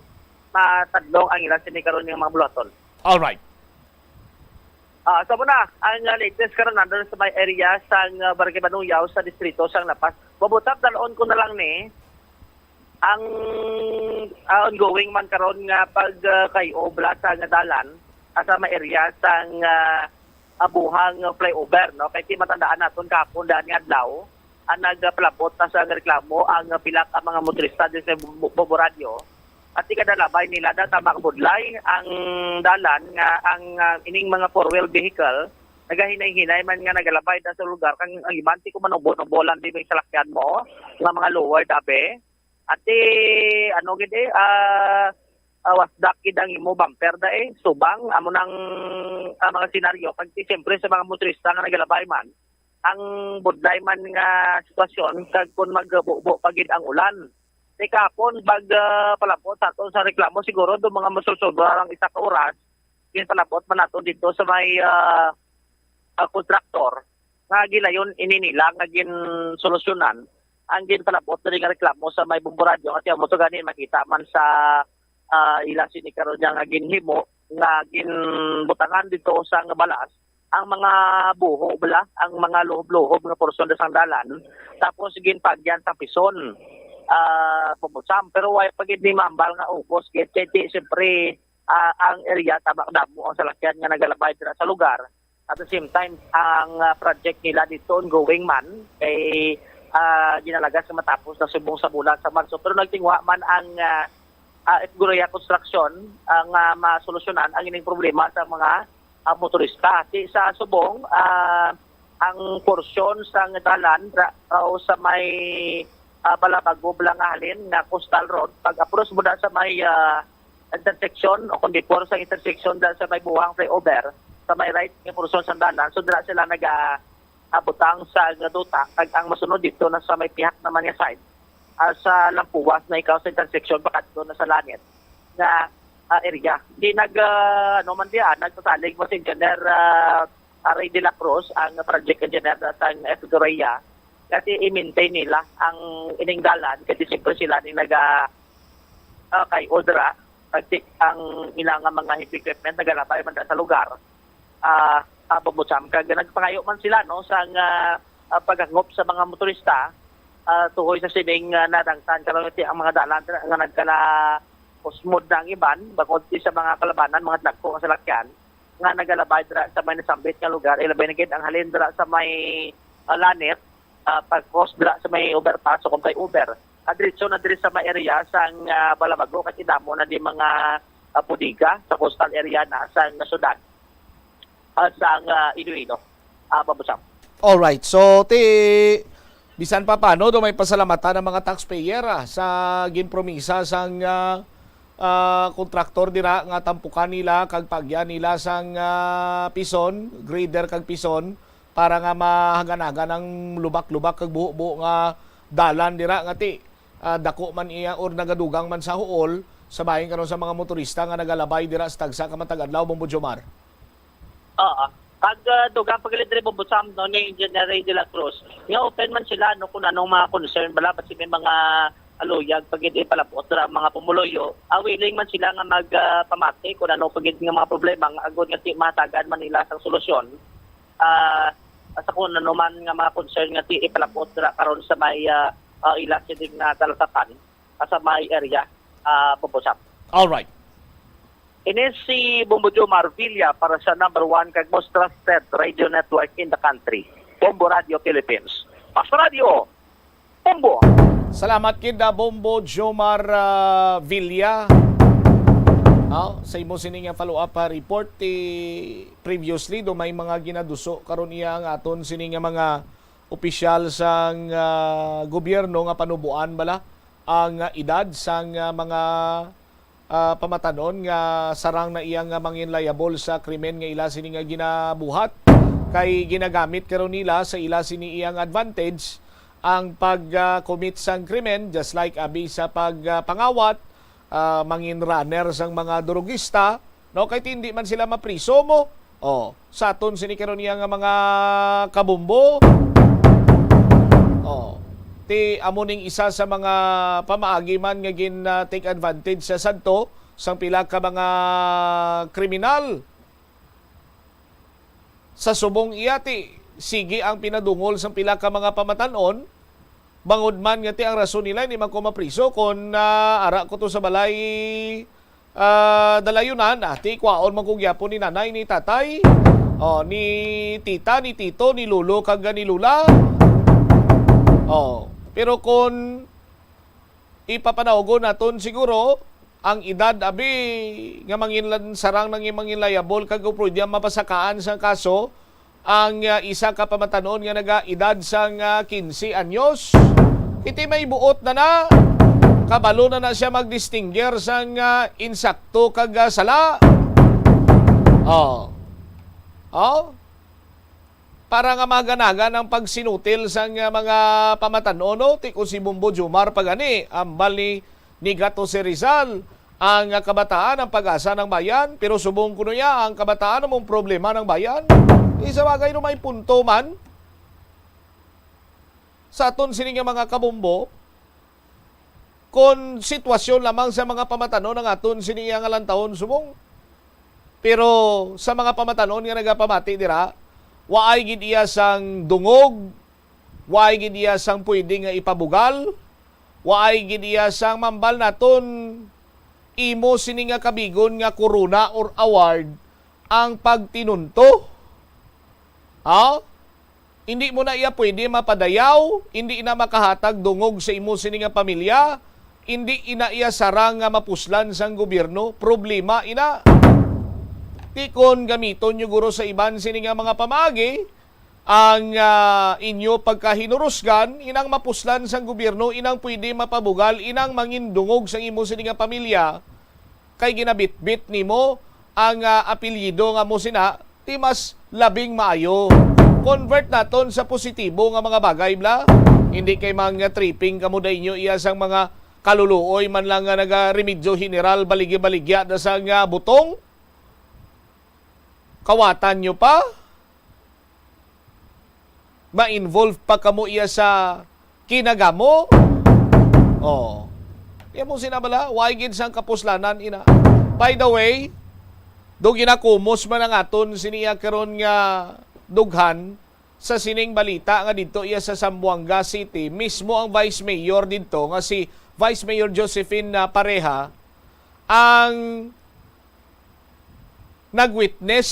matadlong ang ila sini karon nga mga buluhaton. All right. Ah, sa muna, ang, ah, latest karon nandun sa may area sang, ah, Barangay Banuyaw sa distrito sang La Paz. Mabutap dalon ko na lang ni ang, ah, ongoing man karon nga pag, ah, kay obra sa nga dalan, ah, sa may area sang, ah, Abuhang Flyover, no? Kay ti matandaan naton kahapon daan nga adlaw, ang nagpalabot na sa reklamo ang pila ka mga motorista din sa Bu-, Bu-, Buboradyo. At ikadalabay nila na tama budlay ang dalan nga ang, ah, ining mga four-wheel vehicle nagahinay-hinay man nga nagalabay na sa lugar kang ang iban ti kumanubo-nubolan di may salakyan mo nga mga lower dabe. At ti, ano gid eh, ah, ah, wasdak gid ang imo bumper da eh, subang amo nang, ah, mga senaryo kag ti siyempre sa mga motorista nga nagalabay man ang budlay man nga sitwasyon kag kun magbubo pa gid ang ulan. Ti kahapon, pag, ah, palabot sa aton sa reklamo, siguro do mga masulsubra lang isa ka oras, ginpalabot man nato dito sa may, ah, ah, kontraktor nga gilayon ini nila nga ginsolusyonan ang ginpalabot na nga reklamo sa may Bombo Radyo. Kasi amo to gani makita man sa, ah, ila sini karon niya nga ginhimo nga ginbutangan dito sa nga balas ang mga buho bala, ang mga luhob-luhob nga porsyon sang dalan, tapos ginpagyan sa pison, ah, pabusam. Pero way pa gid ni mambal nga ubos gid kay ti siyempre, ah, ang area tabak damo ang salakyan nga nagalabay dira sa lugar. At the same time, ang, ah, project nila dito ongoing man kay, ah, ginalagas nga matapos na subong sa bulan sa Marso. Pero nagtinguha man ang, ah, ah, F Gorea Construction, ah, nga masolusyonan ang ining problema sa mga, ah, motorista. Ti sa subong, ah, ang porsyon sa dalan ra-, o sa may, ah, Balabago, Blangahalin nga Coastal Road, pag-approach mo na sa may, ah, intersection o kung before sa intersection dahil sa may buhang flyover, sa may right nga porsyon sa dalan, so dira sila naga-, ah, butang sa duta, kag ang masunod dito na sa may pihak naman nga side, ah, sa Lampuas na ikaw sa intersection, pakadto na sa langit nga, ah, area. Di nag, ah, ano man diya, nagsasalig mo si Engineer, ah, Ray de la Cruz, ang project engineer sa F Gorea, kasi i-maintain nila ang ining dalan, kasi siyempre sila ni naga, ah, kay Odra, pag ang ilang nga mga heavy equipment nagalabay man sa lugar. Ah, ah, Bobo Sam, kag nagpangayo man sila, no, sa nga, ah, paghangop sa mga motorista, ah, tuhoy sa sining, ah, nadangtan karon ti ang mga dalan nga nagkala usmod na ang iban, bangod ti sa mga kalabanan, mga dagko nga salakyan nga nagalabay dira sa may nasambit nga lugar, ilabay na gid ang halin dira sa may, ah, Lanit, ah, pag-cross dira sa may overpass o kung may over. Ah, diretso na diri sa may area sang, ah, Balabago, kay damo na di mga, ah, bodega sa coastal area na sang syudad, ah, sang, ah, Iloilo. Ah, Bobo Sam. All right. So, ti, bisan pa paano, do may pasalamatan ang mga taxpayer, ah, sa ginpromisa sang, ah, ah, kontraktor dira nga tampukan nila kag paagyan nila sang, ah, pison, grader kag pison para nga mahaganagan ang lubak-lubak kag buho-buho nga dalan dira nga ti, ah, dako man iya or nagadugang man sa huol sa bahin karon sa mga motorista nga nagalabay dira sa tagsa ka matag adlaw, Bombo Jomar. Oo. Kag, ah, dugang pagilid diri, Bobo Sam, no, ni Engineer Ray de la Cruz, nga open man sila, no, kung anong mga concern bala, basi may mga aluyag pagid ipalabot ra mga pumuluyo, ah, willing man sila nga mag, ah, pamati kung ano pagid nga mga problema nga agod nga ti mahatagan man nila sang solusyon. Ah, sa kung ano man nga mga concern nga ti ipalabot ra karon sa may, ah, ah, ila sining nga talatapan, ah, sa may area, ah, Bobo Sam. All right. Ini si Bombo Jomar Villa para sa number one kag most trusted radio network in the country, Bombo Radio Philippines. Mas Radio, Bombo! Salamat gid, ah, Bombo Jomar, ah, Villa. Aw, sa imo sini nga follow-up, ah, report, ti previously do may mga ginaduso karon iya ang aton sini nga mga opisyal sang, ah, gobyerno nga panuboan bala ang, ah, edad sang, ah, mga, ah, pamatanon nga sarang na iya nga mangin liable sa krimen nga ila sini nga ginabuhat, kay ginagamit karon nila sa ila sini iyang advantage ang pag, ah, commit sang krimen, just like abi sa pag, ah, pangawat, ah, mangin runner sang mga durugista, no? Kay ti hindi man sila mapriso mo. Oh, sa aton sini karon iya nga mga kabumbo. Oh, ti amo ning isa sa mga pamaagi man nga gin, ah, take advantage sa sadto sang pila ka mga kriminal. Sa subong iya ti sige ang pinadungol sang pila ka mga pamatan-on, bangod man nga ti ang rason nila hindi man ko mapriso kon, ah, ara ko to sa balay, ah, dalayunan, ah, ti kwaon man ko gyapon ni nanay, ni tatay, oh, ni tita, ni tito, ni lolo, kag ni lola. Oh, pero kon ipapanawgon naton siguro ang edad, abi, nga manginlan-, sarang nang manginlayabol kag pwede ang mapasakaan sang kaso ang, ah, isa ka pamatanon nga naga-edad sang, ah, quince anyos. Iti may buot na na, kabalo na na siya magdistinguish sang, ah, insakto kag, ah, sala. Oh. Oh. Para nga maganagan ang pagsinutil sang, ah, mga pamatan-on, no? Ti kon si Bombo Jomar pa gani, ambal ni, ni Gato si Rizal, ang, ah, kabataan ang pag-asa ng bayan, pero subong kuno ya, ang kabataan among problema ng bayan. Di sa bagay, no, may punto man sa aton sini nga mga kabombo, kon sitwasyon lamang sa mga pamatanon ang aton sini nga lantawon subong. Pero sa mga pamatanon nga nagapamati dira, waay gid iya sang dungog, waay gid iya sang pwede nga ipabugal, waay gid iya sang mambal naton imo sini nga kabigon nga korona or award ang pagtinunto. Ha? Hindi mo na iya pwede mapadayaw, hindi na makahatag dungog sa imo sini nga pamilya, hindi ina iya sarang nga mapuslan sang gobyerno. Problema ina. Ti kon gamiton nyo guro sa iban sini nga mga pamaagi ang, ah, inyo pagkahinurusgan, inang mapuslan sang gobyerno, inang pwede mapabugal, inang mangindungog sang imo sini nga pamilya, kay ginabitbit nimo ang, ah, apelyido nga mo sina, ti mas labing maayo. Convert naton sa positibo nga mga bagay, bla. Hindi kay mga tripping kamo da inyo iya sang mga kaluluoy man lang nga nagaremedyo general, baligya-baligya na sa nga butong. Kawatan nyo pa? Ma-involve pa kamo iya sa kinagamo? Oh. Iya mo sina bala, way gid sang kapuslanan ina. By the way, do ginakumos man ang aton siniya karon nga dughan sa sining balita nga didto iya sa Zamboanga City, mismo ang Vice Mayor didto nga si Vice Mayor Josephine, ah, Pareha ang nag-witness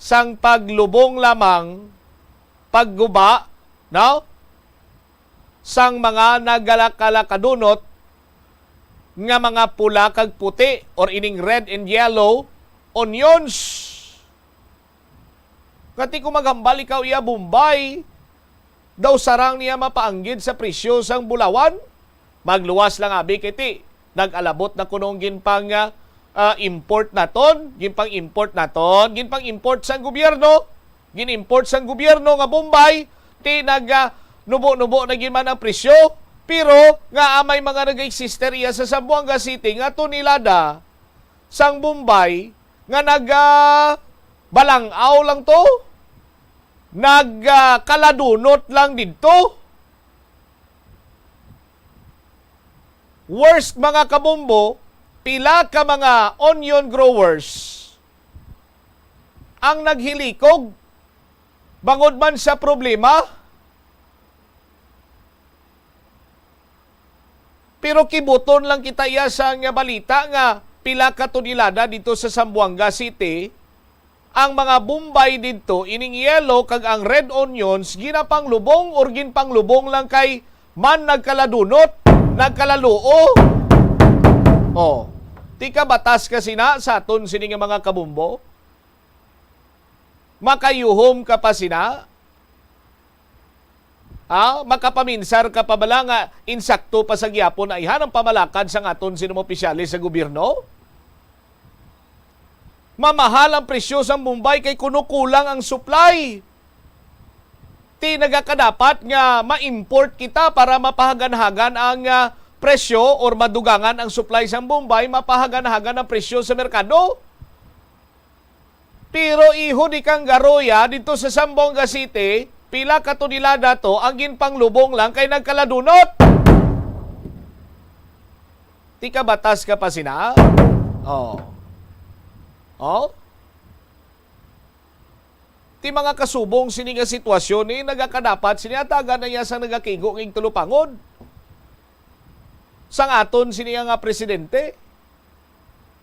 sang paglubong lamang, pagguba, no? Sang mga nagalakalakadunot nga mga pula kag puti or ining red and yellow onions. Nga ti kung maghambal ikaw iya Bombay, daw sarang niya mapaanggid sa presyo sang bulawan. Magluwas lang abi kay ti nag-alabot na kuno ang ginpang, ah, ah, import naton, ginpang-import naton, ginpang-import sang gobyerno, gin-import sang gobyerno nga Bombay, ti nag, ah, nubo-nubo na gid man ang presyo, pero nga may mga nag-existe iya sa Zamboanga City nga tonelada sang Bombay nga nag, ah, balangaw lang to, nag, ah, kaladunot lang didto. Worst, mga kabombo, pila ka mga onion growers ang naghilikog bangod man sa problema. Pero kibuton lang kita iya sa nga balita nga pila ka tonelada dito sa Zamboanga City ang mga Bombay didto, ining yellow kag ang red onions, ginapanglubong or ginpanglubong lang kay man nagkaladunot, nagkalaluo. Oh. Ti ka batas ka sina sa aton sini nga mga kabombo? Makayuhom ka pa sina? Ha? Makapaminsar ka pa bala nga insakto pa sa gihapon ayhan ang pamalakad sang aton sini mga opisyales sa gobyerno? Mamahal ang presyo sang bombay kay kuno kulang ang supply. Ti nagakadapat nga ma-import kita para mapahaganhagan ang, ah, presyo or madugangan ang supply sang bombay, mapahaganhagan ang presyo sa merkado. Pero iho di kang garoya dito sa Zamboanga City, pila ka tonelada to ang ginpanglubong lang kay nagkaladunot. Ti ka batas ka pa sina? Oh. Oh? Ti mga kasubong sini nga sitwasyon ni nagakadapat sini atagan na iya sang nagakigo nga igtulupangod sang aton sini nga presidente.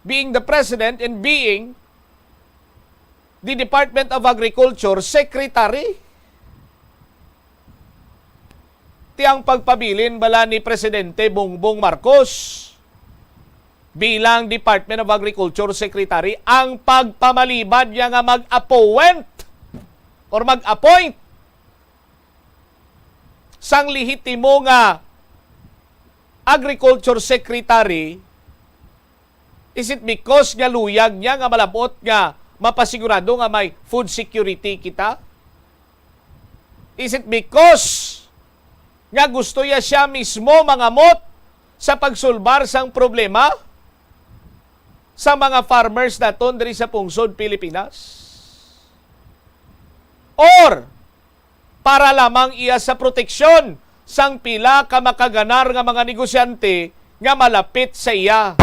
Being the president and being the Department of Agriculture Secretary. Ti ang pagpabilin bala ni Presidente Bongbong Marcos bilang Department of Agriculture Secretary ang pagpamalibad niya nga mag-appoint or mag-appoint sang lehitimo nga Agriculture Secretary? Is it because nga luyag niya nga malabot nga mapasigurado nga may food security kita? Is it because nga gusto niya siya mismo mangamot sa pagsulbar sang problema sa mga farmers naton diri sa pungsod Pilipinas? Or para lamang iya sa proteksyon sang pila ka makaganar nga mga negosyante nga malapit sa iya.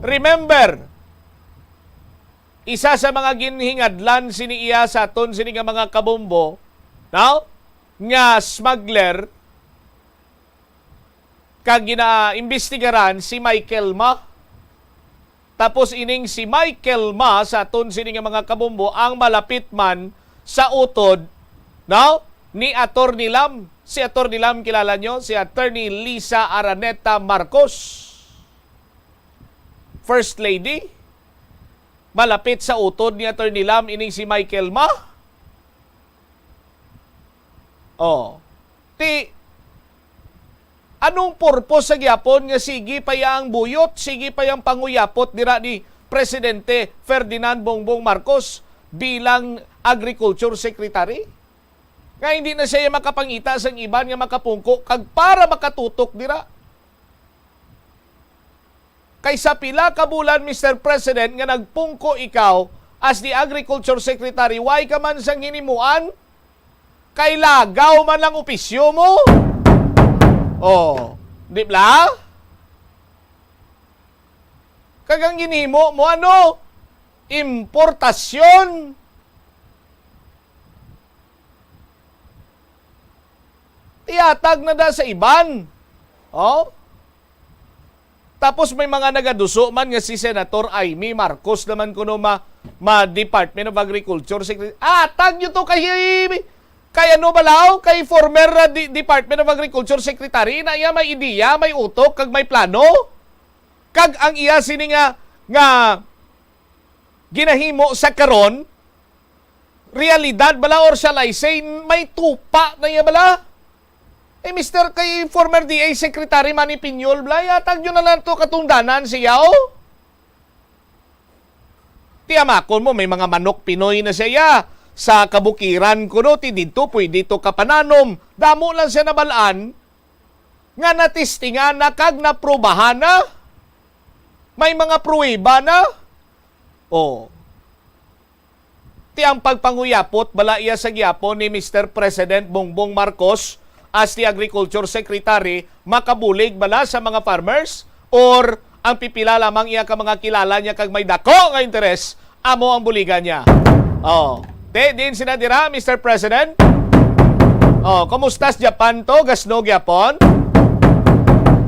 Remember, isa sa mga ginhingadlan sini iya sa aton sini nga mga kabombo, no? Nga smuggler, kag ginaimbestigaran si Michael Ma. Tapos ining si Michael Ma sa aton sini nga mga kabombo ang malapit man sa utod, no? Ni Attorney Lam. Si Attorney Lam, kilala nyo? Si Attorney Lisa Araneta Marcos, First Lady. Malapit sa utod ni Attorney Lam ining si Michael Ma. Oh. Ti, anong purpose sa gyapon nga sige pa yang buyot, sige pa yang panguyapot dira ni Presidente Ferdinand Bongbong Marcos bilang Agriculture Secretary? Nga hindi na siya makapangita sang iban nga makapungko kag para makatutok dira. Kay sa pila ka bulan, Mister President, nga nagpungko ikaw as the Agriculture Secretary, why ka man sang hinimuan? Kay lagaw man lang opisyo mo? Oh, di bla? Kag ang ginhimo mo, ano? Importasyon. Ihatag na da sa iban. Oh? Tapos may mga nagaduso man nga si Senator Imee Marcos naman kuno ma, ma Department of Agriculture Secretary. Atag nyo to kay, kay ano balaw? Kay former, uh, di, Department of Agriculture Secretary. Na iya may ideya, may utok, kag may plano. Kag ang iya sini nga, nga ginahimo sa karon, realidad bala, or shall I say, may tupa na iya bala? Eh, Mister, kay former D A Secretary Manny Piñol, bala, yatag nyo na lang to katungdanan siya, oh. Tiyamakon mo, may mga manok Pinoy na siya sa kabukiran kuno, ti didto pwede to kapananom. Damo lang siya nabalaan nga natistingan na kag naprubahan na. May mga pruweba na. Oh. Ti ang pagpanguyapot bala iya sa gihapon ni Mister President Bongbong Marcos as the Agriculture Secretary makabulig bala sa mga farmers, or ang pipila lamang iya ka mga kilala niya kag may dako nga interes amo ang buligan niya? Oh. Te, diin sila dira, Mister President? Oh, kumusta sa Japan to? Gasno gyapon?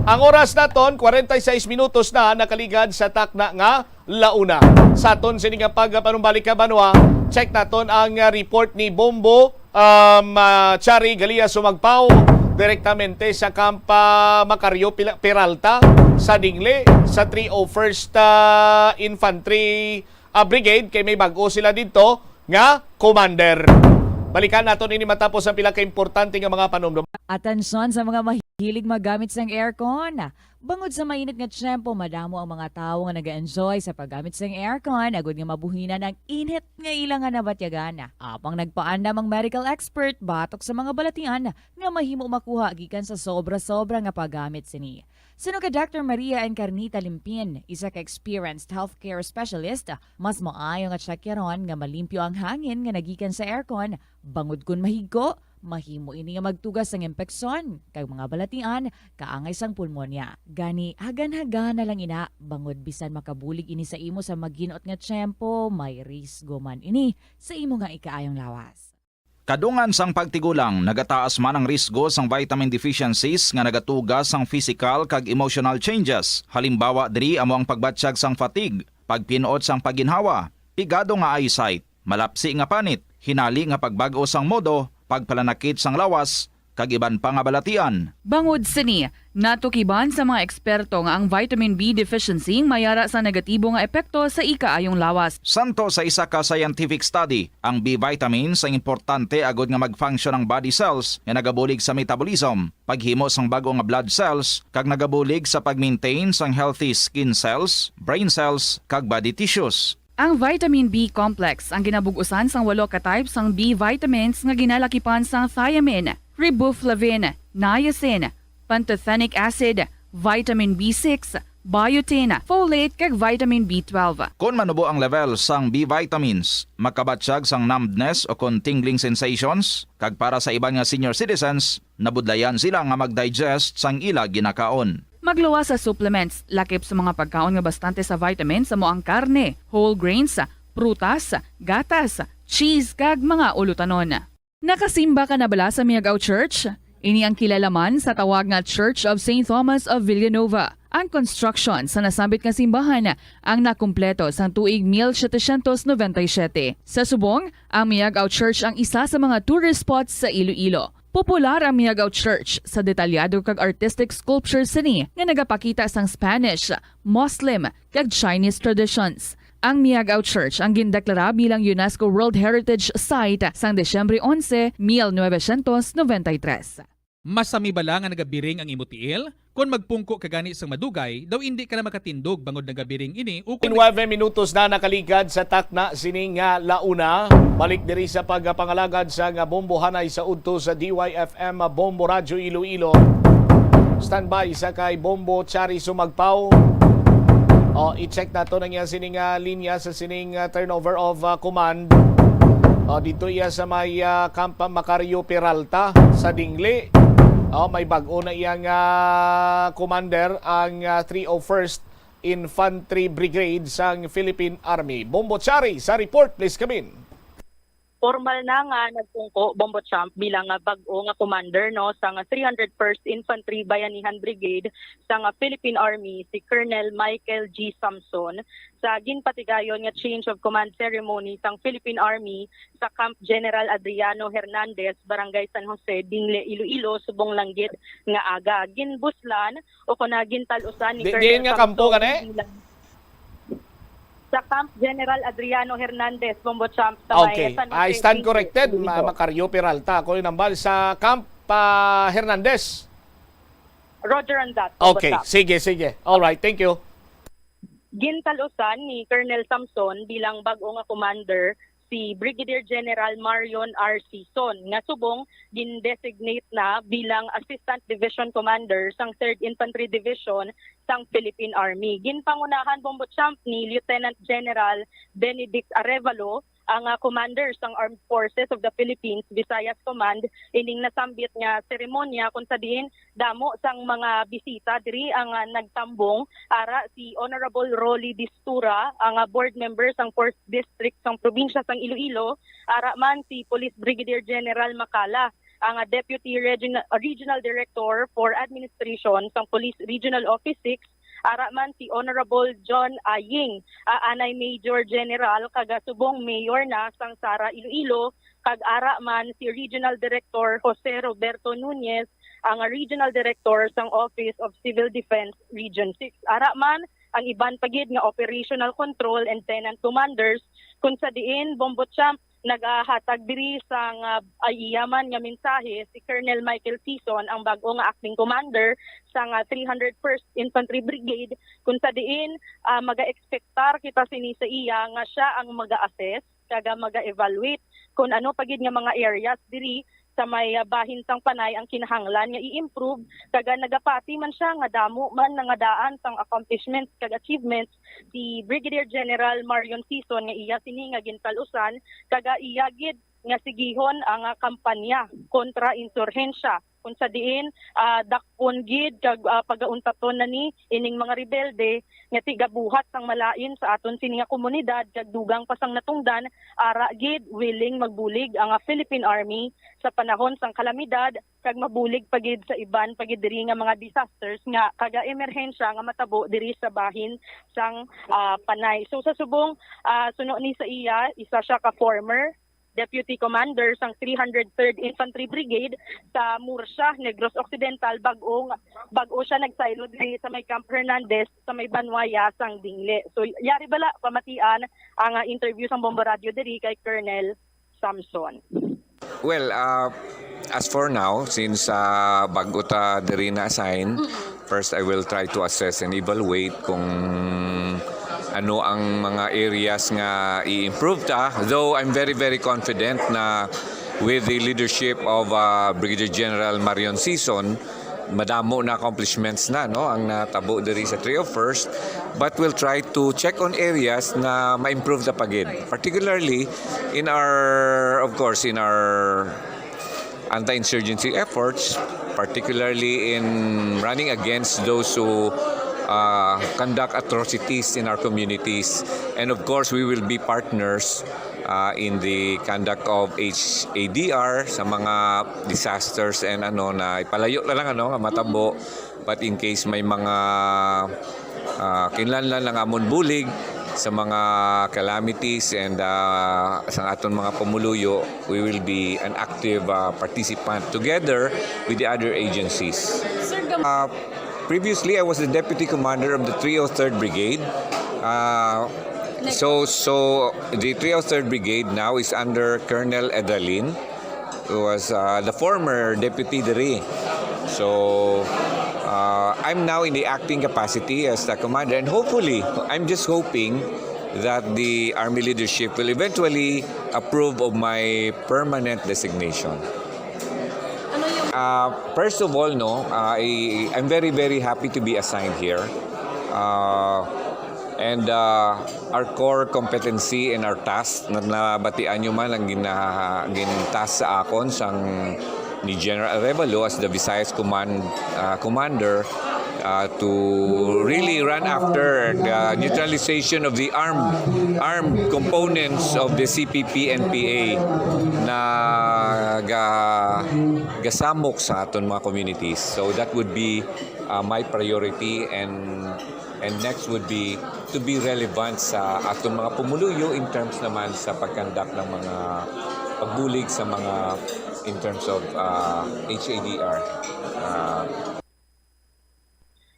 Ang oras naton, kwarenta y seis minutos na nakaligad sa takna nga la una. Sa aton sini nga pagpanumbalik ka banwa, check naton ang, ah, report ni Bombo, um, ah, Chari Galia Sumagpao. direktamente sa Camp, ah, Macario Pila-, Peralta sa Dingle, sa three oh first, ah, Infantry, ah, Brigade, kay may bag-o sila didto nga commander. Balikan naton ini matapos ang pila ka importante nga mga panumdum. Atensyon sa mga mahilig maggamit sang aircon. Bangod sa mainit nga tiyempo, madamo ang mga tawo nga nag-enjoy sa paggamit sang aircon agud nga mabuhinan ang init nga ila nga nabatyagan. Apang nagpaandam ang medical expert batok sa mga balatian nga mahimo makuha gikan sa sobra-sobra nga paggamit sini. Suno kay Doctor Maria Encarnita Limpin, isa ka experienced healthcare specialist, mas maayo nga tsakyaron nga malimpyo ang hangin nga nagikan sa aircon, bangod kon mahigko, mahimo ini nga magtugas sang impeksyon kag mga balatian kaangay sang pulmonya. Gani, hagan-hagan na lang ina, bangod bisan makabulig ini sa imo sa maginot nga tiyempo, may risgo man ini sa imo nga ikaayong lawas. Kadungan sang pagtigulang, nagataas man ang risgo sang vitamin deficiencies nga nagatuga sang physical kag emotional changes. Halimbawa diri amo ang pagbatyag sang fatigue, pagpinot sang pagginhawa, pigado nga eyesight, malapsi nga panit, hinali nga pagbag-o sang modo, pagpalanakit sang lawas, kag iban pa nga balatian. Bangod sini, natukiban sa mga eksperto nga ang vitamin B deficiency may ara sa negatibo nga epekto sa ikaayong lawas. Santo sa isa ka scientific study, ang B vitamins ang importante agud nga mag-function ang body cells nga nagabulig sa metabolism, paghimo sang bag-o nga blood cells, kag nagabulig sa pag-maintain sang healthy skin cells, brain cells, kag body tissues. Ang vitamin B complex ang ginabug-usan sang walo ka type sang B vitamins nga ginalakipan sang thiamine, riboflavin, niacin, pantothenic acid, vitamin B six, biotin, folate, kag vitamin B twelve. Kon manubo ang level sang B vitamins, makabatyag sang numbness o kon tingling sensations, kag para sa iban nga senior citizens, nabudlayan sila nga mag-digest sang ila ginakaon. Magluwas sa supplements, lakip sa mga pagkaon nga bastante sa vitamins amo ang karne, whole grains, prutas, gatas, cheese, kag mga ulutanon. Nakasimba ka na bala sa Miagao Church? Ini ang kilala man sa tawag nga Church of Saint Thomas of Villanova. Ang construction sa nasambit nga simbahan ang nakumpleto sang tuig mil setecientos noventa y siete. Sa subong, ang Miagao Church ang isa sa mga tourist spots sa Iloilo. Popular ang Miagao Church sa detalyado kag artistic sculptures sini nga nagapakita sang Spanish, Muslim, kag Chinese traditions. Ang Miagao Church ang gindeklara bilang UNESCO World Heritage Site sang Disyembre onse, mil novecientos noventa y tres. Masami bala nga nagabiring ang imo tiil? Kon magpungko ka gani sang madugay, daw indi ka na makatindog bangod nagabiring ini ukon Nuebe minutos na nakaligad sa takna sini nga launa. Balik diri sa pagpangalagad sa nga bombohanay sa udto sa D Y F M Bombo Radyo Iloilo. Standby sa kay Bombo Chari Sumagpaw. O, i-check nato na niya sini nga linya sa sining, ah, turnover of, ah, command. O, dito iya sa may, ah, Camp Macario Peralta sa Dingli. O, may bag-o na iya nga commander ang, ah, three oh first Infantry Brigade sang Philippine Army. Bombo Chari sa report, please come in. Formal na nga nagpungko, Bombo Champ, bilang nga bag-o nga commander, no, sang three hundred first Infantry Bayanihan Brigade sang Philippine Army, si Colonel Michael G. Samson, sa ginpatigayon nga change of command ceremony sang Philippine Army sa Camp General Adriano Hernandez, Barangay San Jose, Dingle, Iloilo, subong langgit nga aga. Ginbuslan o kon na gintal-usan ni Di-, Colonel diin nga kampo Samson gani? Bilang sa Camp General Adriano Hernandez, Bombo Champ, sa may Okay. San Jose, I stand Dingle, corrected, Iloilo. Ma-, Macario Peralta. Ako yung nambal sa Camp, ah, Hernandez. Roger on that, Bombo Okay, Champ. Sige, sige. All right, thank you. Gintal-usan ni Colonel Samson bilang bag-o nga commander si Brigadier General Marion R. Sison, nga subong gin-designate na bilang Assistant Division Commander sang Third Infantry Division sang Philippine Army. Ginpangunahan, Bombo Champ, ni Lieutenant General Benedict Arevalo, ang, ah, commander sang Armed Forces of the Philippines Visayas Command, ining nasambit nga seremonya, kung sa diin damo sang mga bisita diri ang, ah, nagtambong, ara si Honorable Rolly Distura, ang, ah, board member sang fourth District sang probinsya sang Iloilo, ara man si Police Brigadier General Macala, ang, ah, Deputy Regin-, Regional Director for Administration sang Police Regional Office six, ara man si Honorable John Aying, ah, anay Major General kag, ah, subong Mayor na sang Sara Iloilo, kag ara man si Regional Director Jose Roberto Nunez, ang Regional Director sang Office of Civil Defense Region six. Ara man ang iban pa gid nga operational control and tenant commanders, kung sa diin, Bombo Champ, nagahatag diri sang, ah, ay iya man nga mensahe si Colonel Michael Sison, ang bag-o nga acting commander sang, ah, three hundred first Infantry Brigade, kung sa diin, ah, maga-expectar kita sini sa iya nga siya ang maga-assess kag, ah, maga-evaluate kung ano pa gid nga mga areas diri sa may, ah, bahin sang Panay ang kinahanglan nga i-improve, kag, ah, nagapati man siya nga damo man nangadaan sang accomplishments kag achievements si Brigadier General Marion Sison nga iya sini nga gintal-usan, kag, ah, iya gid nga sigihon ang, ah, kampanya kontra insurhensya, kung sa diin, ah, dakpon gid kag, ah, pagauntaton na ni ining mga rebelde nga tigabuhat sang malain sa aton sini nga komunidad, kag dugang pa sang natungdan, ara gid willing magbulig ang, ah, Philippine Army sa panahon sang kalamidad, kag mabulig pa gid sa iban pa gid diri nga mga disasters nga kag, ah, emerhensya nga matabo diri sa bahin sang, ah, Panay. So sa subong, ah, suno ni sa iya, isa siya ka former Deputy Commander sang three hundred third Infantry Brigade sa Murcia, Negros Occidental, bag-o, bag-o siya nagsaylo diri sa may Camp Hernandez sa may Banwaya sang Dingle. So yari bala pamatian ang, ah, interview sang Bombo Radio diri kay Colonel Samson. Well, uh, as for now, since uh, bago ta diri na-assign, first I will try to assess and evaluate kung ano ang mga areas nga i-improve ta. Though I'm very, very confident na with the leadership of uh, Brigadier General Marion Sison, madamo na accomplishments na, no, ang natabo diri sa three oh first, but we'll try to check on areas na ma-improve na pa gid, particularly in our, of course, in our anti-insurgency efforts, particularly in running against those who uh, conduct atrocities in our communities. And of course, we will be partners uh, in the conduct of H A D R sa mga disasters and ano na ipalayo na lang, ano, nga matabo. But in case may mga uh, kinlanlan lang amon bulig sa mga calamities and uh, sa aton mga pumuluyo, we will be an active uh, participant together with the other agencies. Sir, gam- Uh, previously, I was the deputy commander of the three oh third Brigade. Uh, so, so the three oh third Brigade now is under Colonel Edralin, who was uh, the former deputy diri. So, uh, I'm now in the acting capacity as the commander, and hopefully, I'm just hoping that the army leadership will eventually approve of my permanent designation. Ano yung Uh, first of all, no, uh, I, I'm very, very happy to be assigned here. Uh, and uh, our core competency and our task na nabatian nyo man ang gina, gintask sa akon sang ni General Arevalo as the Visayas Command uh, Commander uh, to really run after the neutralization of the armed armed components of the C P P N P A na ga, gasamok sa aton mga communities. So that would be uh, my priority, and and next would be to be relevant sa aton mga pumuluyo in terms naman sa pag-conduct ng mga pagbulig sa mga in terms of uh, H A D R. Uh,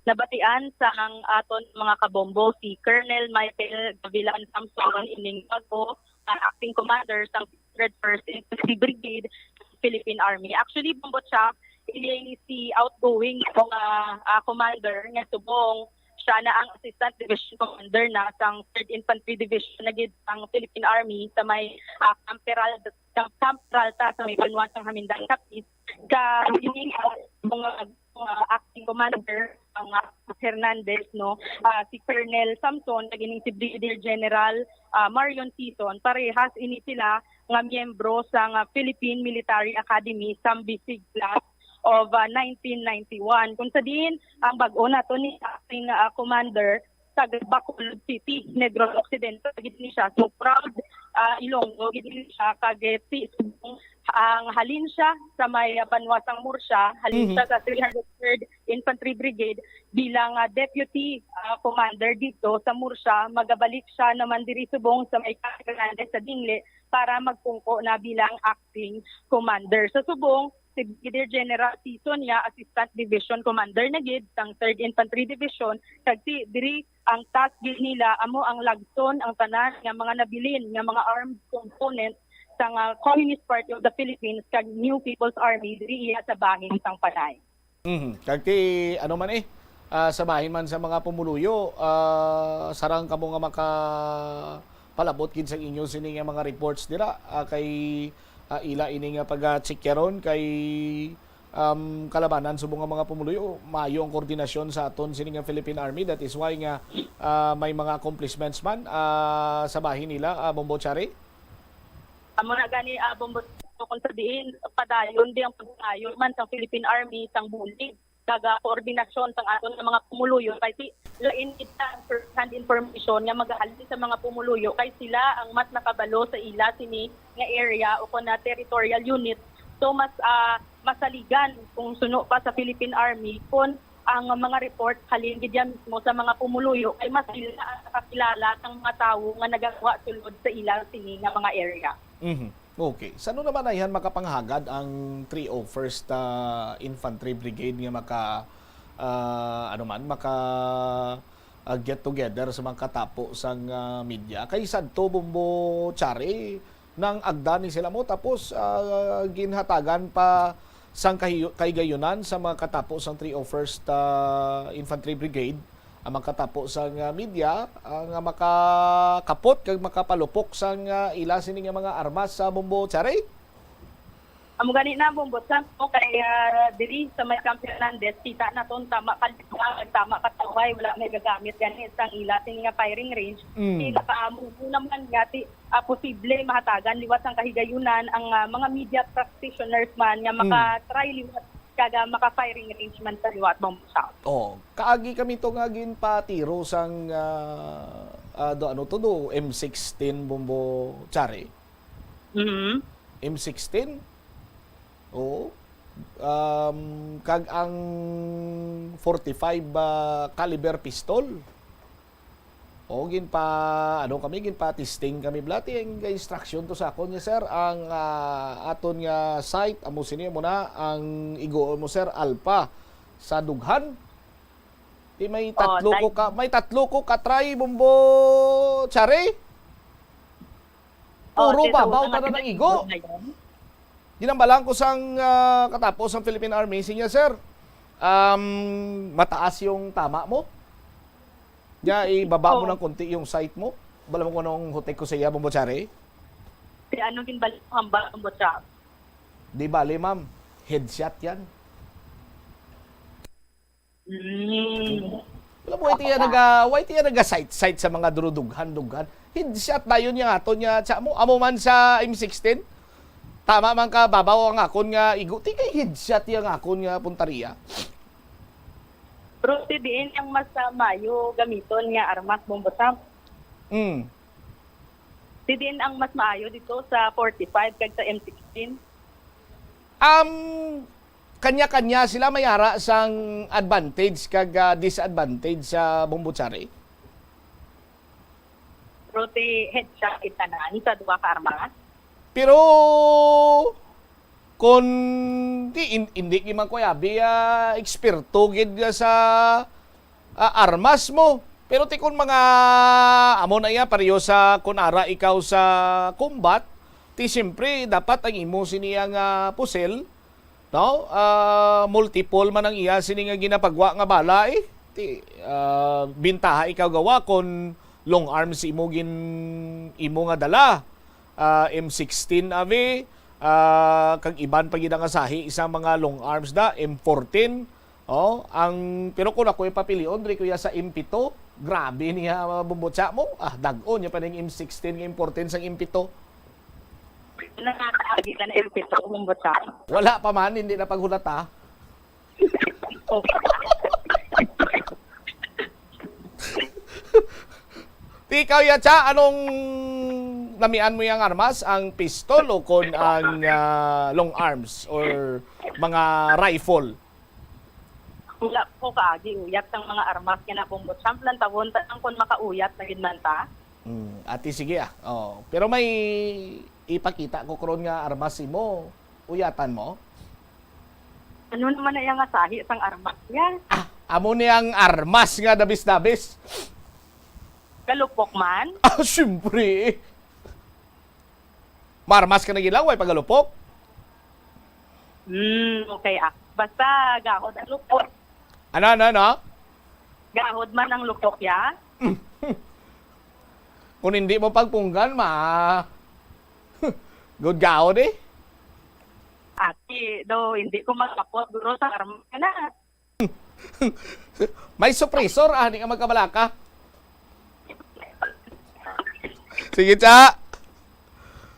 Nabatian sang aton mga kabombo si Colonel Michael Gavilan Samson, ining bag-o nga acting commander sang three hundred first Infantry Brigade sa Philippine Army. Actually, Bombo Champ, ini si outgoing nga ah, commander nga subong siya na ang Assistant Division Commander na sang third Infantry Division na gid sang Philippine Army sa may ah, Camp Peralta, Camp, Camp Peralta sa may banwa sang Hamindan, Capiz. Ka ining ah, mga, mga acting commander ang ah, Hernandez, no, ah, si Colonel Samson kag ining si Brigadier General ah, Marion Sison, parehas ini sila nga miyembro sang ah, Philippine Military Academy Sambisig Class of ah, nineteen ninety-one, kung sa diin ang bag-o nato ni acting ah, commander sa Bacolod City, Negros Occidental gid ni siya. So proud ah, Ilonggo gid ni siya, kag eh, si subong ang halin siya sa may ah, banwa sang Murcia, halin siya sa three hundred third Infantry Brigade bilang ah, deputy ah, commander dito sa Murcia. Magabalik siya naman diri subong sa may Camp Hernandez sa Dingle para magpungko na bilang acting commander. Sa subong, si Brigadier General Tison nga Assistant Division Commander na gid sang Third Infantry Division, kag si diri ang task gid nila amo ang lagson ang tanan nga mga nabilin nga mga armed components sang, ah, Communist Party of the Philippines kag New People's Army diri iya sa bahin sang Panay. Mhm. Kag ti, ano man eh, ah, sa bahin man sa mga pumuluyo, ah, sarang kamo nga makapalabot gid sa inyo sini nga mga reports dira, ah, kay, ah, ila ini nga pagachekyaron kay, um, kalabanan subong nga mga pumuluyo. Maayo ang koordinasyon sa aton sini nga Philippine Army. That is why nga, ah, may mga accomplishments man, ah, sa bahin nila, ah, Bombo Chari. Amo na gani, ah, Bombo, kung sa diin padayon di ang pagsayon man sang Philippine Army sang bulig kag, ah, koordinasyon sang aton nga mga pumuluyo, kay si lain kita ang first hand information nga magahalin sa mga pumuluyo, kay sila ang mas nakabalo sa ila sini nga area o kon na territorial unit. So mas, ah, masaligan kung suno pa sa Philippine Army kon ang mga report halin gid yan mismo sa mga pumuluyo, kay mas sila ang nakakilala sang mga tawo nga nagagwa sulod sa ila sini nga mga area. Mhm. Okay. Sa ano naman ayhan makapanghagad ang three oh first, ah, Infantry Brigade nga maka, ah, ano man, maka, ah, get together sa mga katapo sang, ah, media? Kay sadto, Bombo Chari, nang agda ni sila mo, tapos, ah, ginhatagan pa sang kahiyo-, kahigayonan sa mga katapo sang three oh first, ah, Infantry Brigade, ang mga katapo sang, ah, media, ah, nga makakapot kag makapalupok sang, ah, ila sini nga mga armas sa Bombo Chari? Amo gani na, Bombo Sam, no, kay, ah, diri sa may Camp Hernandez, kita naton tama ka lima, tama ka taway, wala may gagamit gani sang ila sini nga firing range. Mm. Kay nakamubo naman nga ti, ah, posible mahatagan liwat sang kahigayunan ang, ah, mga media practitioners man nga Mm. maka-try liwat kag, ah, maka-firing range man sa liwat, Bombo Sam. Oh, kaagi kami to nga ginpatiro sang, ah, ah, do, ano to do, M sixteen, Bombo Chari. Mhm. M sixteen? Oo. Um, kag ang forty-five, ah, caliber pistol. O, ginpa, ano kami, ginpa-testing kami, bala. Ti ang instruction to sa akon nga, "Sir, ang, ah, aton nga site, amo sini, amo na, ang igo mo, sir, Alpha, sa dughan." Ti may Oh, tatlo ko tay- ka, may tatlo ko ka try, Bombo Chari. Oh, Puro sir, sa babaw una nga tanan ang igo. Ginambalan ko sang, ah, katapo sang Philippine Army, sinya, "Sir, um, mataas yung tama mo. Nya, ibaba mo Oh. ng konti yung sight mo." Bala mo kung anong hutik ko sa iya, Bombo Chari? Ti ano ginbalik mo hambal, Bombo Chari? Di bali, ma'am. Headshot yan. Mm. Wala mo, why tiya naga, why tiya naga-sight-sight sa mga durudughan-dughan? Headshot dayon niya ato niya, tsa mo, amo man sa M sixteen. Tama man ka, babaw ang akon nga igo. Ti kay headshot yang akon nga puntaria. Pero ti diin ang mas, ah, maayo gamiton nga armas, Bombo Sam? Mm. Ti diin ang mas maayo dito sa forty-five kag sa M sixteen? Um, kanya-kanya sila may ara sang advantage kag, ah, disadvantage sa Bombo Chari. Pero ti headshot kita na sa duha ka armas. Pero kung di, in-, hindi gid man ko abi, ah, eksperto gid sa, ah, armas mo. Pero ti kung mga amo na iya, pareho sa kung ara ikaw sa combat, ti siyempre dapat ang imo siniya nga pusil, no? Ah, multiple man ang iya sini nga ginapagwa nga bala, eh. Ti, ah, bintaha ikaw gawa kung long arms imo gin-, imo nga dala. Ah, M sixteen abi, ah, kag iban pa gid ang asahi, isang mga long arms da, M fourteen. Oh, ang, pero kung ako ipapilion, diri ko ya sa M pito, grabe niya, mga bumbutsa mo. Ah, dag-on niya pa ning M sixteen nga M fourteen sang M pito. Nakakaagi ka na M pito, bumbutsa. Wala pa man, hindi na paghulata. Oh. Ti ikaw, Yacha, anong namian mo yang armas? Ang pistol o kon ang, ah, long arms or mga rifle? Wala ko kaagi uyat sang mga armas nga nabungot. Sample lang tawon ta lang kung makauyat na gid man ta. Hmm, ati, sige, ah. Oh, pero may ipakita ko karon nga armas imo. Uyatan mo? Ano naman na iya nga sahi sang armas niya? Ah, amo ni ang armas nga dabis-dabis. Galupok man? Ah, siyempre. Marmas ka na gid lang, way pagalupok. Hmm, okay, ah. Basta gahod ang lupok. Ano, ano, ano? Gahod man ang lupok, ya? Kung hindi mo pagpunggan, ma-, good gahod eh. Ati, do, hindi ko magkapot, guro, sa armas na. May suppressor, ah, di ka magkabalaka. Sige, cha.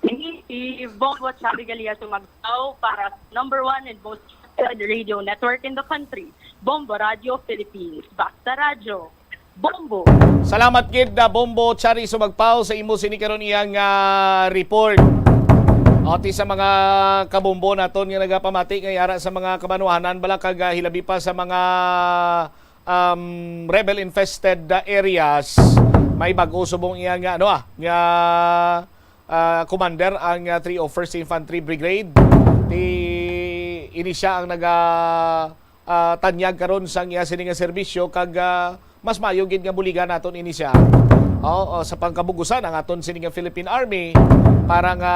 Ini si Bombo Chari Galia Sumagtaw para sa number one and most trusted radio network in the country, Bombo Radio Philippines. Basta Radyo, Bombo. Salamat gid na Bombo Chari Sumagpaw sa imo sini karon iyang, ah, report. Ati sa mga kabombo naton nga nagapamati nga yara sa mga kabanwahanan bala kag, ah, hilabi pa sa mga, um, rebel infested, ah, areas, may bag-o subong iya nga, ano, ah, nga, ah, commander ang, ah, three oh first Infantry Brigade. Ti, ini siya ang naga, ah, tanyag karon sang iya sini nga serbisyo kag, ah, mas maayo gid nga buligan naton ini siya. Oo, sa pangkabugusan ang aton sini nga Philippine Army para nga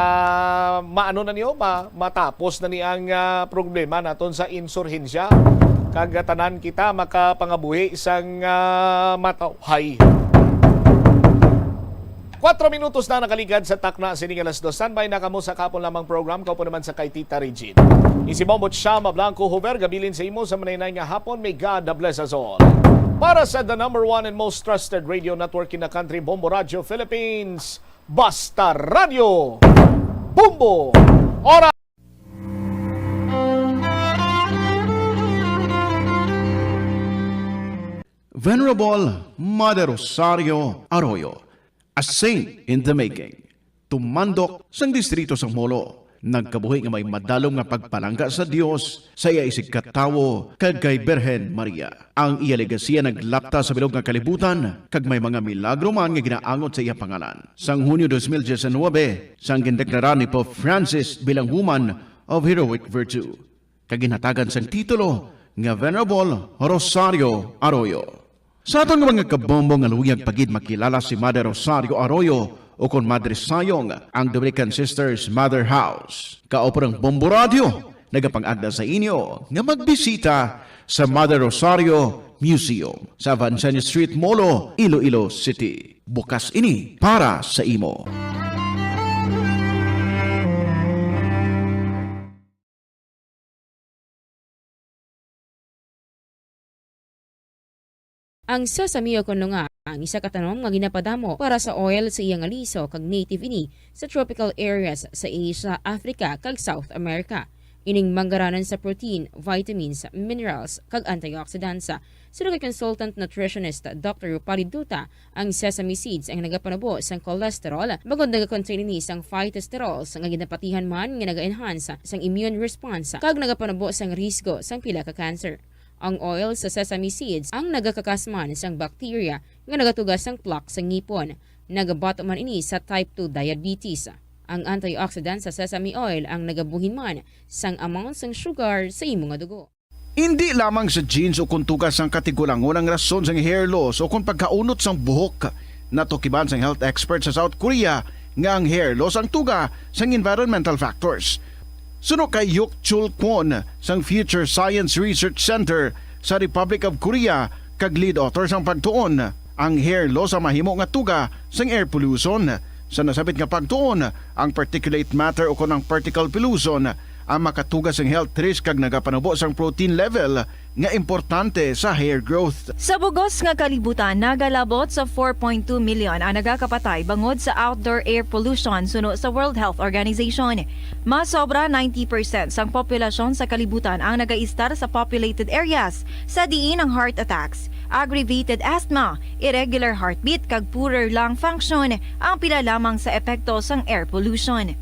maano na niyo, ma-, matapos na ni ang, ah, problema naton sa insurhensya kag tanan kita makapangabuhi sang, ah, matawhay. Kuwatro minutos na nakaligad sa takna sini nga alas dos. Standby na kamo sa kahapon lamang program. Kaupo naman sa kay Tita Regine. Isi Bombo Chama Blanco Hover, gabilin sa imo sa manay-nay nga hapon. May God bless us all. Para sa the number one and most trusted radio network in the country, Bombo Radio Philippines, Basta Radio, Bombo. Oras. Venerable Mother Rosario Arroyo, a saint in the making. Tumandok sang distrito sang Molo, nagkabuhi nga may madalom nga pagpalangga sa Dios, sa iya isigkatawo, kag kay Birhen Maria. Ang iya legasiya naglapta sa bilog nga kalibutan, kag may mga milagro man nga ginaangot sa iya pangalan. Sang Hunyo dos mil diecinuebe, sang gindeklara ni Pope Francis bilang Woman of Heroic Virtue, kag ginhatagan sang titulo nga Venerable Rosario Arroyo. Sa aton nga mga kabombo nga luyag pa gid makilala si Mother Rosario Arroyo, ukon Madre Sayong, ang Dominican Sisters Mother House. Kaupo ang Bombo Radio nagapangagda sa inyo nga magbisita sa Mother Rosario Museum sa Avendaño Street, Molo, Iloilo City. Bukas ini para sa imo. Ang sesame o kon lunga, ang isa ka tanom nga ginapadamo para sa oil sa iya nga liso kag native ini sa tropical areas sa Asia, Africa, kag South America. Ining manggaranan sa protein, vitamins, minerals, kag antioxidants. Suno kay consultant nutritionist Doctor Rupali Duta, ang sesame seeds ang nagapanubo sang cholesterol, bangod nagakontain ini sang phytosterols nga ginapatihan man nga naga-enhance sang immune response kag nagapanubo sang risgo sang pila ka cancer. Ang oil sa sesame seeds ang nagakakas man sang bacteria nga nagatuga sang plaque sa ngipon. Nagabato man ini sa type two diabetes. Ang antioxidant sa sesame oil ang nagabuhin man sang amount sang sugar sa imo nga dugo. Indi lamang sa genes o kon tuga sang katigulangon ang rason sang hair loss o kon pagkaunot sang buhok. Natukiban sang health expert sa South Korea nga ang hair loss ang tuga sang environmental factors. Suno kay Hyuk Chul Kwon sang Future Science Research Center sa Republic of Korea kag lead author sang pagtuon, ang hair loss ang mahimo nga tuga sang air pollution. Sa nasabit nga pagtuon, ang particulate matter o kon ang particle pollution ang makatuga sang health risk kag nagapanubo sang protein level nga importante sa hair growth. Sa bugos nga kalibutan, nagalabot sa four point two million ang nagakapatay bangod sa outdoor air pollution suno sa World Health Organization. Mas sobra ninety percent sang populasyon sa kalibutan ang nagaistar sa populated areas, sa diin ang heart attacks, aggravated asthma, irregular heartbeat, kag poorer lung function ang pila lamang sa epekto sang air pollution.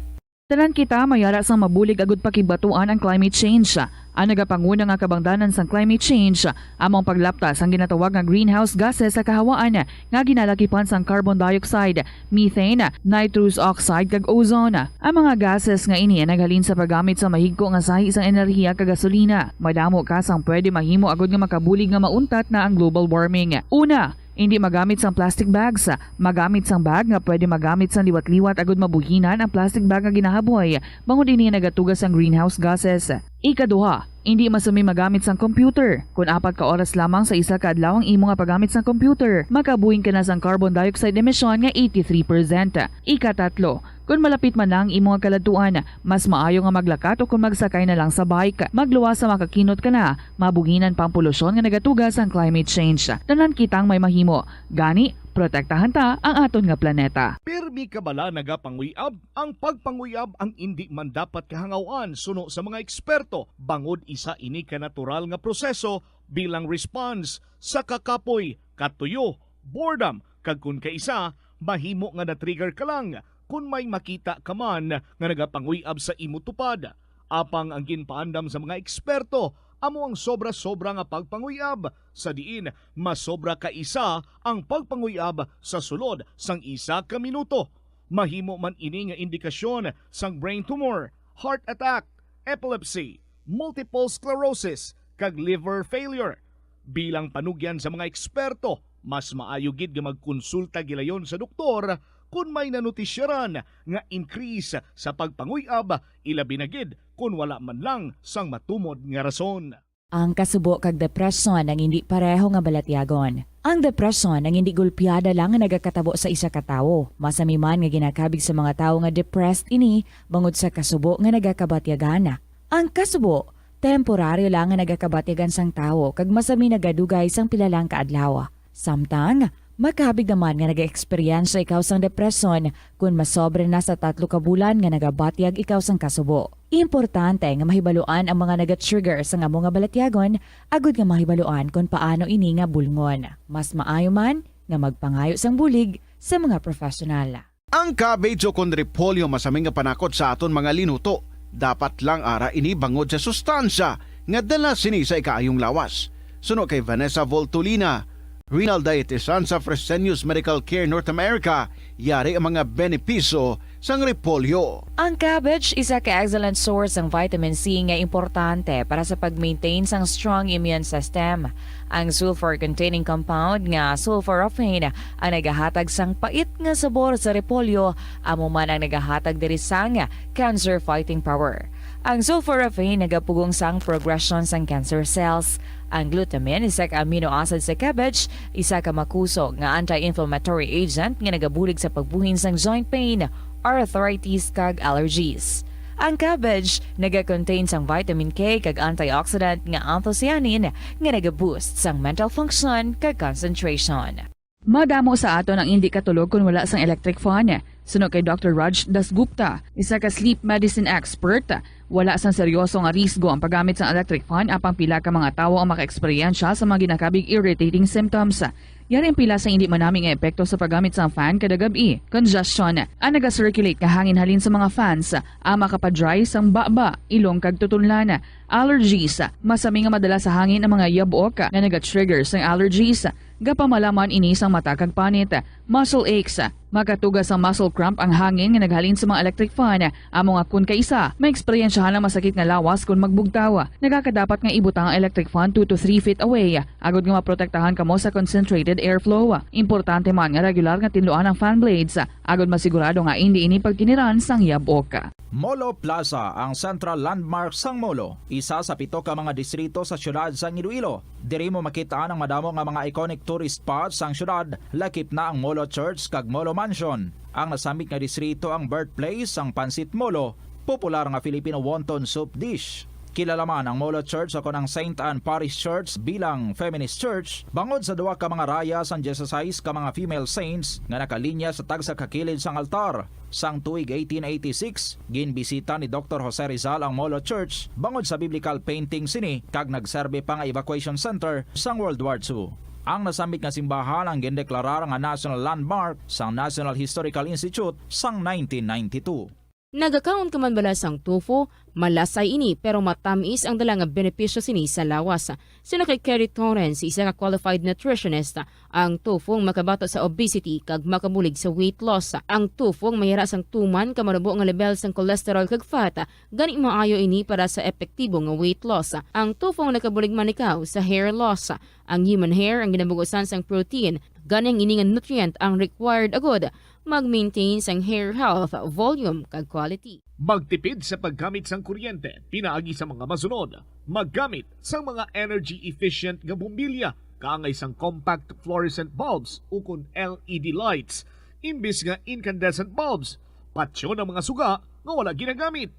Tanan kita may ara sang mabulig agud pakibatuan ang climate change. Ang nagapanguna nga kabangdanan sang climate change amo ang paglapta sang ginatawag nga greenhouse gases sa kahawaan nga ginalakipan sang carbon dioxide, methane, nitrous oxide, kag ozone. Ang mga gases nga ini ang naghalin sa paggamit sa mahigko nga sahi sang enerhiya kag gasolina. Madamo ka sang pwede mahimo agud nga makabulig nga mauntat na ang global warming. Una, hindi magamit sang plastic bags. Magamit sang bag nga pwede magamit sang liwat-liwat agud mabuhinan ang plastic bag nga ginahaboy, bangod ini nagatuga sang greenhouse gases. Ikaduha, hindi masumi magamit sang computer. Kon apat ka oras lamang sa isa ka adlaw ang imo nga paggamit sang computer, makabuhin ka na sang carbon dioxide emission nga eighty-three percent. Ikatatlo, kon malapit man na ang imo nga kaladtuan, mas maayo nga maglakat o kon magsakay na lang sa bike. Magluwas sa makakinot ka na, mabuhinan pa ang polusyon nga nagatuga sang climate change. Tanan kitang may mahimo. Gani, protektahan ta ang aton nga planeta. Pirmi ka bala nagapanguyab? Ang pagpanguyab ang indi man dapat kahangawan suno sa mga eksperto, bangod isa ini ka natural nga proseso bilang response sa kakapoy, katuyo, boredom, kag kon kaisa, mahimo nga na-trigger ka lang kon may makita ka man nga nagapanguyab sa imo tupad. Apang ang ginpaandam sa mga eksperto amo ang sobra-sobra nga pagpanguyab, sa diin masobra ka isa ang pagpanguyab sa sulod sang isa ka minuto. Mahimo man ini nga indikasyon sang brain tumor, heart attack, epilepsy, multiple sclerosis, kag liver failure. Bilang panugyan sa mga eksperto, mas maayo gid nga magkonsulta gilayon sa doktor kon may nanotisyaran nga increase sa pagpanguyab, ilabi na gid kon wala man lang sang matumod nga rason. Ang kasubo kag depresyon ang indi pareho nga balatyagon. Ang depresyon ang indi gulpiada lang nga nagakatabo sa isa ka tawo. Masami man nga ginakabig sa mga tawo nga depressed ini bangod sa kasubo nga nagakabatyagan. Ang kasubo, temporaryo lang nga nagakabatyagan sang tawo kag masami nagadugay sang pila lang ka adlaw. Samtang, makabig naman nga nag-eksperyensya ikaw sang depresyon kon masobra na sa tatlo ka bulan nga nagabatyag ikaw sang kasubo. Importante nga mahibaluan ang mga naga-trigger sang amo nga balatyagon agud nga mahibaluan kon paano ini nga bulngon. Mas maayo man nga magpangayo sang bulig sa mga professional. Ang cabbage o kon repolyo masami nga panakot sa aton mga linuto. Dapat lang ara ini bangod sa sustansya nga dala sini sa ikaayong lawas. Suno kay Vanessa Voltolina, renal dietitian sa Fresenius Medical Care North America, yari ang mga benepisyo sang repolyo. Ang cabbage isa ka excellent source sang vitamin C nga importante para sa pag-maintain sang strong immune system. Ang sulfur-containing compound nga sulforaphane ang nagahatag sang pait nga sabor sa repolyo, amo man ang nagahatag diri sang cancer fighting power. Ang sulforaphane nagapugong sang progresyon sang cancer cells. Ang glutamine, isa ka amino acid sa cabbage, isa ka makusog nga anti-inflammatory agent nga nagabulig sa pagbuhin sang joint pain, arthritis, kag allergies. Ang cabbage naga-contain sang vitamin K kag antioxidant nga anthocyanin nga naga-boost sang mental function kag concentration. Madamo sa aton ang indi katulog kon wala sang electric fan. Suno kay Doctor Raj Dasgupta, isa ka sleep medicine expert, wala sang seryoso nga risgo ang paggamit sang electric fan, apang pila ka mga tawo ang maka-eksperyensya sa mga ginakabig irritating symptoms. Yari ang pila sa indi manami nga epekto sa paggamit sang fan kada gab-i. Congestion. Ang naga-circulate nga hangin halin sa mga fans ang makapa-dry sang baba, ilong kag tutunlan. Allergies. Masami nga madala sa hangin ang mga yabok nga naga-trigger sang allergies. Gapamalaman ini sang mata kag panit. Muscle aches. Makatuga sang muscle cramp ang hangin nga naghalin sa mga electric fan. Amo nga kun kaisa, maeksperiensyahan ang masakit nga lawas kun magbugtaw. Nagakadapat nga ibutang ang electric fan two to three feet away, agud nga maprotektahan kamo sa concentrated airflow. Importante man nga regular nga tinluan ang fan blades, agud masigurado nga indi ini pagkiniran sang yabok. Molo Plaza, ang central landmark sang Molo, isa sa pito ka mga distrito sa siyudad sang Iloilo. Diri mo makit-an ang madamo nga mga iconic tourist spots sang siyudad, lakip na ang Molo Church kag Molo Mansion. Ang nasambit nga distrito ang birthplace sang Pancit Molo, popular nga Filipino wonton soup dish. Kilala man ang Molo Church o kon ang Saint Anne Parish Church bilang feminist church bangod sa duha ka mga raya sang dieciséis ka mga female saints nga nakalinya sa tagsa ka kilid sang altar. Sang tuig eighteen eighty-six, ginbisita ni Doktor Jose Rizal ang Molo Church bangod sa biblical painting sini kag nagserbi pa nga evacuation center sang World War Two. Ang nasambit nga simbahan ang gindeklarar nga National Landmark sang National Historical Institute sang nineteen ninety-two. Nagakaon ka man bala sang tofu? Malasay ini, pero matamis ang dala nga benepisyo sini sa lawas. Suno kay Kerry Torrens, isa ka qualified nutritionist, ang tofu ang makabato sa obesity kag makabulig sa weight loss. Ang tofu ang mayara sang tuman ka manubo nga level sang cholesterol kag fat, gani maayo ini para sa epektibo nga weight loss. Ang tofu ang nakabulig man ikaw sa hair loss. Ang human hair ang ginabugusan sang protein, gani ang ini nga nutrient ang required agud mag-maintain sang hair health, volume, kag quality. Magtipid sa paggamit sang kuryente pinaagi sa mga masunod. Maggamit sang mga energy-efficient nga bombilya kaangay sang compact fluorescent bulbs ukon L E D lights imbis nga incandescent bulbs. Patyon ang mga suga nga wala ginagamit.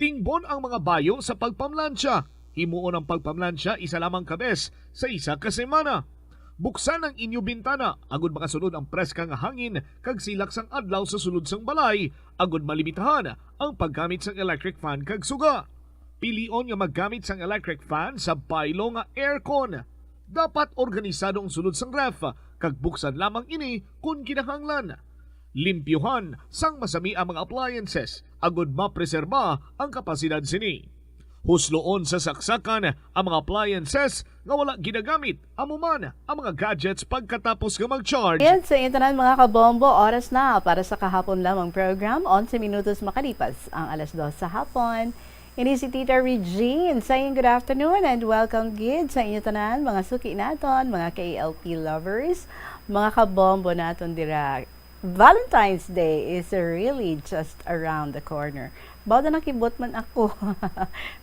Tingbon ang mga bayo sa pagpamlansya. Himuon ang pagpamlansya isa lamang ka bes sa isa ka semana. Buksan ang inyo bintana agud makasulod ang preska nga hangin kag silak sang adlaw sa sulod sang balay, agud malimitahan ang paggamit sang electric fan kag suga. Pilion nga maggamit sang electric fan sa baylo nga aircon. Dapat organisado ang sulod sang ref, kag buksan lamang ini kon kinahanglan. Limpyuhan sang masami ang mga appliances agud mapreserba ang kapasidad sini. Husloon sa saksakan ang mga appliances nga wala ginagamit, amo man ang mga gadgets pagkatapos nga mag-charge. Yan sa inyo tanan, mga kabombo, oras na para sa kahapon lamang program, onse minutos makalipas ang alas dos sa hapon. Ini si Tita Regine saying good afternoon and welcome gid sa inyo tanan, mga suki naton, mga K L P lovers, mga kabombo naton dira. Valentine's Day is really just around the corner. Baw na nakibot man ako.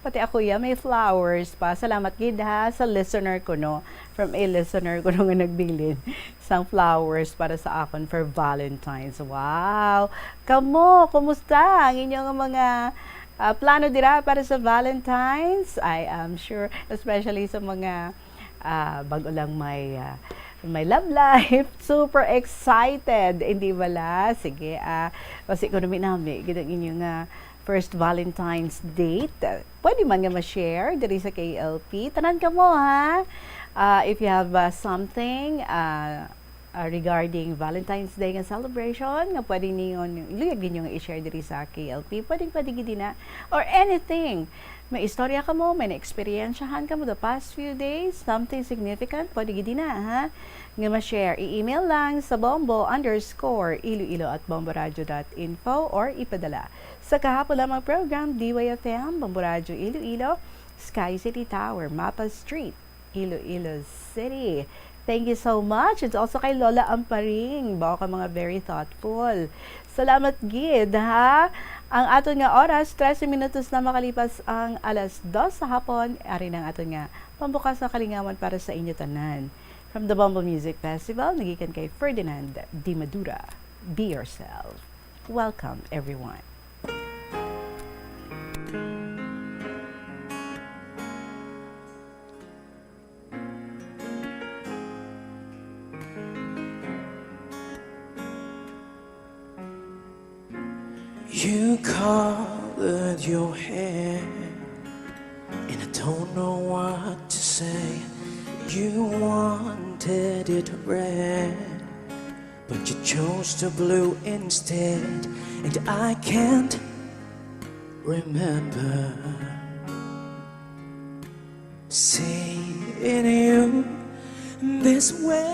Pati ako, ya, may flowers pa. Salamat gid, ha, sa listener ko, no? From a listener ko, no, nga nagbilin sang flowers para sa akon for Valentine's. Wow! Kamo, kumusta ang inyong mga, ah, plano dira para sa Valentine's? I am sure, especially sa mga, ah, bag-o lang may, ah, may love life, super excited, hindi bala? Sige, ah, basi ko nami-nami gid ang inyo nga first Valentine's date. Pwede man nga ma-share diri sa K L P. Tanan kamo, ha? Ah, if you have, ah, something, ah, ah, regarding Valentine's Day nga celebration nga pwede ninyo, luyag ninyo nga i-share diri sa K L P, pwedeng pwede gid na. Or anything. May istorya kamo, may naeksperyensyahan kamo the past few days, something significant, pwede gid na, ha? Nga ma-share, i-email lang sa bombo underscore iloilo at bomboradio dot info or ipadala sa kahapon lamang program, D Y F M, Bombo Radio Iloilo, Sky City Tower, Mapa Street, Iloilo City. Thank you so much. It's also kay Lola Amparing. Baw ka mga very thoughtful. Salamat gid, ha? Ang aton nga oras, trese minutos na makalipas ang alas dos sa hapon. Ari na ang aton nga pambukas nga kalingawan para sa inyo tanan. From the Bombo Music Festival, nagikan kay Ferdinand Dimadura. Be yourself. Welcome, everyone. You colored your hair, and I don't know what to say. You wanted it red, but you chose the blue instead, and I can't remember seeing you this way.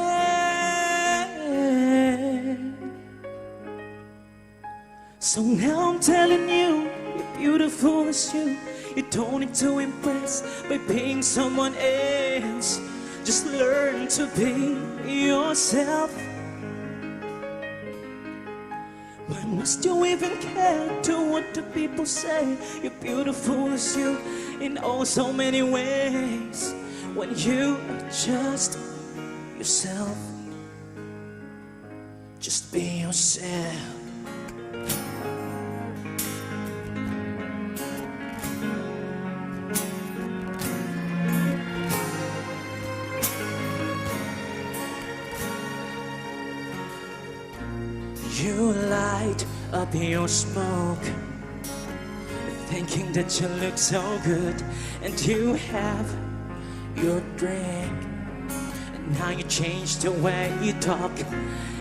So now I'm telling you, you're beautiful as you. You don't need to impress by being someone else. Just learn to be yourself. Why must you even care to what the people say? You're beautiful as you in oh so many ways. When you are just yourself, just be yourself. You light up your smoke, thinking that you look so good, and you have your drink. And now you change the way you talk,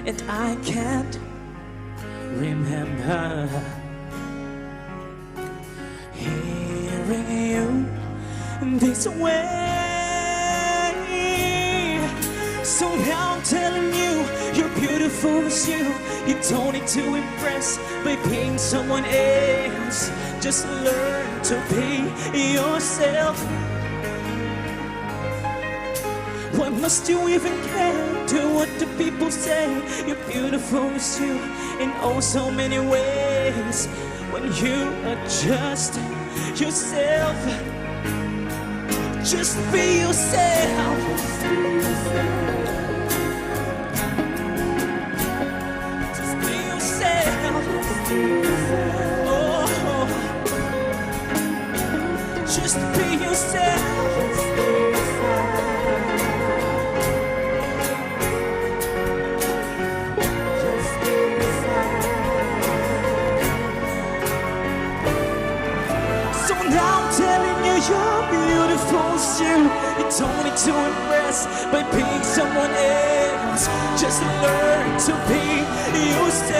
and I can't remember Hearing you this way. So now I'm telling you, you're beautiful as you. You don't need to impress by being someone else. Just learn to be yourself. Why must you even care to what the people say? You're beautiful as you in oh so many ways. When you are just yourself, just be yourself. Just be yourself. Oh, just be yourself. So now I'm telling you, you're beautiful as you. You don't need to impress by being someone else. Just learn to be yourself.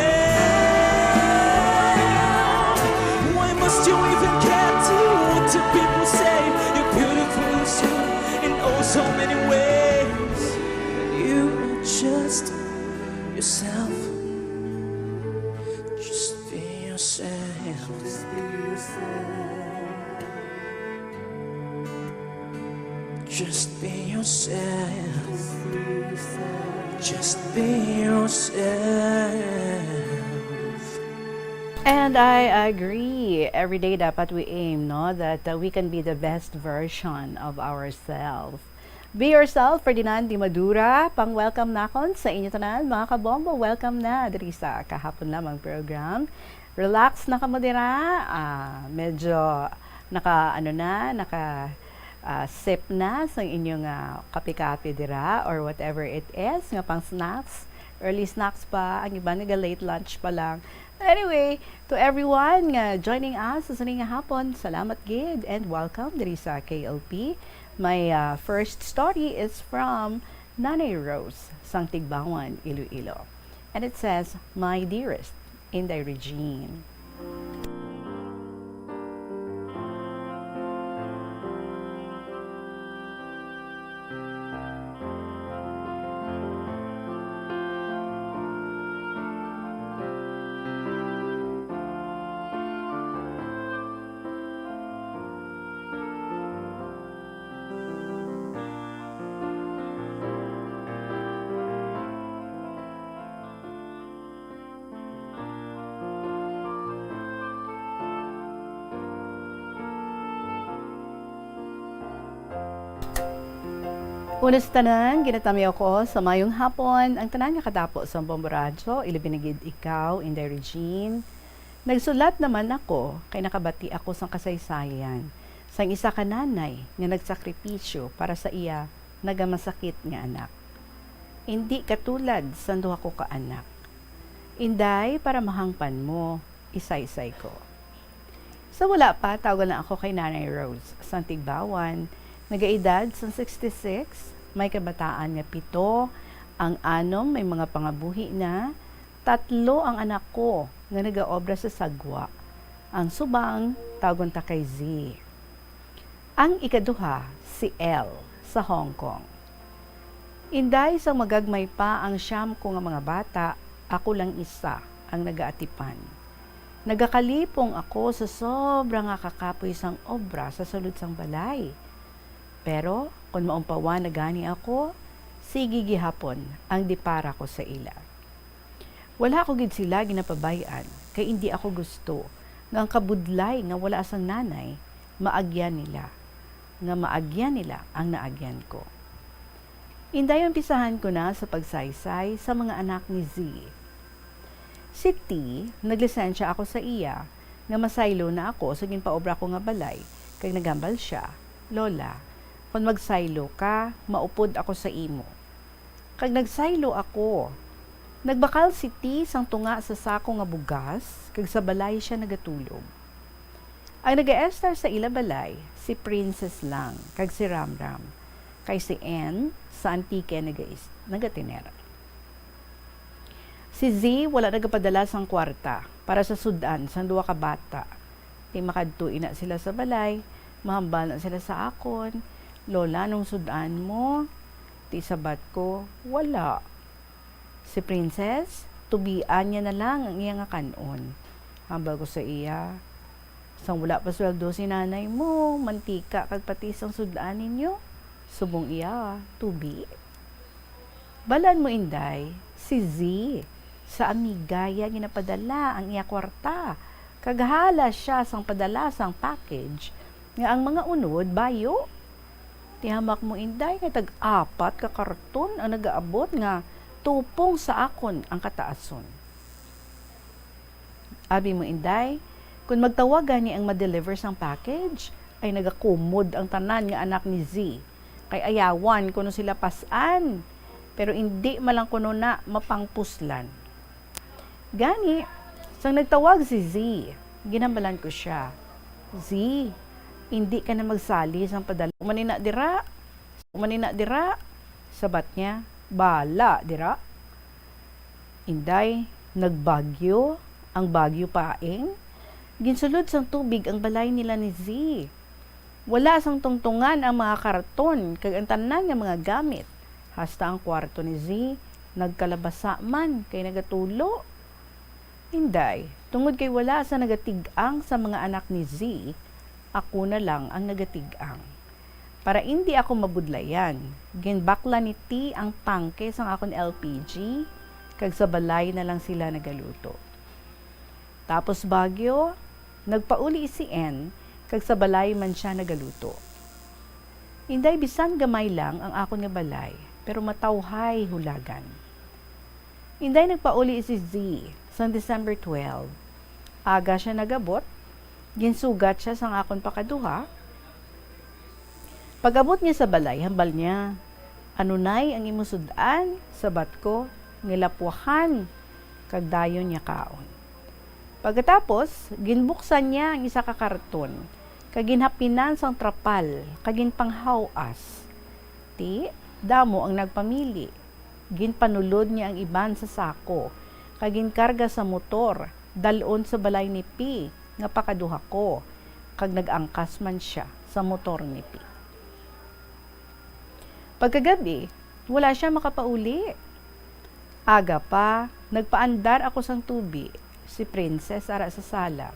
Why must you even care to what the people say? You're beautiful as you in oh so many ways. You are just yourself. Just be yourself. Just be yourself. Just be yourself. And I agree. Every day dapat we aim, no, that uh, we can be the best version of ourselves. Be yourself, Ferdinand Di Madura. Pang-welcome nakon sa inyo tanan, mga kabombo. Welcome na diri sa kahapon lamang program. Relax na kamo dira. Ah, medyo naka, ano na, naka, ah, sip na sa inyong, ah, kape-kape dira or whatever it is nga pang snacks. Early snacks pa, ang iba naga late lunch pa lang. Anyway, to everyone nga joining us sa sining nga hapon, salamat gid and welcome diri sa K L P. My, ah, first story is from Nanay Rose, sang Tigbawan, Iloilo. And it says, "My Dearest," Inday Regine. Una sa tanan, ginatamyaw ko sa mayong hapon ang tanan nga katapo sa Bombo Radyo, ilabi na gid ikaw, Inday Regine. Nagsulat naman ako kay nakabati ako sang kasaysayan sang isa ka nanay nga nagsakripisyo para sa iya nagamasakit nga anak. Indi katulad sang duha ko ka anak. Inday, para mahangpan mo, isaysay ko. Sa wala pa, tawga lang ako kay Nanay Rose, sang Tigbawan, nagaedad sang sixty-six, may kabataan nga pito, ang anom may mga pangabuhi na, tatlo ang anak ko nga nagaobra sa sagwa. Ang subang, tawgon ta kay Z. Ang ikaduha, si L, sa Hong Kong. Inday, sang magagmay pa ang siyam ko nga mga bata, ako lang isa ang nagaatipan. Nagakalipong ako sa sobra nga kakapoy sang obra sa sulod sang balay. Pero kon maumpawan na gani ako, sige gihapon ang dipara ko sa ila. Wala ko gid sila ginapabay-an, kay indi ako gusto nga ang kabudlay nga wala sang nanay maagyan nila, nga maagyan nila ang naagyan ko. Inday, umpisahan ko na sa pagsaysay sa mga anak ni Z. Si T, naglisensya ako sa iya nga masaylo na ako sa ginpaobra ko nga balay, kag naghambal sia, "Lola, kon magsaylo ka, maupod ako sa imo." Kag nagsaylo ako. Nagbakal si T sang tunga sa sako nga bugas, kag sa balay sia nagatulog. Ang nagaestar sa ila balay, si Princess lang, kag si Ramram, kay si N sa Antique nagais-, nagatener. Si Z wala nagapadala sang kwarta para sa sud-an sang duha ka bata. Makadto ina sila sa balay, mahambal na sila sa akon, "Lola, anong sud-an mo?" Ti sabat ko, "Wala." Si Princess, tubian niya na lang ang iya nga kan-on. Hambal ko sa iya, "Sang wala pa sweldo si nanay mo, mantika kag patis ang sud-an ninyo." Subong iya, "Tubi." Balaan mo, Inday, si Z, sa amiga ya ginapadala ang iya kwarta, kag hala sia sang padala sang package nga ang mga unod bayo. Tihamak mo, Inday, nga tag-apat ka karton ang nagaabot nga tupong sa akon ang kataason. Abi mo, Inday, kun magtawag gani ang ma-deliver sang package, ay nagakumod ang tanan nga anak ni Z, kay ayawan kuno sila pas-an, pero indi man lang kuno na mapangpuslan. Gani, sang nagtawag si Z, ginhambalan ko sia, "Z, indi ka na magsali sang padala man ina dira, man ina dira." Sabat niya, "Bala dira." Inday, nagbagyo ang Bagyo Paeng. Ginsulod sang tubig ang balay nila ni Z. Wala sang tungtungan ang mga karton kag ang tanan nga mga gamit, hasta ang kwarto ni Z nagkalabasa man kay nagatulo. Inday, tungod kay wala sa nagatig-ang sa mga anak ni Z, ako na lang ang nagatig-ang. Para indi ako mabudlayan, ginbakla ni T ang tangke sang akon L P G, kag sa balay na lang sila nagaluto. Tapos bagyo, nagpauli si N, kag sa balay man sia nagaluto. Inday, bisan gamay lang ang akon nga balay, pero matawhay hulagan. Inday, nagpauli si Z sang December twelve. Aga sia nagabot, ginsugat sia sang akon pakaduha. Pag-abot niya sa balay, hambal niya, "Ano nay ang imo sud-an?" Sabat ko, "Ngilapwahan kag dayon niya kaon." Pagkatapos, ginbuksan niya ang isa ka karton, kag ginhapinan sang trapal, kag ginpanghaw-as. Ti, damo ang nagpamili. Ginpanulod niya ang iban sa sako, kag ginkarga sa motor, dal-on sa balay ni P nga pakaduha ko, kag nag-angkas man sia sa motor ni P. Pagkagab-i, wala sia makapauli. Aga pa, nagpaandar ako sang tubi, si Princess ara sa sala.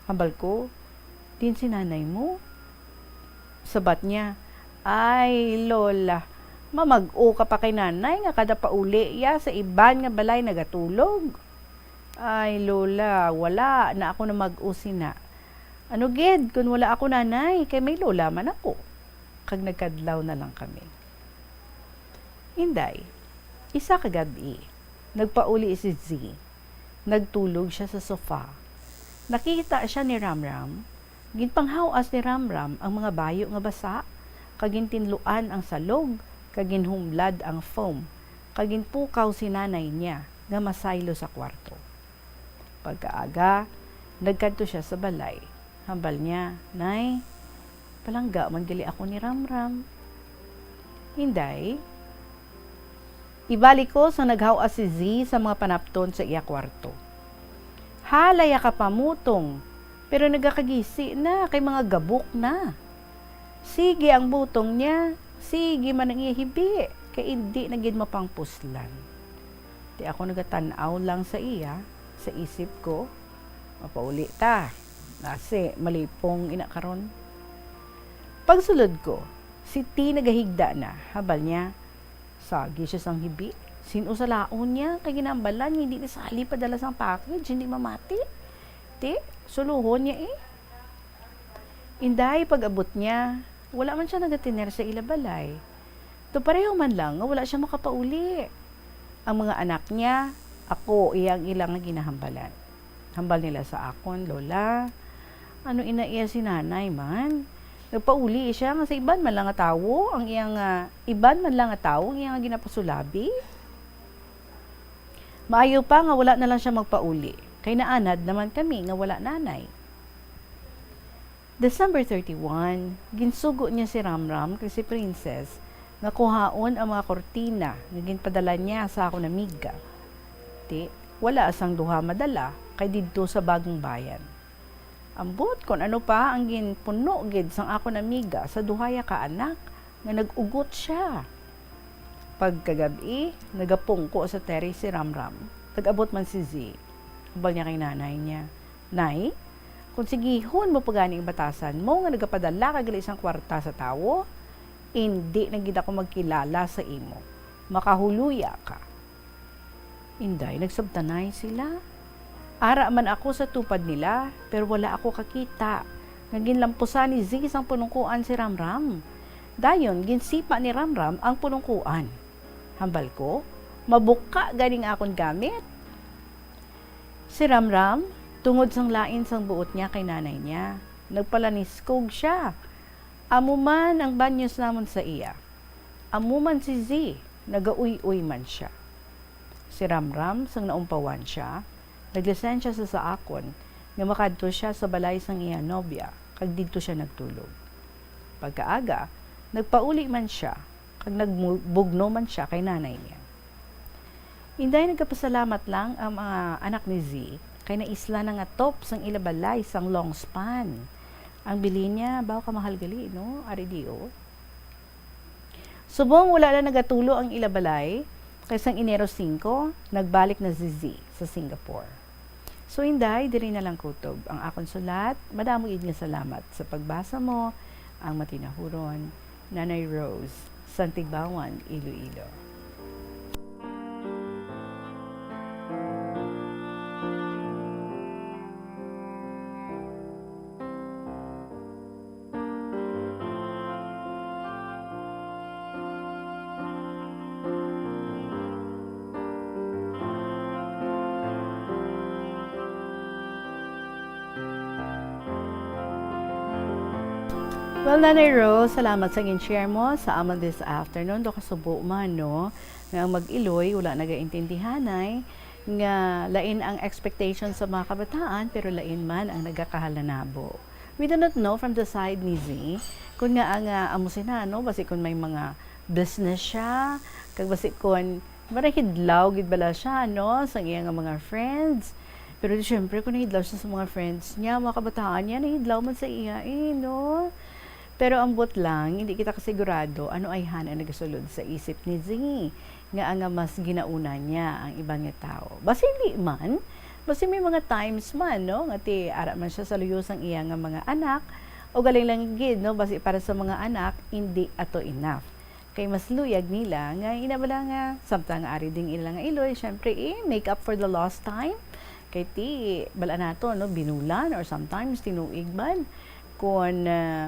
Hambal ko, "Diin si nanay mo?" Sabat niya, "Ay, Lola, mamag-o ka pa kay nanay nga kada pauli iya sa iban nga balay nagatulog?" "Ay, Lola, wala na ako namag-o sina. Ano gid kun wala ako, nanay, kay may lola man ako." Kag nagkadlaw na lang kami. Inday, isa ka gab-i, nagpauli si Z. Nagtulog sia sa sofa. Nakita sia ni Ramram. Ginpanghaw-as ni Ramram ang mga bayo nga basa, kag gintinluan ang salog, kag ginhumlad ang foam, kag ginpukaw si nanay niya nga masaylo sa kwarto. Pagkaaga, nagkadto sia sa balay. Hambal niya, "Nay, palangga man gali ako ni Ramram." Inday, ibalik ko sang naghaw-as si Z sa mga panapton sa iya kwarto. Halay ka pamutong, pero nagakagisi na kay mga gabok na. Sige ang butong niya, sige man ang iya hibi, kay indi na gid mapangpuslan. Ti ako nagatan-aw lang sa iya, sa isip ko, "Mapauli ta. Nasi, malipong ina karon." Pagsulod ko, si T nagahigda na, hambal niya, "Sagi sia sang hibi. Sin-o salaon niya, kay ginambalan nga hindi nasali padala sang package, hindi mamati. Ti, suluhon niya eh." Inday, pag-abot niya, wala man sia nagatiner sa ila balay. Daw pareho man lang nga wala sia makapauli. Ang mga anak niya, ako iya ang ila nga ginahambalan. Hambal nila sa akon, "Lola, ano ina iya si nanay man? Nagpauli siya nga sa iban man lang nga tawo ang iya nga, iban man lang nga tawo ang iya nga ginapasulabi." Maayo pa nga wala na lang sia magpauli, kay naanad naman kami nga wala nanay. December thirty-one, ginsugo niya si Ramram kag si Princess nga kuhaon ang mga kurtina nga ginpadala niya sa akon amiga. Ti, wala sang duha madala kay didto sa Bagong Bayan. Ambot kon ano pa ang ginpuno gid sang akon amiga sa duhaya ka anak nga nag-ugot sia. Pagkagab-i, nagapungko sa terrace si Ramram. Nag-abot man si Z. Hambal niya kay nanay niya, "Nay, kung sigihon mo pa gani ang batasan mo nga nagapadala ka gali sang kwarta sa tawo, indi na gid ako magkilala sa imo. Makahuluya ka." Inday, nagsabtanay sila. Ara man ako sa tupad nila, pero wala ako kakita nga ginlampusan ni Z sang punungkuan si Ramram. Dayon, ginsipa ni Ramram ang punungkuan. Hambal ko, mabuka gani nga akon gamit. Si Ramram, tungod sang lain sang buot niya kay nanay niya, nagpalaniskog sia. Amo man ang banyos namon sa iya. Amo man si Z, nagauy-uy man sia. Si Ramram, sang naumpawan sia, naglisensya sa sa akon nga makadto sia sa balay sang iya nobya, kag didto sia nagtulog. Pagkaaga, nagpauli man sia, kag nagbugno man sia kay nanay niya. Inday, nagapasalamat lang ang mga anak ni Z kay naisla na nga top sang ila balay sang long span. Ang bilin niya, baw ka mahal gali, no? Ari di, oh. Subong wala na nagatulo ang ila balay, kay sang Enero singko, nagbalik na si Z sa Singapore. So, Inday, diri na lang kutob ang akon sulat. Madamo gid nga salamat sa pagbasa mo. Ang matinahuron, Nanay Rose, Santigbawan, Iloilo. Well, Nanay Rose, salamat sa gin-share mo sa amon this afternoon. Do kasubo man, no, nga ang mag-iloy wala nagaintindihanay nga lain ang expectation sa mga kabataan, pero lain man ang nagakahalanabo. We do not know from the side ni Z kung nga ang, ah, amo sina, no, basi kung may mga business siya, kag basi kung marahidlaw gid bala siya, no, sa iya nga mga friends. Pero di, syempre, kung nahidlaw siya sa mga friends niya, mga kabataan niya, nahidlaw man sa iya, eh, no? Pero ambot lang, hindi kita kasigurado ano ayhan ang nagasulod sa isip ni Z, nga, nga mas ginauna niya ang iban nga tawo. Basi hindi man, basi may mga times man, no, nga ti ara man siya sa luyo sang iya nga mga anak, o galing lang gid, no, basi para sa mga anak, hindi ato enough. Kay mas luyag nila nga ina bala nga samtang ari ding ila nga iloy, syempre, eh, make up for the lost time. Kay ti, bala nato, no, binulan or sometimes tinuig man. Kung, ah,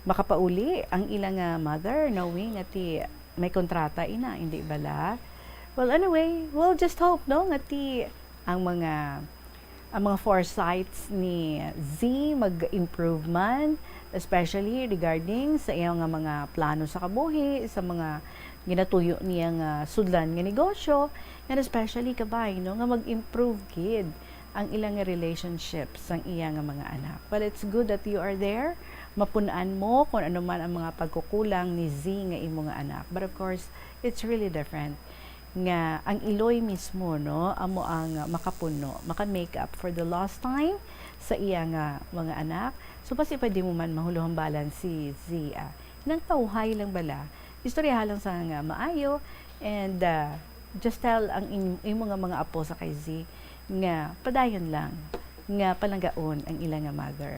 makapauli ang ila nga mother, knowing nga ti may kontrata ina, hindi bala? Well, anyway, we'll just hope, no, nga ti ang mga, ang mga foresights ni Z mag-improve man, especially regarding sa iya nga mga plano sa kabuhi, sa mga ginatuyo niya nga sudlan nga negosyo, and especially, kabay, no, nga mag-improve gid ang ilang nga relationship sang iya nga mga anak. Well, it's good that you are there. Mapun-an mo kung ano man ang mga pagkukulang ni Z nga imo nga anak. But of course, it's really different nga ang iloy mismo, no, amo ang makapuno, maka-make up for the lost time sa iya nga mga anak. So, basi pwede mo man mahulohambalan si Z, ah. Nang tawhay lang bala, istoryaha lang sa nga maayo, and, ah, just tell ang im-, imo nga mga apo sa kay Z nga padayon lang nga palanggaon ang ila nga mother.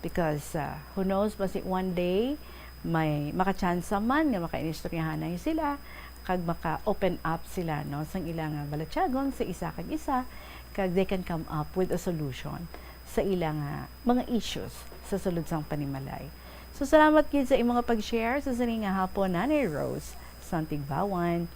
Because, ah, who knows, basi one day, may makatsansa man nga makainistoryahanay sila, kag maka-open up sila, no, sang ila nga balatyagon sa isa kag isa, kag they can come up with a solution sa ila nga mga issues sa sulod sang panimalay. So, salamat gid sa imo nga pag-share sa sini nga hapon, Nanay Rose Santigbawan.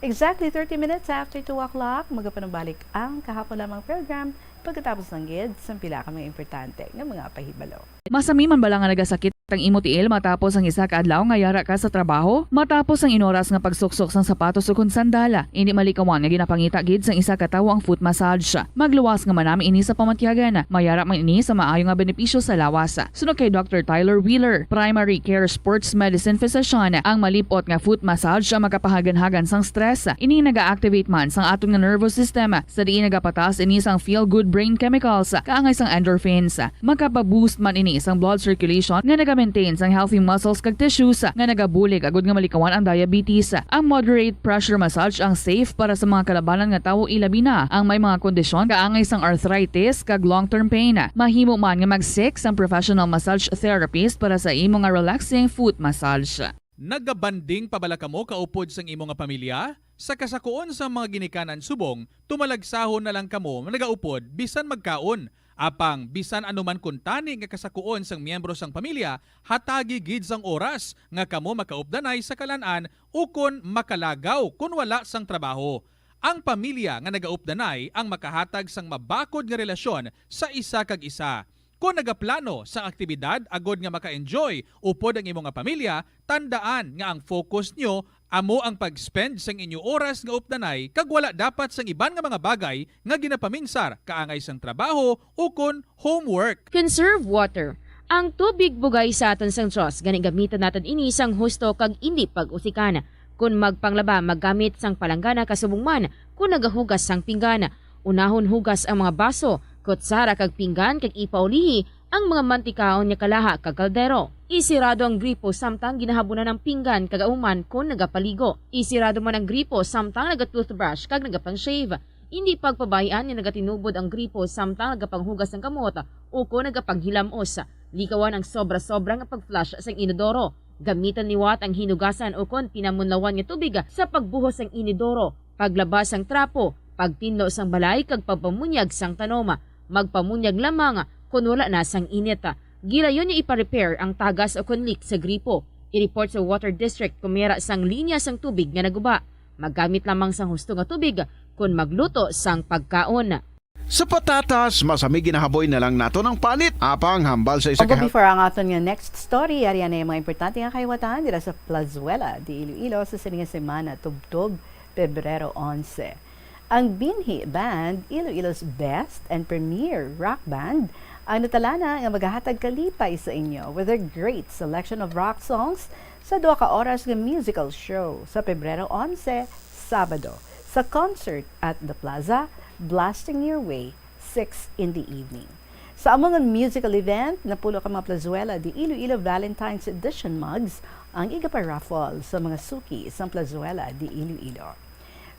Exactly thirty minutes after two o'clock, magapanumbalik ang Kahapon Lamang program pagkatapos lang gid sang pila ka mga importante nga mga pahibalo. Masami man bala nga nagasakit? Ang imo tiil matapos ang isa ka adlaw nga yara ka sa trabaho? Matapos ang inoras nga pagsuksok sang sapatos ukon sandala, indi malikawan nga ginapangita gid sang isa ka tawo ang foot massage. Magluwas nga manami ini sa pamatyagan. Mayara man ini sa maayo nga benepisyo sa lawas. Suno kay Doctor Tyler Wheeler, primary care sports medicine physician, ang malip-ot nga foot massage ang makapahaganhagan sang stress. Ini naga-activate man sang aton nga nervous system, sa diin nagapataas ini sang feel-good brain chemicals, kaangay sang endorphins. Makapa-boost man ini sang blood circulation nga naga-maintain sang healthy muscles kag tissues nga nagabulig agud nga malikawan ang diabetes. Ang moderate pressure massage ang safe para sa mga kalabanan nga tawo, ilabi na ang may mga kondisyon kaangay sang arthritis kag long-term pain. Mahimo man nga mag-seek sang professional massage therapist para sa imo nga relaxing foot massage. Nagabanding pa bala kamo kaupod sang imo nga pamilya? Sa kasakuon sang mga ginikanan subong, tumalagsahon na lang kamo nagaupod bisan magkaon. Apang bisan ano man kuntani nga kasakuon sang miyembro sang pamilya, hatagi gid sang oras nga kamo makaupdanay sa kalan-an ukon makalagaw kon wala sang trabaho. Ang pamilya nga nagaupdanay ang makahatag sang mabakod nga relasyon sa isa kag isa. Kon nagaplano sang aktibidad agod nga maka-enjoy upod ang imo nga pamilya, tandaan nga ang focus nyo amo ang pag-spend sang inyo oras nga updanay kag wala dapat sang iban nga mga bagay nga ginapaminsar kaangay sang trabaho ukon homework. Conserve water. Ang tubig bugay sa aton sang Dios, gani gamitan naton ini sang husto kag indi pag-usikan. Kon magpanglaba, maggamit sang palanggana kasubong man kon nagahugas sang pinggan. Unahon hugas ang mga baso, kutsara kag pinggan kag ipaulihi ang mga mantikaon nga kalaha kag kaldero. Isirado ang gripo samtang ginahabunan ang pinggan kag ahuman kon nagapaligo. Isirado man ang gripo samtang naga-toothbrush kag nagapang-shave. Indi pagpabay-an nga nagatinubod ang gripo samtang nagapanghugas sang kamot ukon nagapanghilamos. Likawan ang sobra-sobra nga pag-flush sang inodoro. Gamitan liwat ang hinugasan ukon pinamunlawan nga tubig sa pagbuhos sang inodoro, paglaba sang trapo, pagtinlo sang balay kag pagpamunyag sang tanom. Magpamunyag lamang kon wala na sang init. Gilayon nga ipa-repair ang tagas ukon leak sa gripo. I-report sa water district kon may ara sang linya sang tubig nga naguba. Maggamit lamang sang husto nga tubig kon magluto sang pagkaon. Sa patatas, masami ginahaboy na lang naton ang panit. Apang hambal sa isa Ogo ka before ang aton nga next story, yari na yung mga importante nga kahiwatan dira sa Plazuela de Iloilo sa sini nga semana, tubtob Pebrero onse. Ang Binhi Band, Iloilo's best and premier rock band, ang natalana nga magahatag kalipay sa inyo with their great selection of rock songs sa duha ka oras nga musical show sa Pebrero onse, Sabado, sa Concert at the Plaza, Blasting Your Way, six in the evening. Sa among musical event, napulo ka mga Plazuela de Iloilo Valentine's Edition mugs ang igaparaffle sa mga suki sang Plazuela de Iloilo.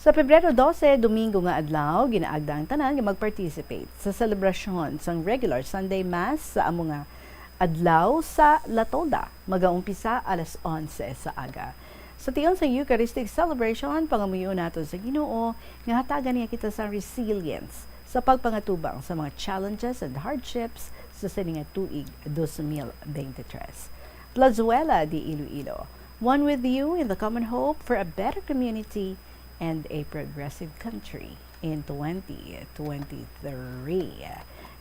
Sa Pebrero dose, Domingo nga adlaw, ginaagda ang tanan nga mag-participate sa selebrasyon sang regular Sunday Mass sa amo nga adlaw sa La Tolda, magaumpisa alas onse sa aga. Sa tion sang Eucharistic celebration, pangamuyo naton sa Ginoo nga hatagan niya kita sang resilience sa pagpangatubang sa mga challenges and hardships sa sini nga tuig dos mil bente tres. Plazuela de Iloilo, one with you in the common hope for a better community and a progressive country in twenty twenty-three.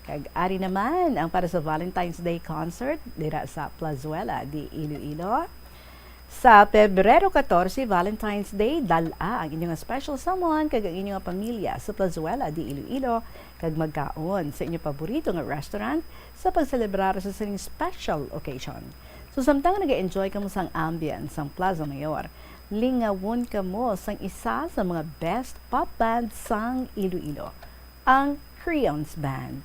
Kag ari naman ang para sa Valentine's Day concert dira sa Plazuela de Iloilo. Sa Pebrero katorse, Valentine's Day, dal-a ang inyong special someone kag ang inyong pamilya sa Plazuela de Iloilo kag magkaon sa inyong paborito nga restaurant sa pagselebrar sa sining special occasion. So, samtang nag-enjoy kamo sang ambience sang Plaza Mayor, lingawon kamo sang isa sa mga best pop band sang Iloilo, ang Creons Band.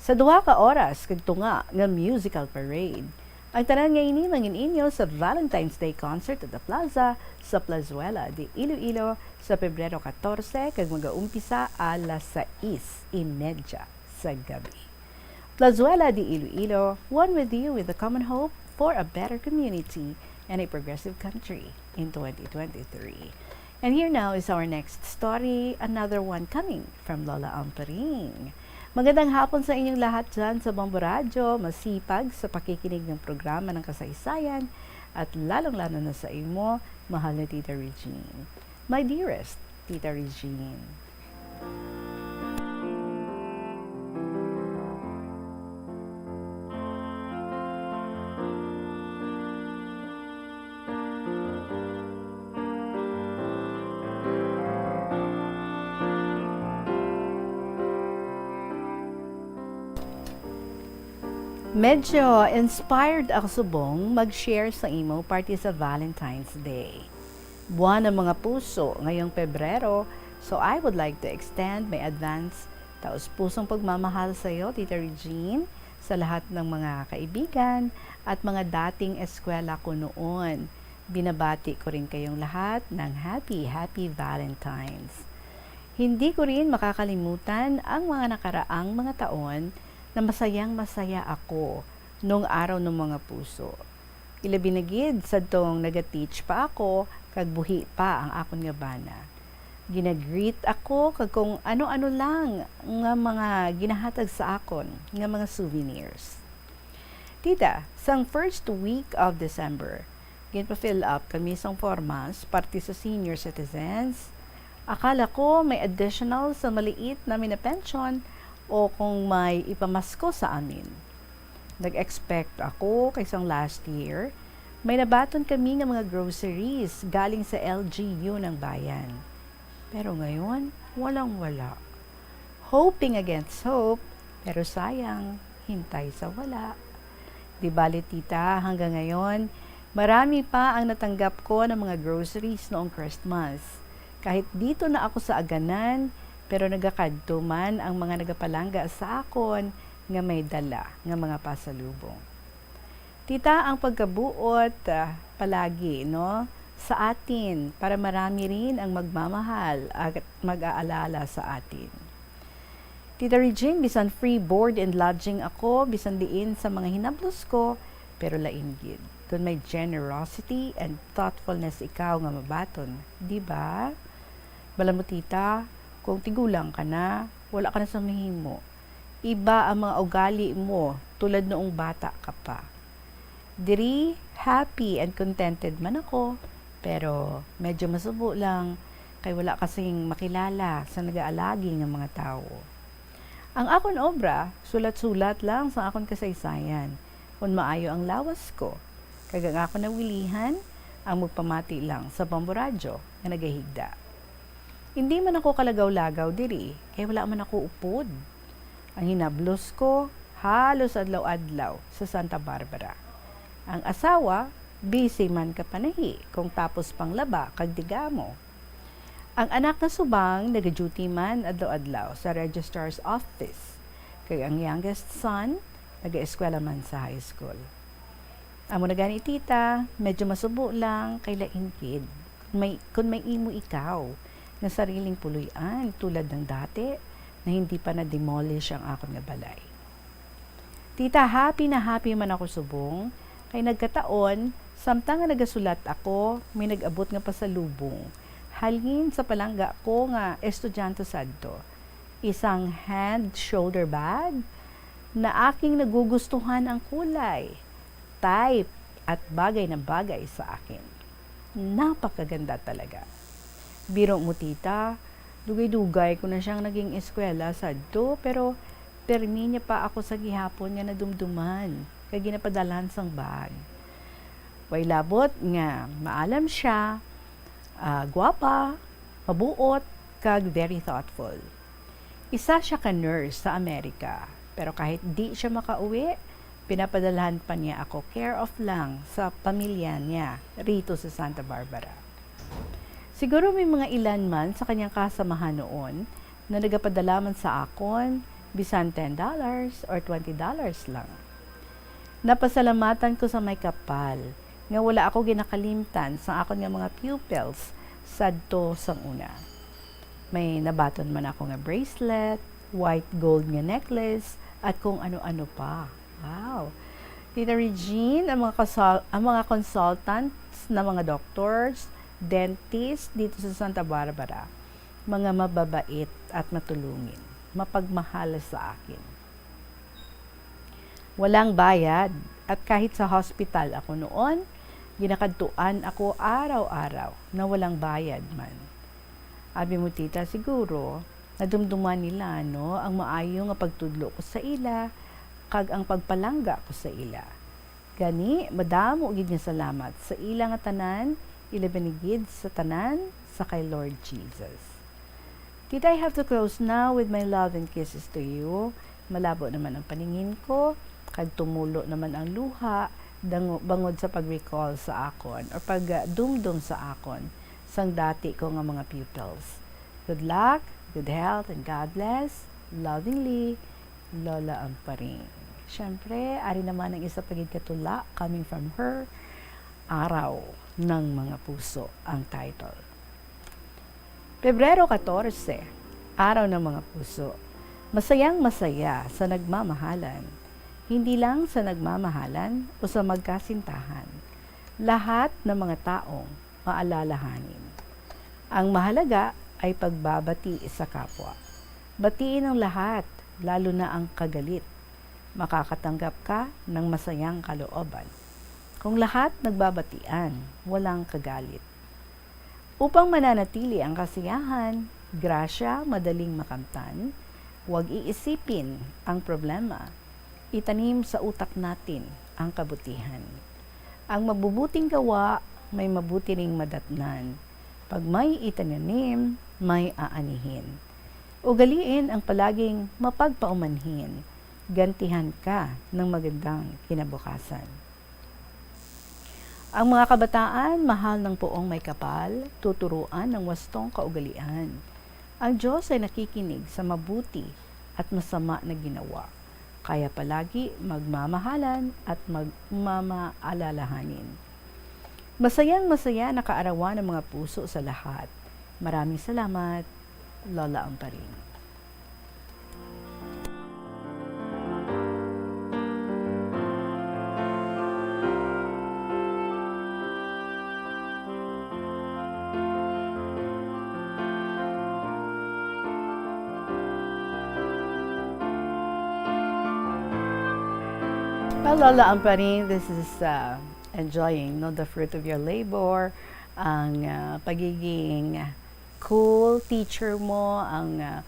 Sa duha ka oras kag tunga nga musical parade, ang tanan nga ini mangin-inyo sa Valentine's Day Concert at the Plaza sa Plazuela de Iloilo sa Pebrero katorse kag magaumpisa alas sais y media sa gabi. Plazuela de Iloilo, one with you in the common hope for a better community and a progressive country in twenty twenty-three. And here now is our next story, another one coming from Lola Amparing. Magandang hapon sa inyong lahat dyan sa Bombo Radyo, masipag sa pakikinig ng programa ng kasaysayan, at lalong-lalo na sa imo, mahal na Tita Regine. My dearest Tita Regine. Medyo inspired ako subong mag-share sa imo parte sa Valentine's Day. Buwan ng mga puso ngayong Pebrero, so I would like to extend my advance taos-pusong pagmamahal sa iyo, Tita Regine, sa lahat ng mga kaibigan at mga dating eskwela ko noon. Binabati ko rin kayong lahat ng happy, happy Valentine's. Hindi ko rin makakalimutan ang mga nakaraang mga taon na masayang-masaya ako nung araw ng mga puso. Ilabi na gid sadtong naga-teach pa ako kag buhi pa ang akon nga bana. Ginagreet ako kag kung ano-ano lang nga mga ginahatag sa akon nga mga souvenirs. Tita, sang first week of December, ginpa-fill up kami sang formas parte sa senior citizens. Akala ko may additional sa maliit namin na pensyon o kung may ipamasko sa amin. Nag-expect ako kay sang last year, may nabaton kami nga mga groceries galing sa L G U ng bayan. Pero ngayon, walang-wala. Hoping against hope, pero sayang, hintay sa wala. Di bali, tita, hanggang ngayon, marami pa ang natanggap ko ng mga groceries noong Christmas. Kahit dito na ako sa aganan, pero nagakadto man ang mga nagapalangga sa akon nga may dala nga mga pasalubong. Tita, ang pagkabuot, ah, palagi, no, sa atin, para marami rin ang magmamahal at mag-aalala sa atin. Tita Regine, bisan free board and lodging ako, bisan diin sa mga hinablos ko, pero lain gid kun may generosity and thoughtfulness ikaw nga mabaton, di ba? Bala mo, tita, kung tigulang ka na, wala ka na sa mahimo. Iba ang mga ugali mo tulad noong bata ka pa. Diri, happy and contented man ako, pero medyo masubo lang kay wala kasing makilala sa nagaalagi nga mga tawo. Ang akon obra, sulat-sulat lang sa akon kasaysayan, kun maayo ang lawas ko, kag ang akon nawilihan, ang magpamati lang sa pamburadyo nga nagahigda. Hindi man ako kalagaw-lagaw diri, kay wala man ako upod. Ang hinablos ko, halos adlaw-adlaw sa Santa Barbara. Ang asawa, busy man kapanahi kung tapos panglaba kag tigamo. Ang anak nga subang nagaduty man adlaw-adlaw sa registrar's office, kag ang youngest son nagaeskwela man sa high school. Amo na gani, tita, medyo masubo lang kay lain gid kun may, kun may imo ikaw nga sariling puloy-an tulad ng dati na hindi pa na-demolish ang akon nga balay. Tita, happy na happy man ako subong, kay nagkataon, samtang nga nagasulat ako, may nag-abot nga pasalubong halin sa palangga ko nga estudyante sadto. Isang hand shoulder bag na aking nagugustuhan ang kulay, type, at bagay na bagay sa akin. Napakaganda talaga. Biro mo, tita, dugay-dugay ko na siyang naging eskwela sadto, pero permi niya pa ako sa gihapon nga nadumduman kag ginapadalhan sang bag. Way labot nga maalam siya, ah, gwapa, mabuot, kag very thoughtful. Isa siya ka nurse sa Amerika, pero kahit di siya makauwi, pinapadalhan pa niya ako care of lang sa pamilya niya rito sa Santa Barbara. Siguro may mga ilan man sa kanyang kasamahan noon na nagapadala man sa akon, bisan ten dollars or twenty dollars lang. Napasalamatan ko sa may kapal nga wala ako ginakalimtan sa akon nga mga pupils sadto sang una. May nabaton man ako nga bracelet, white gold nga necklace, at kung ano-ano pa. Wow! Tita Regine, ang mga kasal-, ang mga consultants na mga doctors, dentist dito sa Santa Barbara, mga mababait at matulungin, mapagmahal sa akin. Walang bayad, at kahit sa hospital ako noon, ginakadtuan ako araw-araw na walang bayad man. Abi mo, tita, siguro, nadumduman nila, no, ang maayo nga pagtudlo ko sa ila, kag ang pagpalangga ko sa ila. Gani, madamo gid nga salamat sa ila nga tanan, ilabi na gid sa tanan sa kay Lord Jesus. Tita, I have to close now with my love and kisses to you. Malabo naman ang paningin ko. kag tumulo naman ang luha dango-, bangod sa pag-recall sa akon or pagdumdom sa akon sang dati ko nga mga pupils. Good luck, good health, and God bless. Lovingly, Lola Amparing. Siyempre, ari naman ang isa pa gid ka tula coming from her, Araw ng Mga Puso ang title. Pebrero katorse, Araw ng Mga Puso. Masayang masaya sa nagmamahalan. Hindi lang sa nagmamahalan o sa magkasintahan. Lahat ng mga taong maalalahanin. Ang mahalaga ay pagbabati sa kapwa. Batiin ang lahat, lalo na ang kagalit. Makakatanggap ka ng masayang kalooban. Kung lahat nagbabatian, walang kagalit. Upang mananatili ang kasiyahan, grasya, madaling makamtan, huwag iisipin ang problema. Itanim sa utak natin ang kabutihan. Ang mabubuting gawa may mabuti ring madatnan. Pag may itinanim, may aanihin. Ugaliin ang palaging mapagpaumanhin. Gantihan ka ng magandang kinabukasan. Ang mga kabataan, mahal ng poong may kapal, tuturuan ng wastong kaugalian. Ang Diyos ay nakikinig sa mabuti at masama na ginawa. Kaya palagi magmamahalan at magmamaalalahanin. Masayang masaya nakaarawan ang mga puso sa lahat. Maraming salamat, Lola Amparing. Well, Lola Amparing, this is, uh, enjoying, no, the fruit of your labor, ang, uh, pagiging cool teacher mo, ang, uh,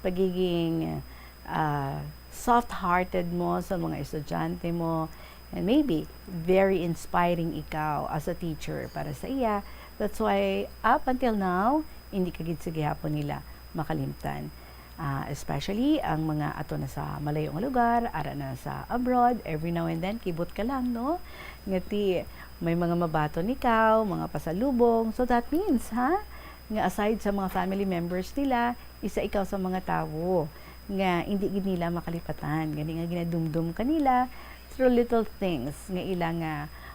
pagiging, uh, soft-hearted mo sa mga estudyante mo, and maybe very inspiring ikaw as a teacher para sa iya. That's why, up until now, hindi ka gid sa gihapon nila makalimtan. Ah, especially ang mga ato na sa malayo nga lugar, ara na sa abroad, every now and then, kibot ka lang, no? Nga ti, may mga mabaton ikaw, mga pasalubong. So that means, ha? Nga aside sa mga family members nila, isa ikaw sa mga tawo nga hindi gid nila makalipatan. Gani nga ginadumdom ka nila through little things nga ila nga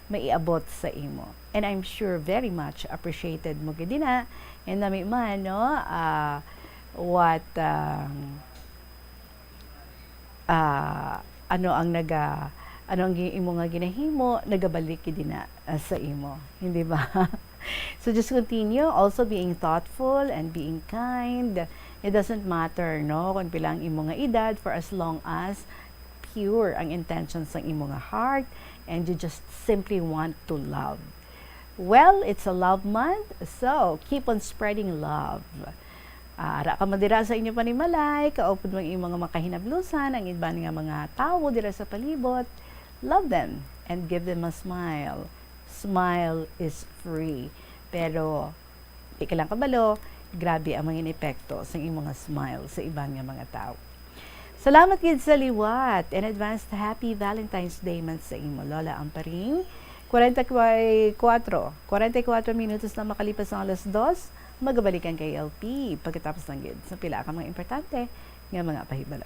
maiabot sa imo. And I'm sure very much appreciated mo gid na. And nami man, no, ah, what, um, ah, ano ang naga-, ano ang gi-, imo nga ginahimo, nagabalik gid na, ah, sa imo, hindi ba? So just continue also being thoughtful and being kind. It doesn't matter, no, kung pila ang imo nga edad, for as long as pure ang intention sang imo nga heart and you just simply want to love. Well, it's a love month, so keep on spreading love. Ah, ara ka man dira sa inyo panimalay, kaupod mo ang imong mga kahinablusan, ang iban nga mga tawo dira sa palibot. Love them and give them a smile. Smile is free. Pero, di ka lang kabalo, grabe ang mga epekto sa imong smile sa iban nga mga tawo. Salamat gid sa liwat, and advanced happy Valentine's Day man sa imo, Lola Amparing. Kwarenta y kuatro, kwarenta y kuatro minutos na makalipas ang alas dos, magabalik ang K L P pagkatapos lang gid sa pila ka mga importante nga mga pahibalo.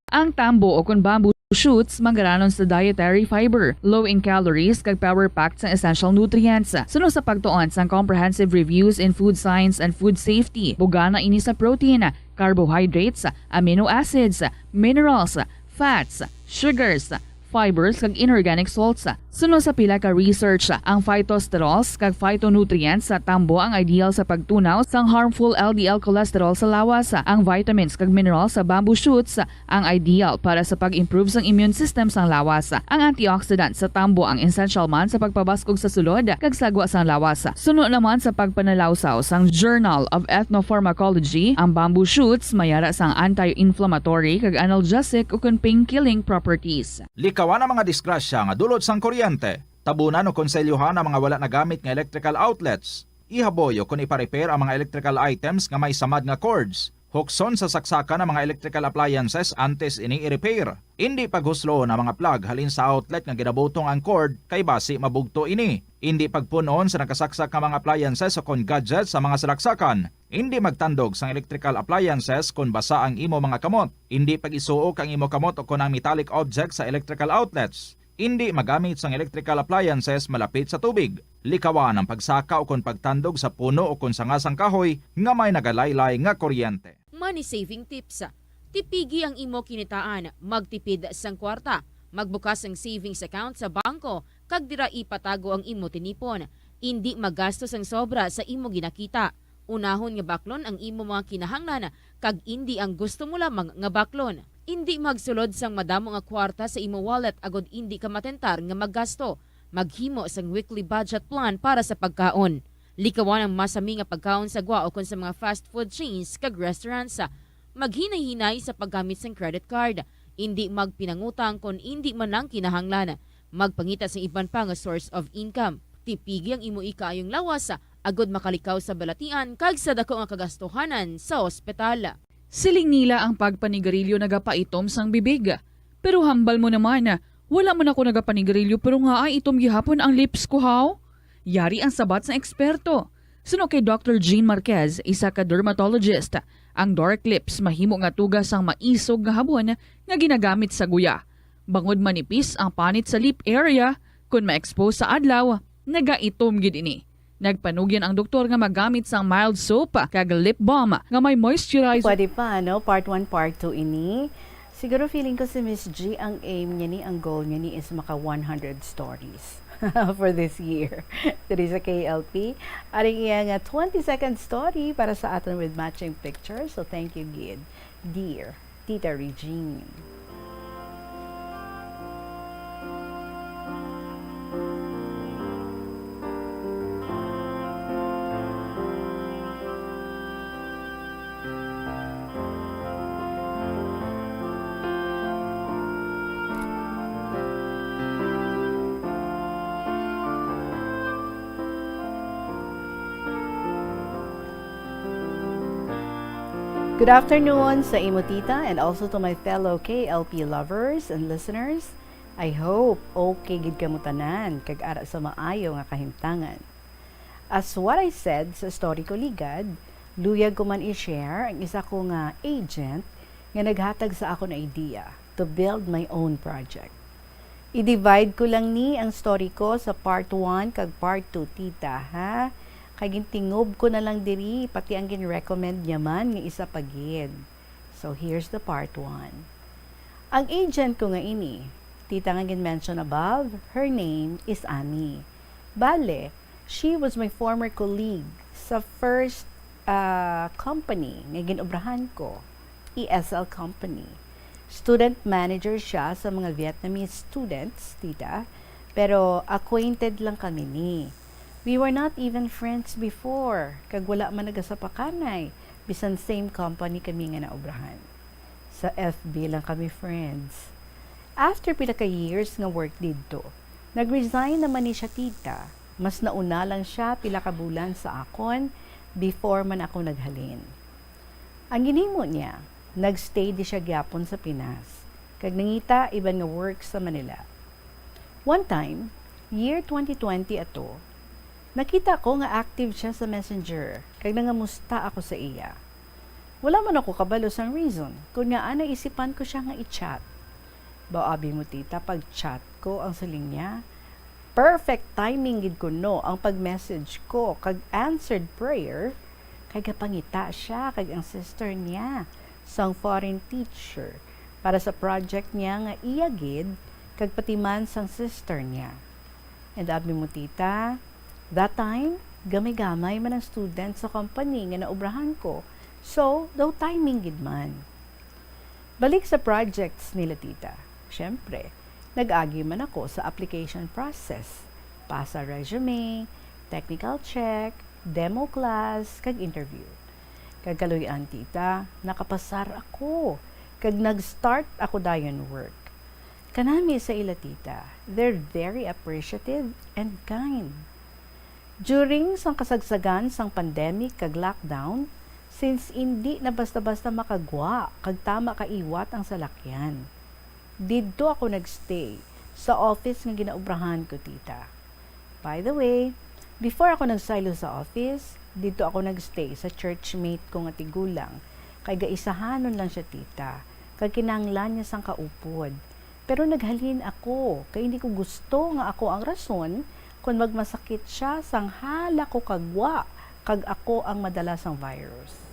Ang tambo o kon bamboo shoots manggaranon sa dietary fiber, low in calories, kag power-packed sang essential nutrients. Suno sa pagtuon sang Comprehensive Reviews in Food Science and Food Safety, bugana ini sa protein, carbohydrates, amino acids, minerals, fats, sugars, fibers, kag inorganic salts. Suno sa pila ka research, ang phytosterols kag phytonutrients sa tambo ang ideal sa pagtunaw sang harmful L D L cholesterol sa lawas. Ang vitamins kag minerals sa bamboo shoots ang ideal para sa pag-improve sang immune system sang lawas. Ang antioxidant sa tambo ang essential man sa pagpabaskog sa sulod kag sagwa sang lawas. Suno naman sa pagpanalawsaw sang Journal of Ethnopharmacology, ang bamboo shoots may ara sang anti-inflammatory kag analgesic ukon pain-killing properties. Likawan ang mga disgrasya nga dulot sang kuryente. Tabunan o konselyohan ang mga wala nagamit nga electrical outlets. Ihaboy o kon ipa-repair ang mga electrical items nga may samad nga cords. Hukson sa saksakan ang mga electrical appliances antes ini i-repair. Indi paghuslon ang mga plug halin sa outlet nga ginabutong ang cord kay basi mabugto ini. Indi pagpun-on sa nakasaksak nga mga appliances o kon gadgets sa mga salaksakan. Indi magtandog sang electrical appliances kon basa ang imo mga kamot. Indi pag-isuok ang imo kamot o kon ang metallic object sa electrical outlets. Indi magamit sang electrical appliances malapit sa tubig. Likawan ang pagsaka o kon pagtandog sa puno o kon sanga sang kahoy nga may nagalaylay nga kuryente. Money saving tips. Tipigi ang imo kinitaan, magtipid sang kwarta, magbukas sang savings account sa bangko, kag dira ipatago ang imo tinipon. Indi magasto sang sobra sa imo ginakita. Unahon nga baklon ang imo mga kinahanglan, kag indi ang gusto mo lamang nga baklon. Indi magsulod sang madamo nga kwarta sa imo wallet agod indi ka matentar nga maggasto. Maghimo sang weekly budget plan para sa pagkaon. Likawan ang masami nga pagkaon sa gwa ukon sa mga fast food chains kag restaurants. Maghinay-hinay sa paggamit sang credit card. Indi magpinangutang kon indi man lang kinahanglan. Magpangita sa iban pa nga source of income. Tipigi ang imo ikaayong lawas agod makalikaw sa balatian kag sa dako nga kagastuhanan sa ospital. Siling nila ang pagpanigarilyo nagapaitom sang bibig. Pero hambal mo naman, wala man ako nagapanigarilyo pero nga ay itom gihapon ang lips ko, haw? Yari ang sabat sang eksperto. Suno kay Doctor Jean Marquez, isa ka dermatologist, ang dark lips mahimo nga tuga sang maisog nga habon nga ginagamit sa guya. Bangod manipis ang panit sa lip area, kon ma-expose sa adlaw, nagaitom gid ini. Nagpanugyan ang doktor nga magamit sang mild soap kag lip balm nga may moisturizer. Pwede pa, no? Part one, part two ini. Siguro feeling ko si Miss G ang aim niya ni, ang goal niya ni is maka one hundred stories for this year. Diri sa K L P. Aring iya nga twenty second story para sa aton with matching picture. So thank you gid, dear Tita Regine. Good afternoon sa imo, tita, and also to my fellow K L P lovers and listeners. I hope okay gid kamo tanan kag ara sa maayo nga kahimtangan. As what I said sa story ko ligad, luyag ko man i-share ang isa ko nga agent nga naghatag sa akon idea to build my own project. I-divide ko lang ni ang story ko sa part one kag part two, tita, ha? Kay gintingob ko na lang diri, pati ang gin-recommend niya man nga isa pa gid. So, here's the part one. Ang agent ko nga ini, tita, nga gin-mention above, her name is Ami. Bale, she was my former colleague sa first, ah, company nga gin-obrahan ko, E S L company. Student manager siya sa mga Vietnamese students, tita, pero acquainted lang kami ni. We were not even friends before, kag wala man nagasapakanay, bisan same company kami nga naobrahan. Sa F B lang kami friends. After pila ka years nga work didto, nag-resign naman ni siya, tita. Mas nauna lang siya pila ka bulan sa akon before man ako naghalin. Ang ginhimo niya, nagstay di siya gyapon sa Pinas, kag nangita iban nga work sa Manila. One time, year twenty twenty ato, nakita ko nga active siya sa Messenger, kag nangamusta ako sa iya. Wala man ako kabalo sang reason kon ngaa naisipan ko siya nga i-chat. Baw abi mo, tita, pag-chat ko, ang siling niya, perfect timing gid kuno ang pag-message ko kag answered prayer, kay gapangita siya kag ang sister niya sang foreign teacher para sa project niya nga iya gid kag pati man sang sister niya. And abi mo, tita, that time, gamay-gamay man ang student sa company nga naobrahan ko, so daw timing gid man. Balik sa projects nila, tita. Siyempre, nag-agi man ako sa application process. Pasa resume, technical check, demo class, kag interview. Kag kaluy-an, tita, nakapasar ako, kag nag-start ako dayon work. Kanami sa ila, tita, they're very appreciative and kind. During sang kasagsagan sang pandemic kag lockdown, Since indi na basta-basta makagwa kag tama kaiwat ang salakyan, didto ako nagstay sa office nga ginaobrahan ko, tita. By the way, before ako nagsaylo sa office, didto ako nagstay sa churchmate ko nga tigulang, kay gaisahanon lang siya, tita, kag kinahanglan niya sang kaupod. Pero naghalin ako, kay hindi ko gusto nga ako ang rason kon magmasakit siya sang hala ko kagwa kag ako ang madala sang virus.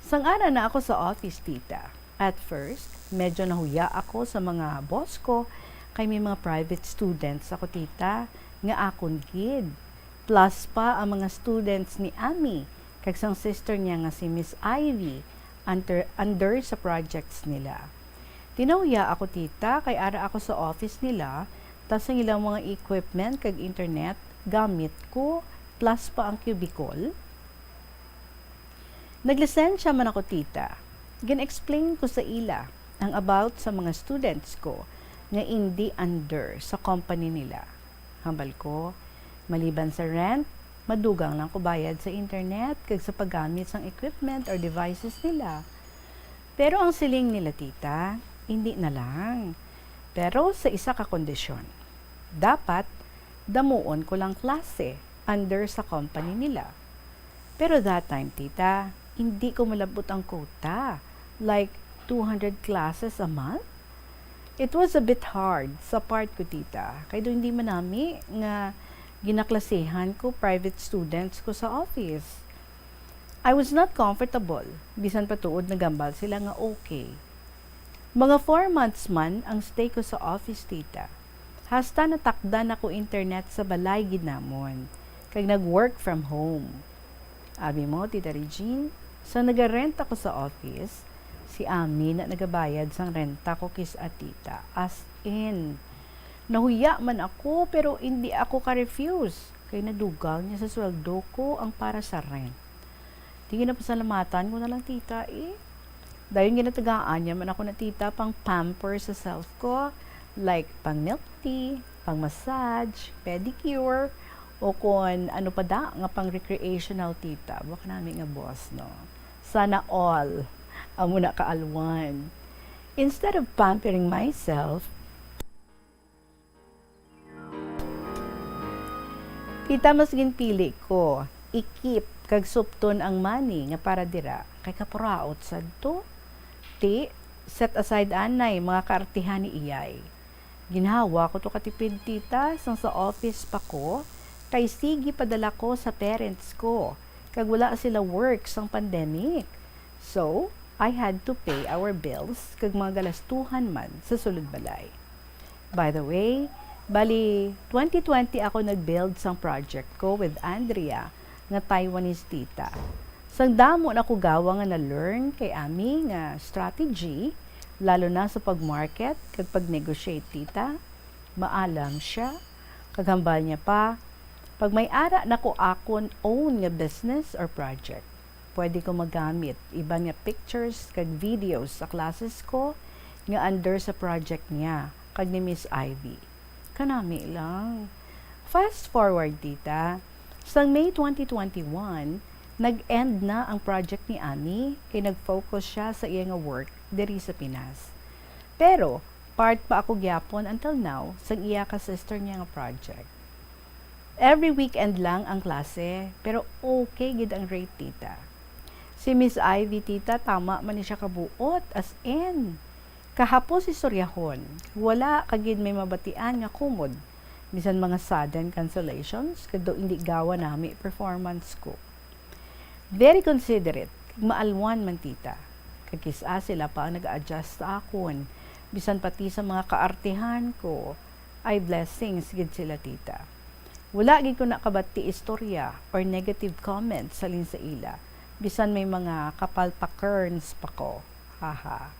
Sang ara na ako sa office, tita, at first, medyo nahuya ako sa mga boss ko, kay may mga private students ako, tita, nga akon gid. Plus pa ang mga students ni Ami kag sang sister niya nga si Miss Ivy under, under sa projects nila. Tinahuya ako, tita, kay ara ako sa office nila, tas ang ilang mga equipment kag internet, gamit ko, plus pa ang cubicle. Naglisensya man ako, tita. Gin-explain ko sa ila ang about sa mga students ko nga indi under sa company nila. Hambal ko, maliban sa rent, madugang lang ko bayad sa internet kag sa paggamit sang equipment or devices nila. Pero ang siling nila, tita, hindi na lang. Pero sa isa ka kondisyon. Dapat, damuon ko lang klase under sa company nila. Pero that time, tita, hindi ko malabot ang quota. Like, two hundred classes a month? It was a bit hard sa part ko, tita. Kay do hindi man nami nga ginaklasehan ko private students ko sa office. I was not comfortable, bisan pa tuod nagambal sila nga okay. Mga four months man ang stay ko sa office, tita. Hasta natakdan ako internet sa balay gid namon, kag nag-work from home. Abi mo, Tita Regine, sa nagarent ako sa office, si Ami na nagabayad sang renta ko kis-a, tita. As in, nahuya man ako, pero hindi ako ka-refuse, kay nadugang niya sa sweldo ko ang para sa rent. Di ginapasalamatan ko na lang, tita, eh. Dayon ginatagaan niya man ako na, tita, pang pamper sa self ko, like pang milk tea, pang massage, pedicure, o kon ano pa da nga pang recreational, tita. Buak nami nga boss, no? Sana all. Amo na kaalwan. Instead of pampering myself, Tita, mas ginpili ko i-keep kag supton ang money nga para dira, kay kapuraot sad to. Ti, set aside anay mga kaartihan ni Iyay. Ginhawa ko to katipid, tita, sang sa office pa ko, kay sige padala ko sa parents ko, kag wala sila work sang pandemic. So, I had to pay our bills kag mga galastuhan man sa sulod balay. By the way, bali, twenty twenty ako nag-build sang project ko with Andrea, nga Taiwanese tita. Sang damo na ko gawa nga na-learn kay Ami nga strategy, lalo na sa pag-market kag pag-negotiate, tita. Maalam sia. Kag hambal niya pa, pag may ara na ko akon own nga business or project, pwede ko magamit iban nga pictures kag videos sa classes ko nga under sa project niya kag ni Miss Ivy. Kanami lang. Fast forward, tita, sang May twenty twenty-one, nag-end na ang project ni Ami kay nag-focus siya sa iya nga work diri sa Pinas. Pero, part pa ako gyapon until now sang iya ka sister niya nga project. Every weekend lang ang klase, pero okay gid ang rate, tita. Si Miss Ivy, tita, tama man ni siya kabuot, as in. Kahapos istoryahon, wala ka gid may mabatian nga kumod, bisan mga sudden cancellations, kag daw indi gawa nami performance ko. Very considerate, kag maalwan man, tita. Kag kis-a sila pa ang nag-a-adjust sa akon, bisan pati sa mga kaartihan ko, ay blessings gid sila, tita. Wala gid ko nakabati istorya or negative comments halin sa ila, bisan may mga kapalpakerns pa ko. Haha.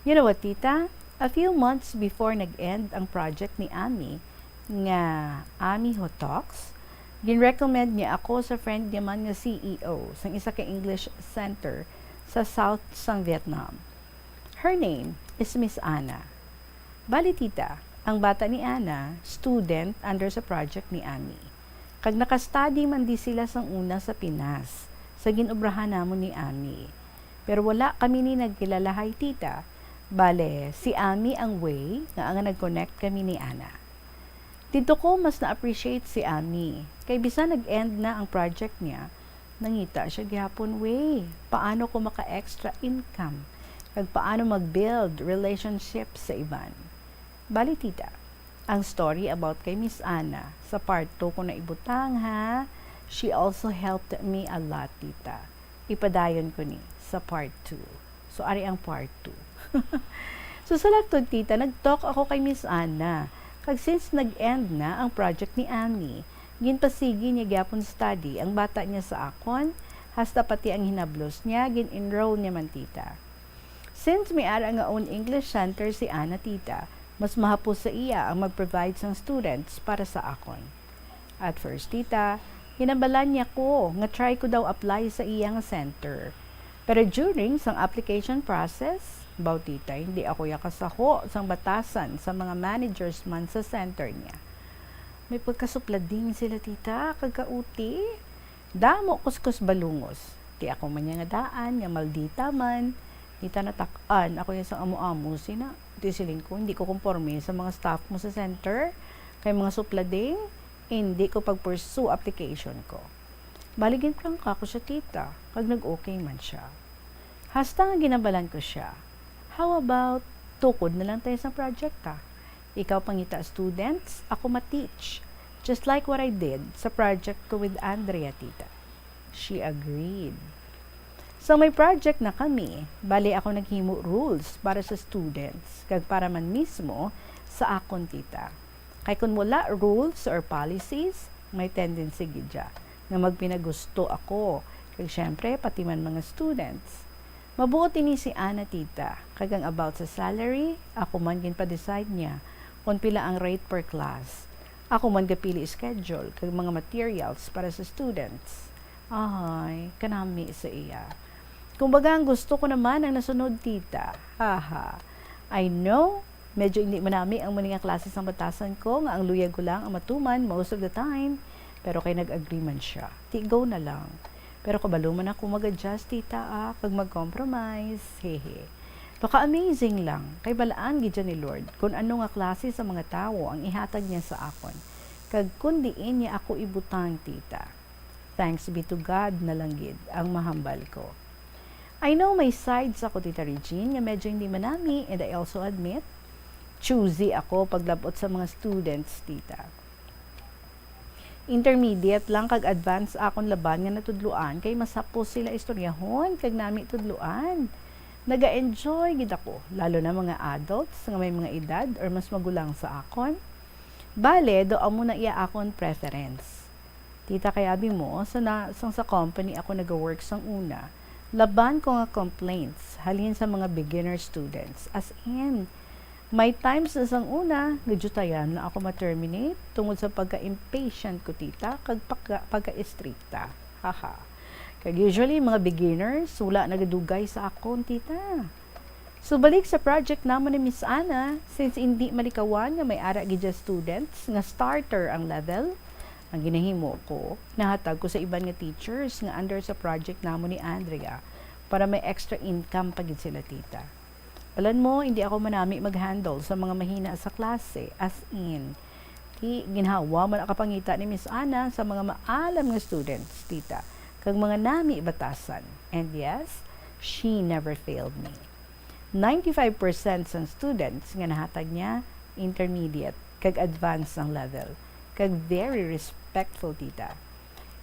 You know what, tita? A few months before nag-end ang project ni Ami, nga Ami Ho Talks, gin-recommend niya ako sa friend niya man nga C E O sang isa ka English center sa South sang Vietnam. Her name is Miss Ana. Bali, tita, ang bata ni Ana, student under sa project ni Ami. Kag naka-study man di sila sang una sa Pinas, sa gin-obrahan namon ni Ami. Pero wala kami ni nagkilalahay, tita. Bale, si Ami ang way nga, nga nag-connect kami ni Ana. Didto ko mas na-appreciate si Ami, kay bisan nag-end na ang project niya, nangita siya gihapon way paano ko maka-extra income, kag paano mag-build relationship sa iban. Bali, tita, ang story about kay Miss Ana, sa part two ko na ibutang, ha? She also helped me a lot, tita. Ipadayon ko ni sa part two. So, ari ang part two. So, sa laktod, tita, nag-talk ako kay Miss Ana. Kag since nag-end na ang project ni Ami, ginpasigi niya gyapon study ang bata niya sa akon, hasta pati ang hinablos niya, gin-enroll niya man, tita. Since may ara nga own English center si Ana, tita, mas mahapos sa iya ang mag-provide sang students para sa akon. At first, tita, ginambalan niya ko nga try ko daw apply sa iya nga center. Pero during sang application process, baw, tita, hindi ako yakasaho sang batasan sa mga managers man sa center niya. May pagkasuplading sila, tita, kag kauti. Damo kuskus balungos. Ti ako man niya nga daan, nga maldita man. Tita, natak-an ako ya sang amo-amo, sina. Ti siling ko, hindi ko konforme sa mga staff mo sa center. Kay mga suplading, hindi ko pag-pursue application ko. Bali, ginprangka ko siya, tita, kag nag-okay man siya. Hasta nga ginambalan ko siya, "How about tukod na lang tayo sa project, ta? Ikaw pangita students, ako ma-teach. Just like what I did sa project ko with Andrea, tita." She agreed. So, may project na kami. Bali, ako naghimo rules para sa students, kag para man mismo sa akon, tita. Kay kun wala rules or policies, may tendency gid siya nga magpinagusto ako, kag syempre, pati man mga students. Mabuot ini si Ana, tita, kag ang about sa salary, ako man ginpa-decide niya kung pila ang rate per class. Ako man gapili schedule kag mga materials para sa students. Ahay, kanami sa iya. Kumbaga, ang gusto ko naman ang nasunod, tita. Haha. I know, medyo hindi manami ang muni nga klase sang batasan ko nga ang luyag ko lang ang matuman most of the time. Pero kay nag-agree man siya. Ti go na lang. Pero kabalo man ako mag-adjust, tita, ah, kag mag-compromise. Hehe. Baka amazing lang, kay balaan gid siya ni Lord kung ano nga klase sa mga tawo ang ihatag niya sa akon, kag kung diin niya ako ibutang, tita. Thanks be to God na lang gid ang mahambal ko. I know may sides ako, Tita Regine, nga medyo hindi manami, and I also admit, choosy ako paglabot sa mga students, tita. Intermediate lang kag advanced akon laban nga natudloan, kay mas hapos sila istoryahon kag nami tudloan. Naga-enjoy gid ako, lalo na mga adults nga may mga edad or mas magulang sa akon. Bale, daw amo na iya akon preference. Tita, kay abi mo, sa na, sang sa company ako naga-work sang una, laban ko nga complaints halin sa mga beginner students. As in, may times na sang una, nga diyutayan na ako ma-terminate tungod sa pagka-impatient ko, tita, kag pagka, pagka-estrikta. Haha. Kag usually, mga beginners, wala nagadugay sa akon, tita. So, balik sa project namon ni Miss Ana, since indi malikawan nga may ara gid dya students nga starter ang level, ang ginahimo ko, nahatag ko sa iban nga teachers nga under sa project namon ni Andrea para may extra income pa gid sila, tita. Alam mo, hindi ako manami mag-handle sa mga mahina sa klase, as in. Ti, ginhawa man ang kapangita ni Miss Ana sa mga maalam nga students, tita, kag mga nami batasan. And yes, she never failed me. Ninety-five percent sang students nga nahatag niya, intermediate kag advanced ang level, kag very respectful, tita.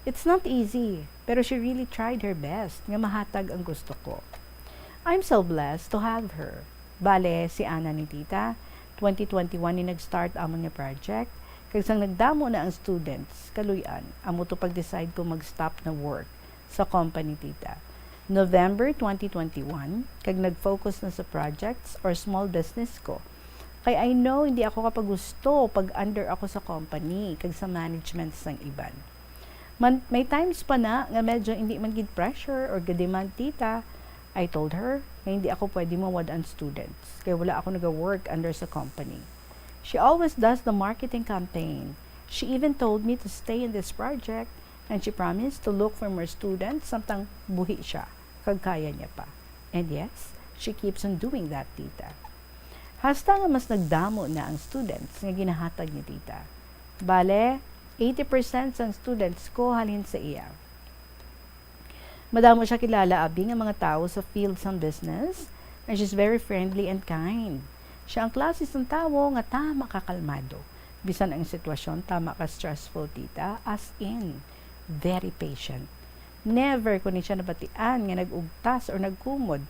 It's not easy, pero she really tried her best nga mahatag ang gusto ko. I'm so blessed to have her. Bale, si Ana ni tita, twenty twenty-one ni nag-start amon nga project, kag sang nagdamo na ang students, kaluy-an, amo to pag-decide ko mag-stop na work sa company, tita. November twenty twenty-one, kag nag-focus na sa projects or small business ko. Kay I know hindi ako kapagusto pag under ako sa company kag sa management sang iban. Man, may times pa na nga medyo hindi man gid pressure or ga-demand, tita. I told her nga hindi ako pwede mawad-an students kay wala ako naga-work under sa company. She always does the marketing campaign. She even told me to stay in this project And she promised to look for more students samtang buhi siya, kag kaya niya pa. And yes, she keeps on doing that, tita. Hasta nga mas nagdamo na ang students nga ginahatag ni tita. Bale, eighty percent sang students ko halin sa iya. Madamo siya kilala, abi, nga mga tawo sa field sang business, and she's very friendly and kind. Siya ang klase sang tawo nga tama ka kalmado. Bisan ang sitwasyon tama ka stressful, tita, as in, very patient. Never ko ni siya nabatian nga nag-ugtas or nagkumod,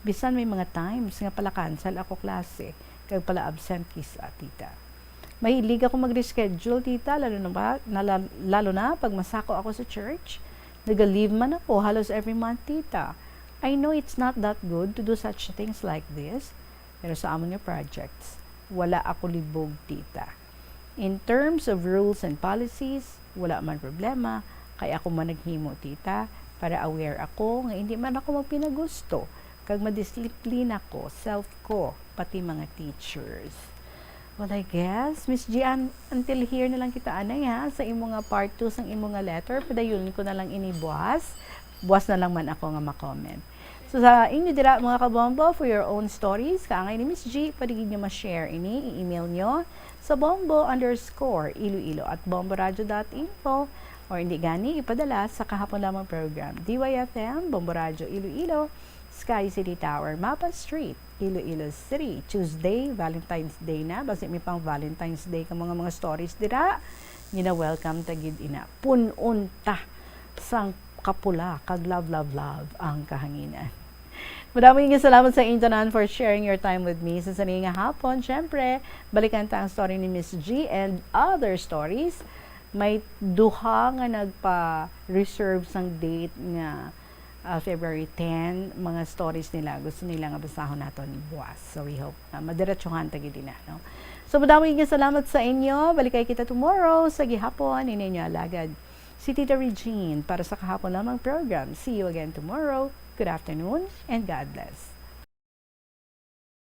bisan may mga times nga pala-cancel ako klase kag pala-absent kis-a, tita. Mahilig ako mag-reschedule, tita, lalo na ba, na, lalo na pag masako ako sa church. Naga-leave man ako halos every month, tita. I know it's not that good to do such things like this, pero sa amon nga projects, wala ako libog, tita. In terms of rules and policies, wala man problema, kay ako man naghimo, tita, para aware ako nga hindi man ako magpinagusto, kag madisiplina ko, self ko, pati mga teachers. Well, I guess, Miss G, an-, until here na lang kita, anay, ha, sa imo nga part two sang imo nga letter. Padayon ko na lang ini buwas. Buwas na lang man ako nga ma-comment. So, sa inyo dira, mga kabombo, for your own stories, kaangay ni Miss G, pwede gid nyo ma-share ini, i-email nyo sa bombo underscore iloilo at bomboradio dot info, or hindi gani, ipadala sa kahapon lamang program, D Y F M, Bombo Radio Iloilo, Sky City Tower, Mapa Street, Iloilo City. Tuesday, Valentine's Day na. Basi may pang Valentine's Day ka mga, mga stories dira. Gina-welcome ta gid ina. Pun-on ta sang kapula kag love, love, love ang kahanginan. Madamo nga salamat sa inyo tanan for sharing your time with me sa sini nga hapon. Siyempre, balikan ta ang story ni Miss G and other stories. May duha nga nagpa-reserve sang date nga, ah, February ten, mga stories nila. Gusto nila nga basahon naton buwas. So, we hope na madiretsuhan ta gid ina, no? So, madamo nga salamat sa inyo. Balikay kita tomorrow sa gihapon. Ini inyo alagad, si Tita Regine, para sa kahapon lamang program. See you again tomorrow. Good afternoon and God bless.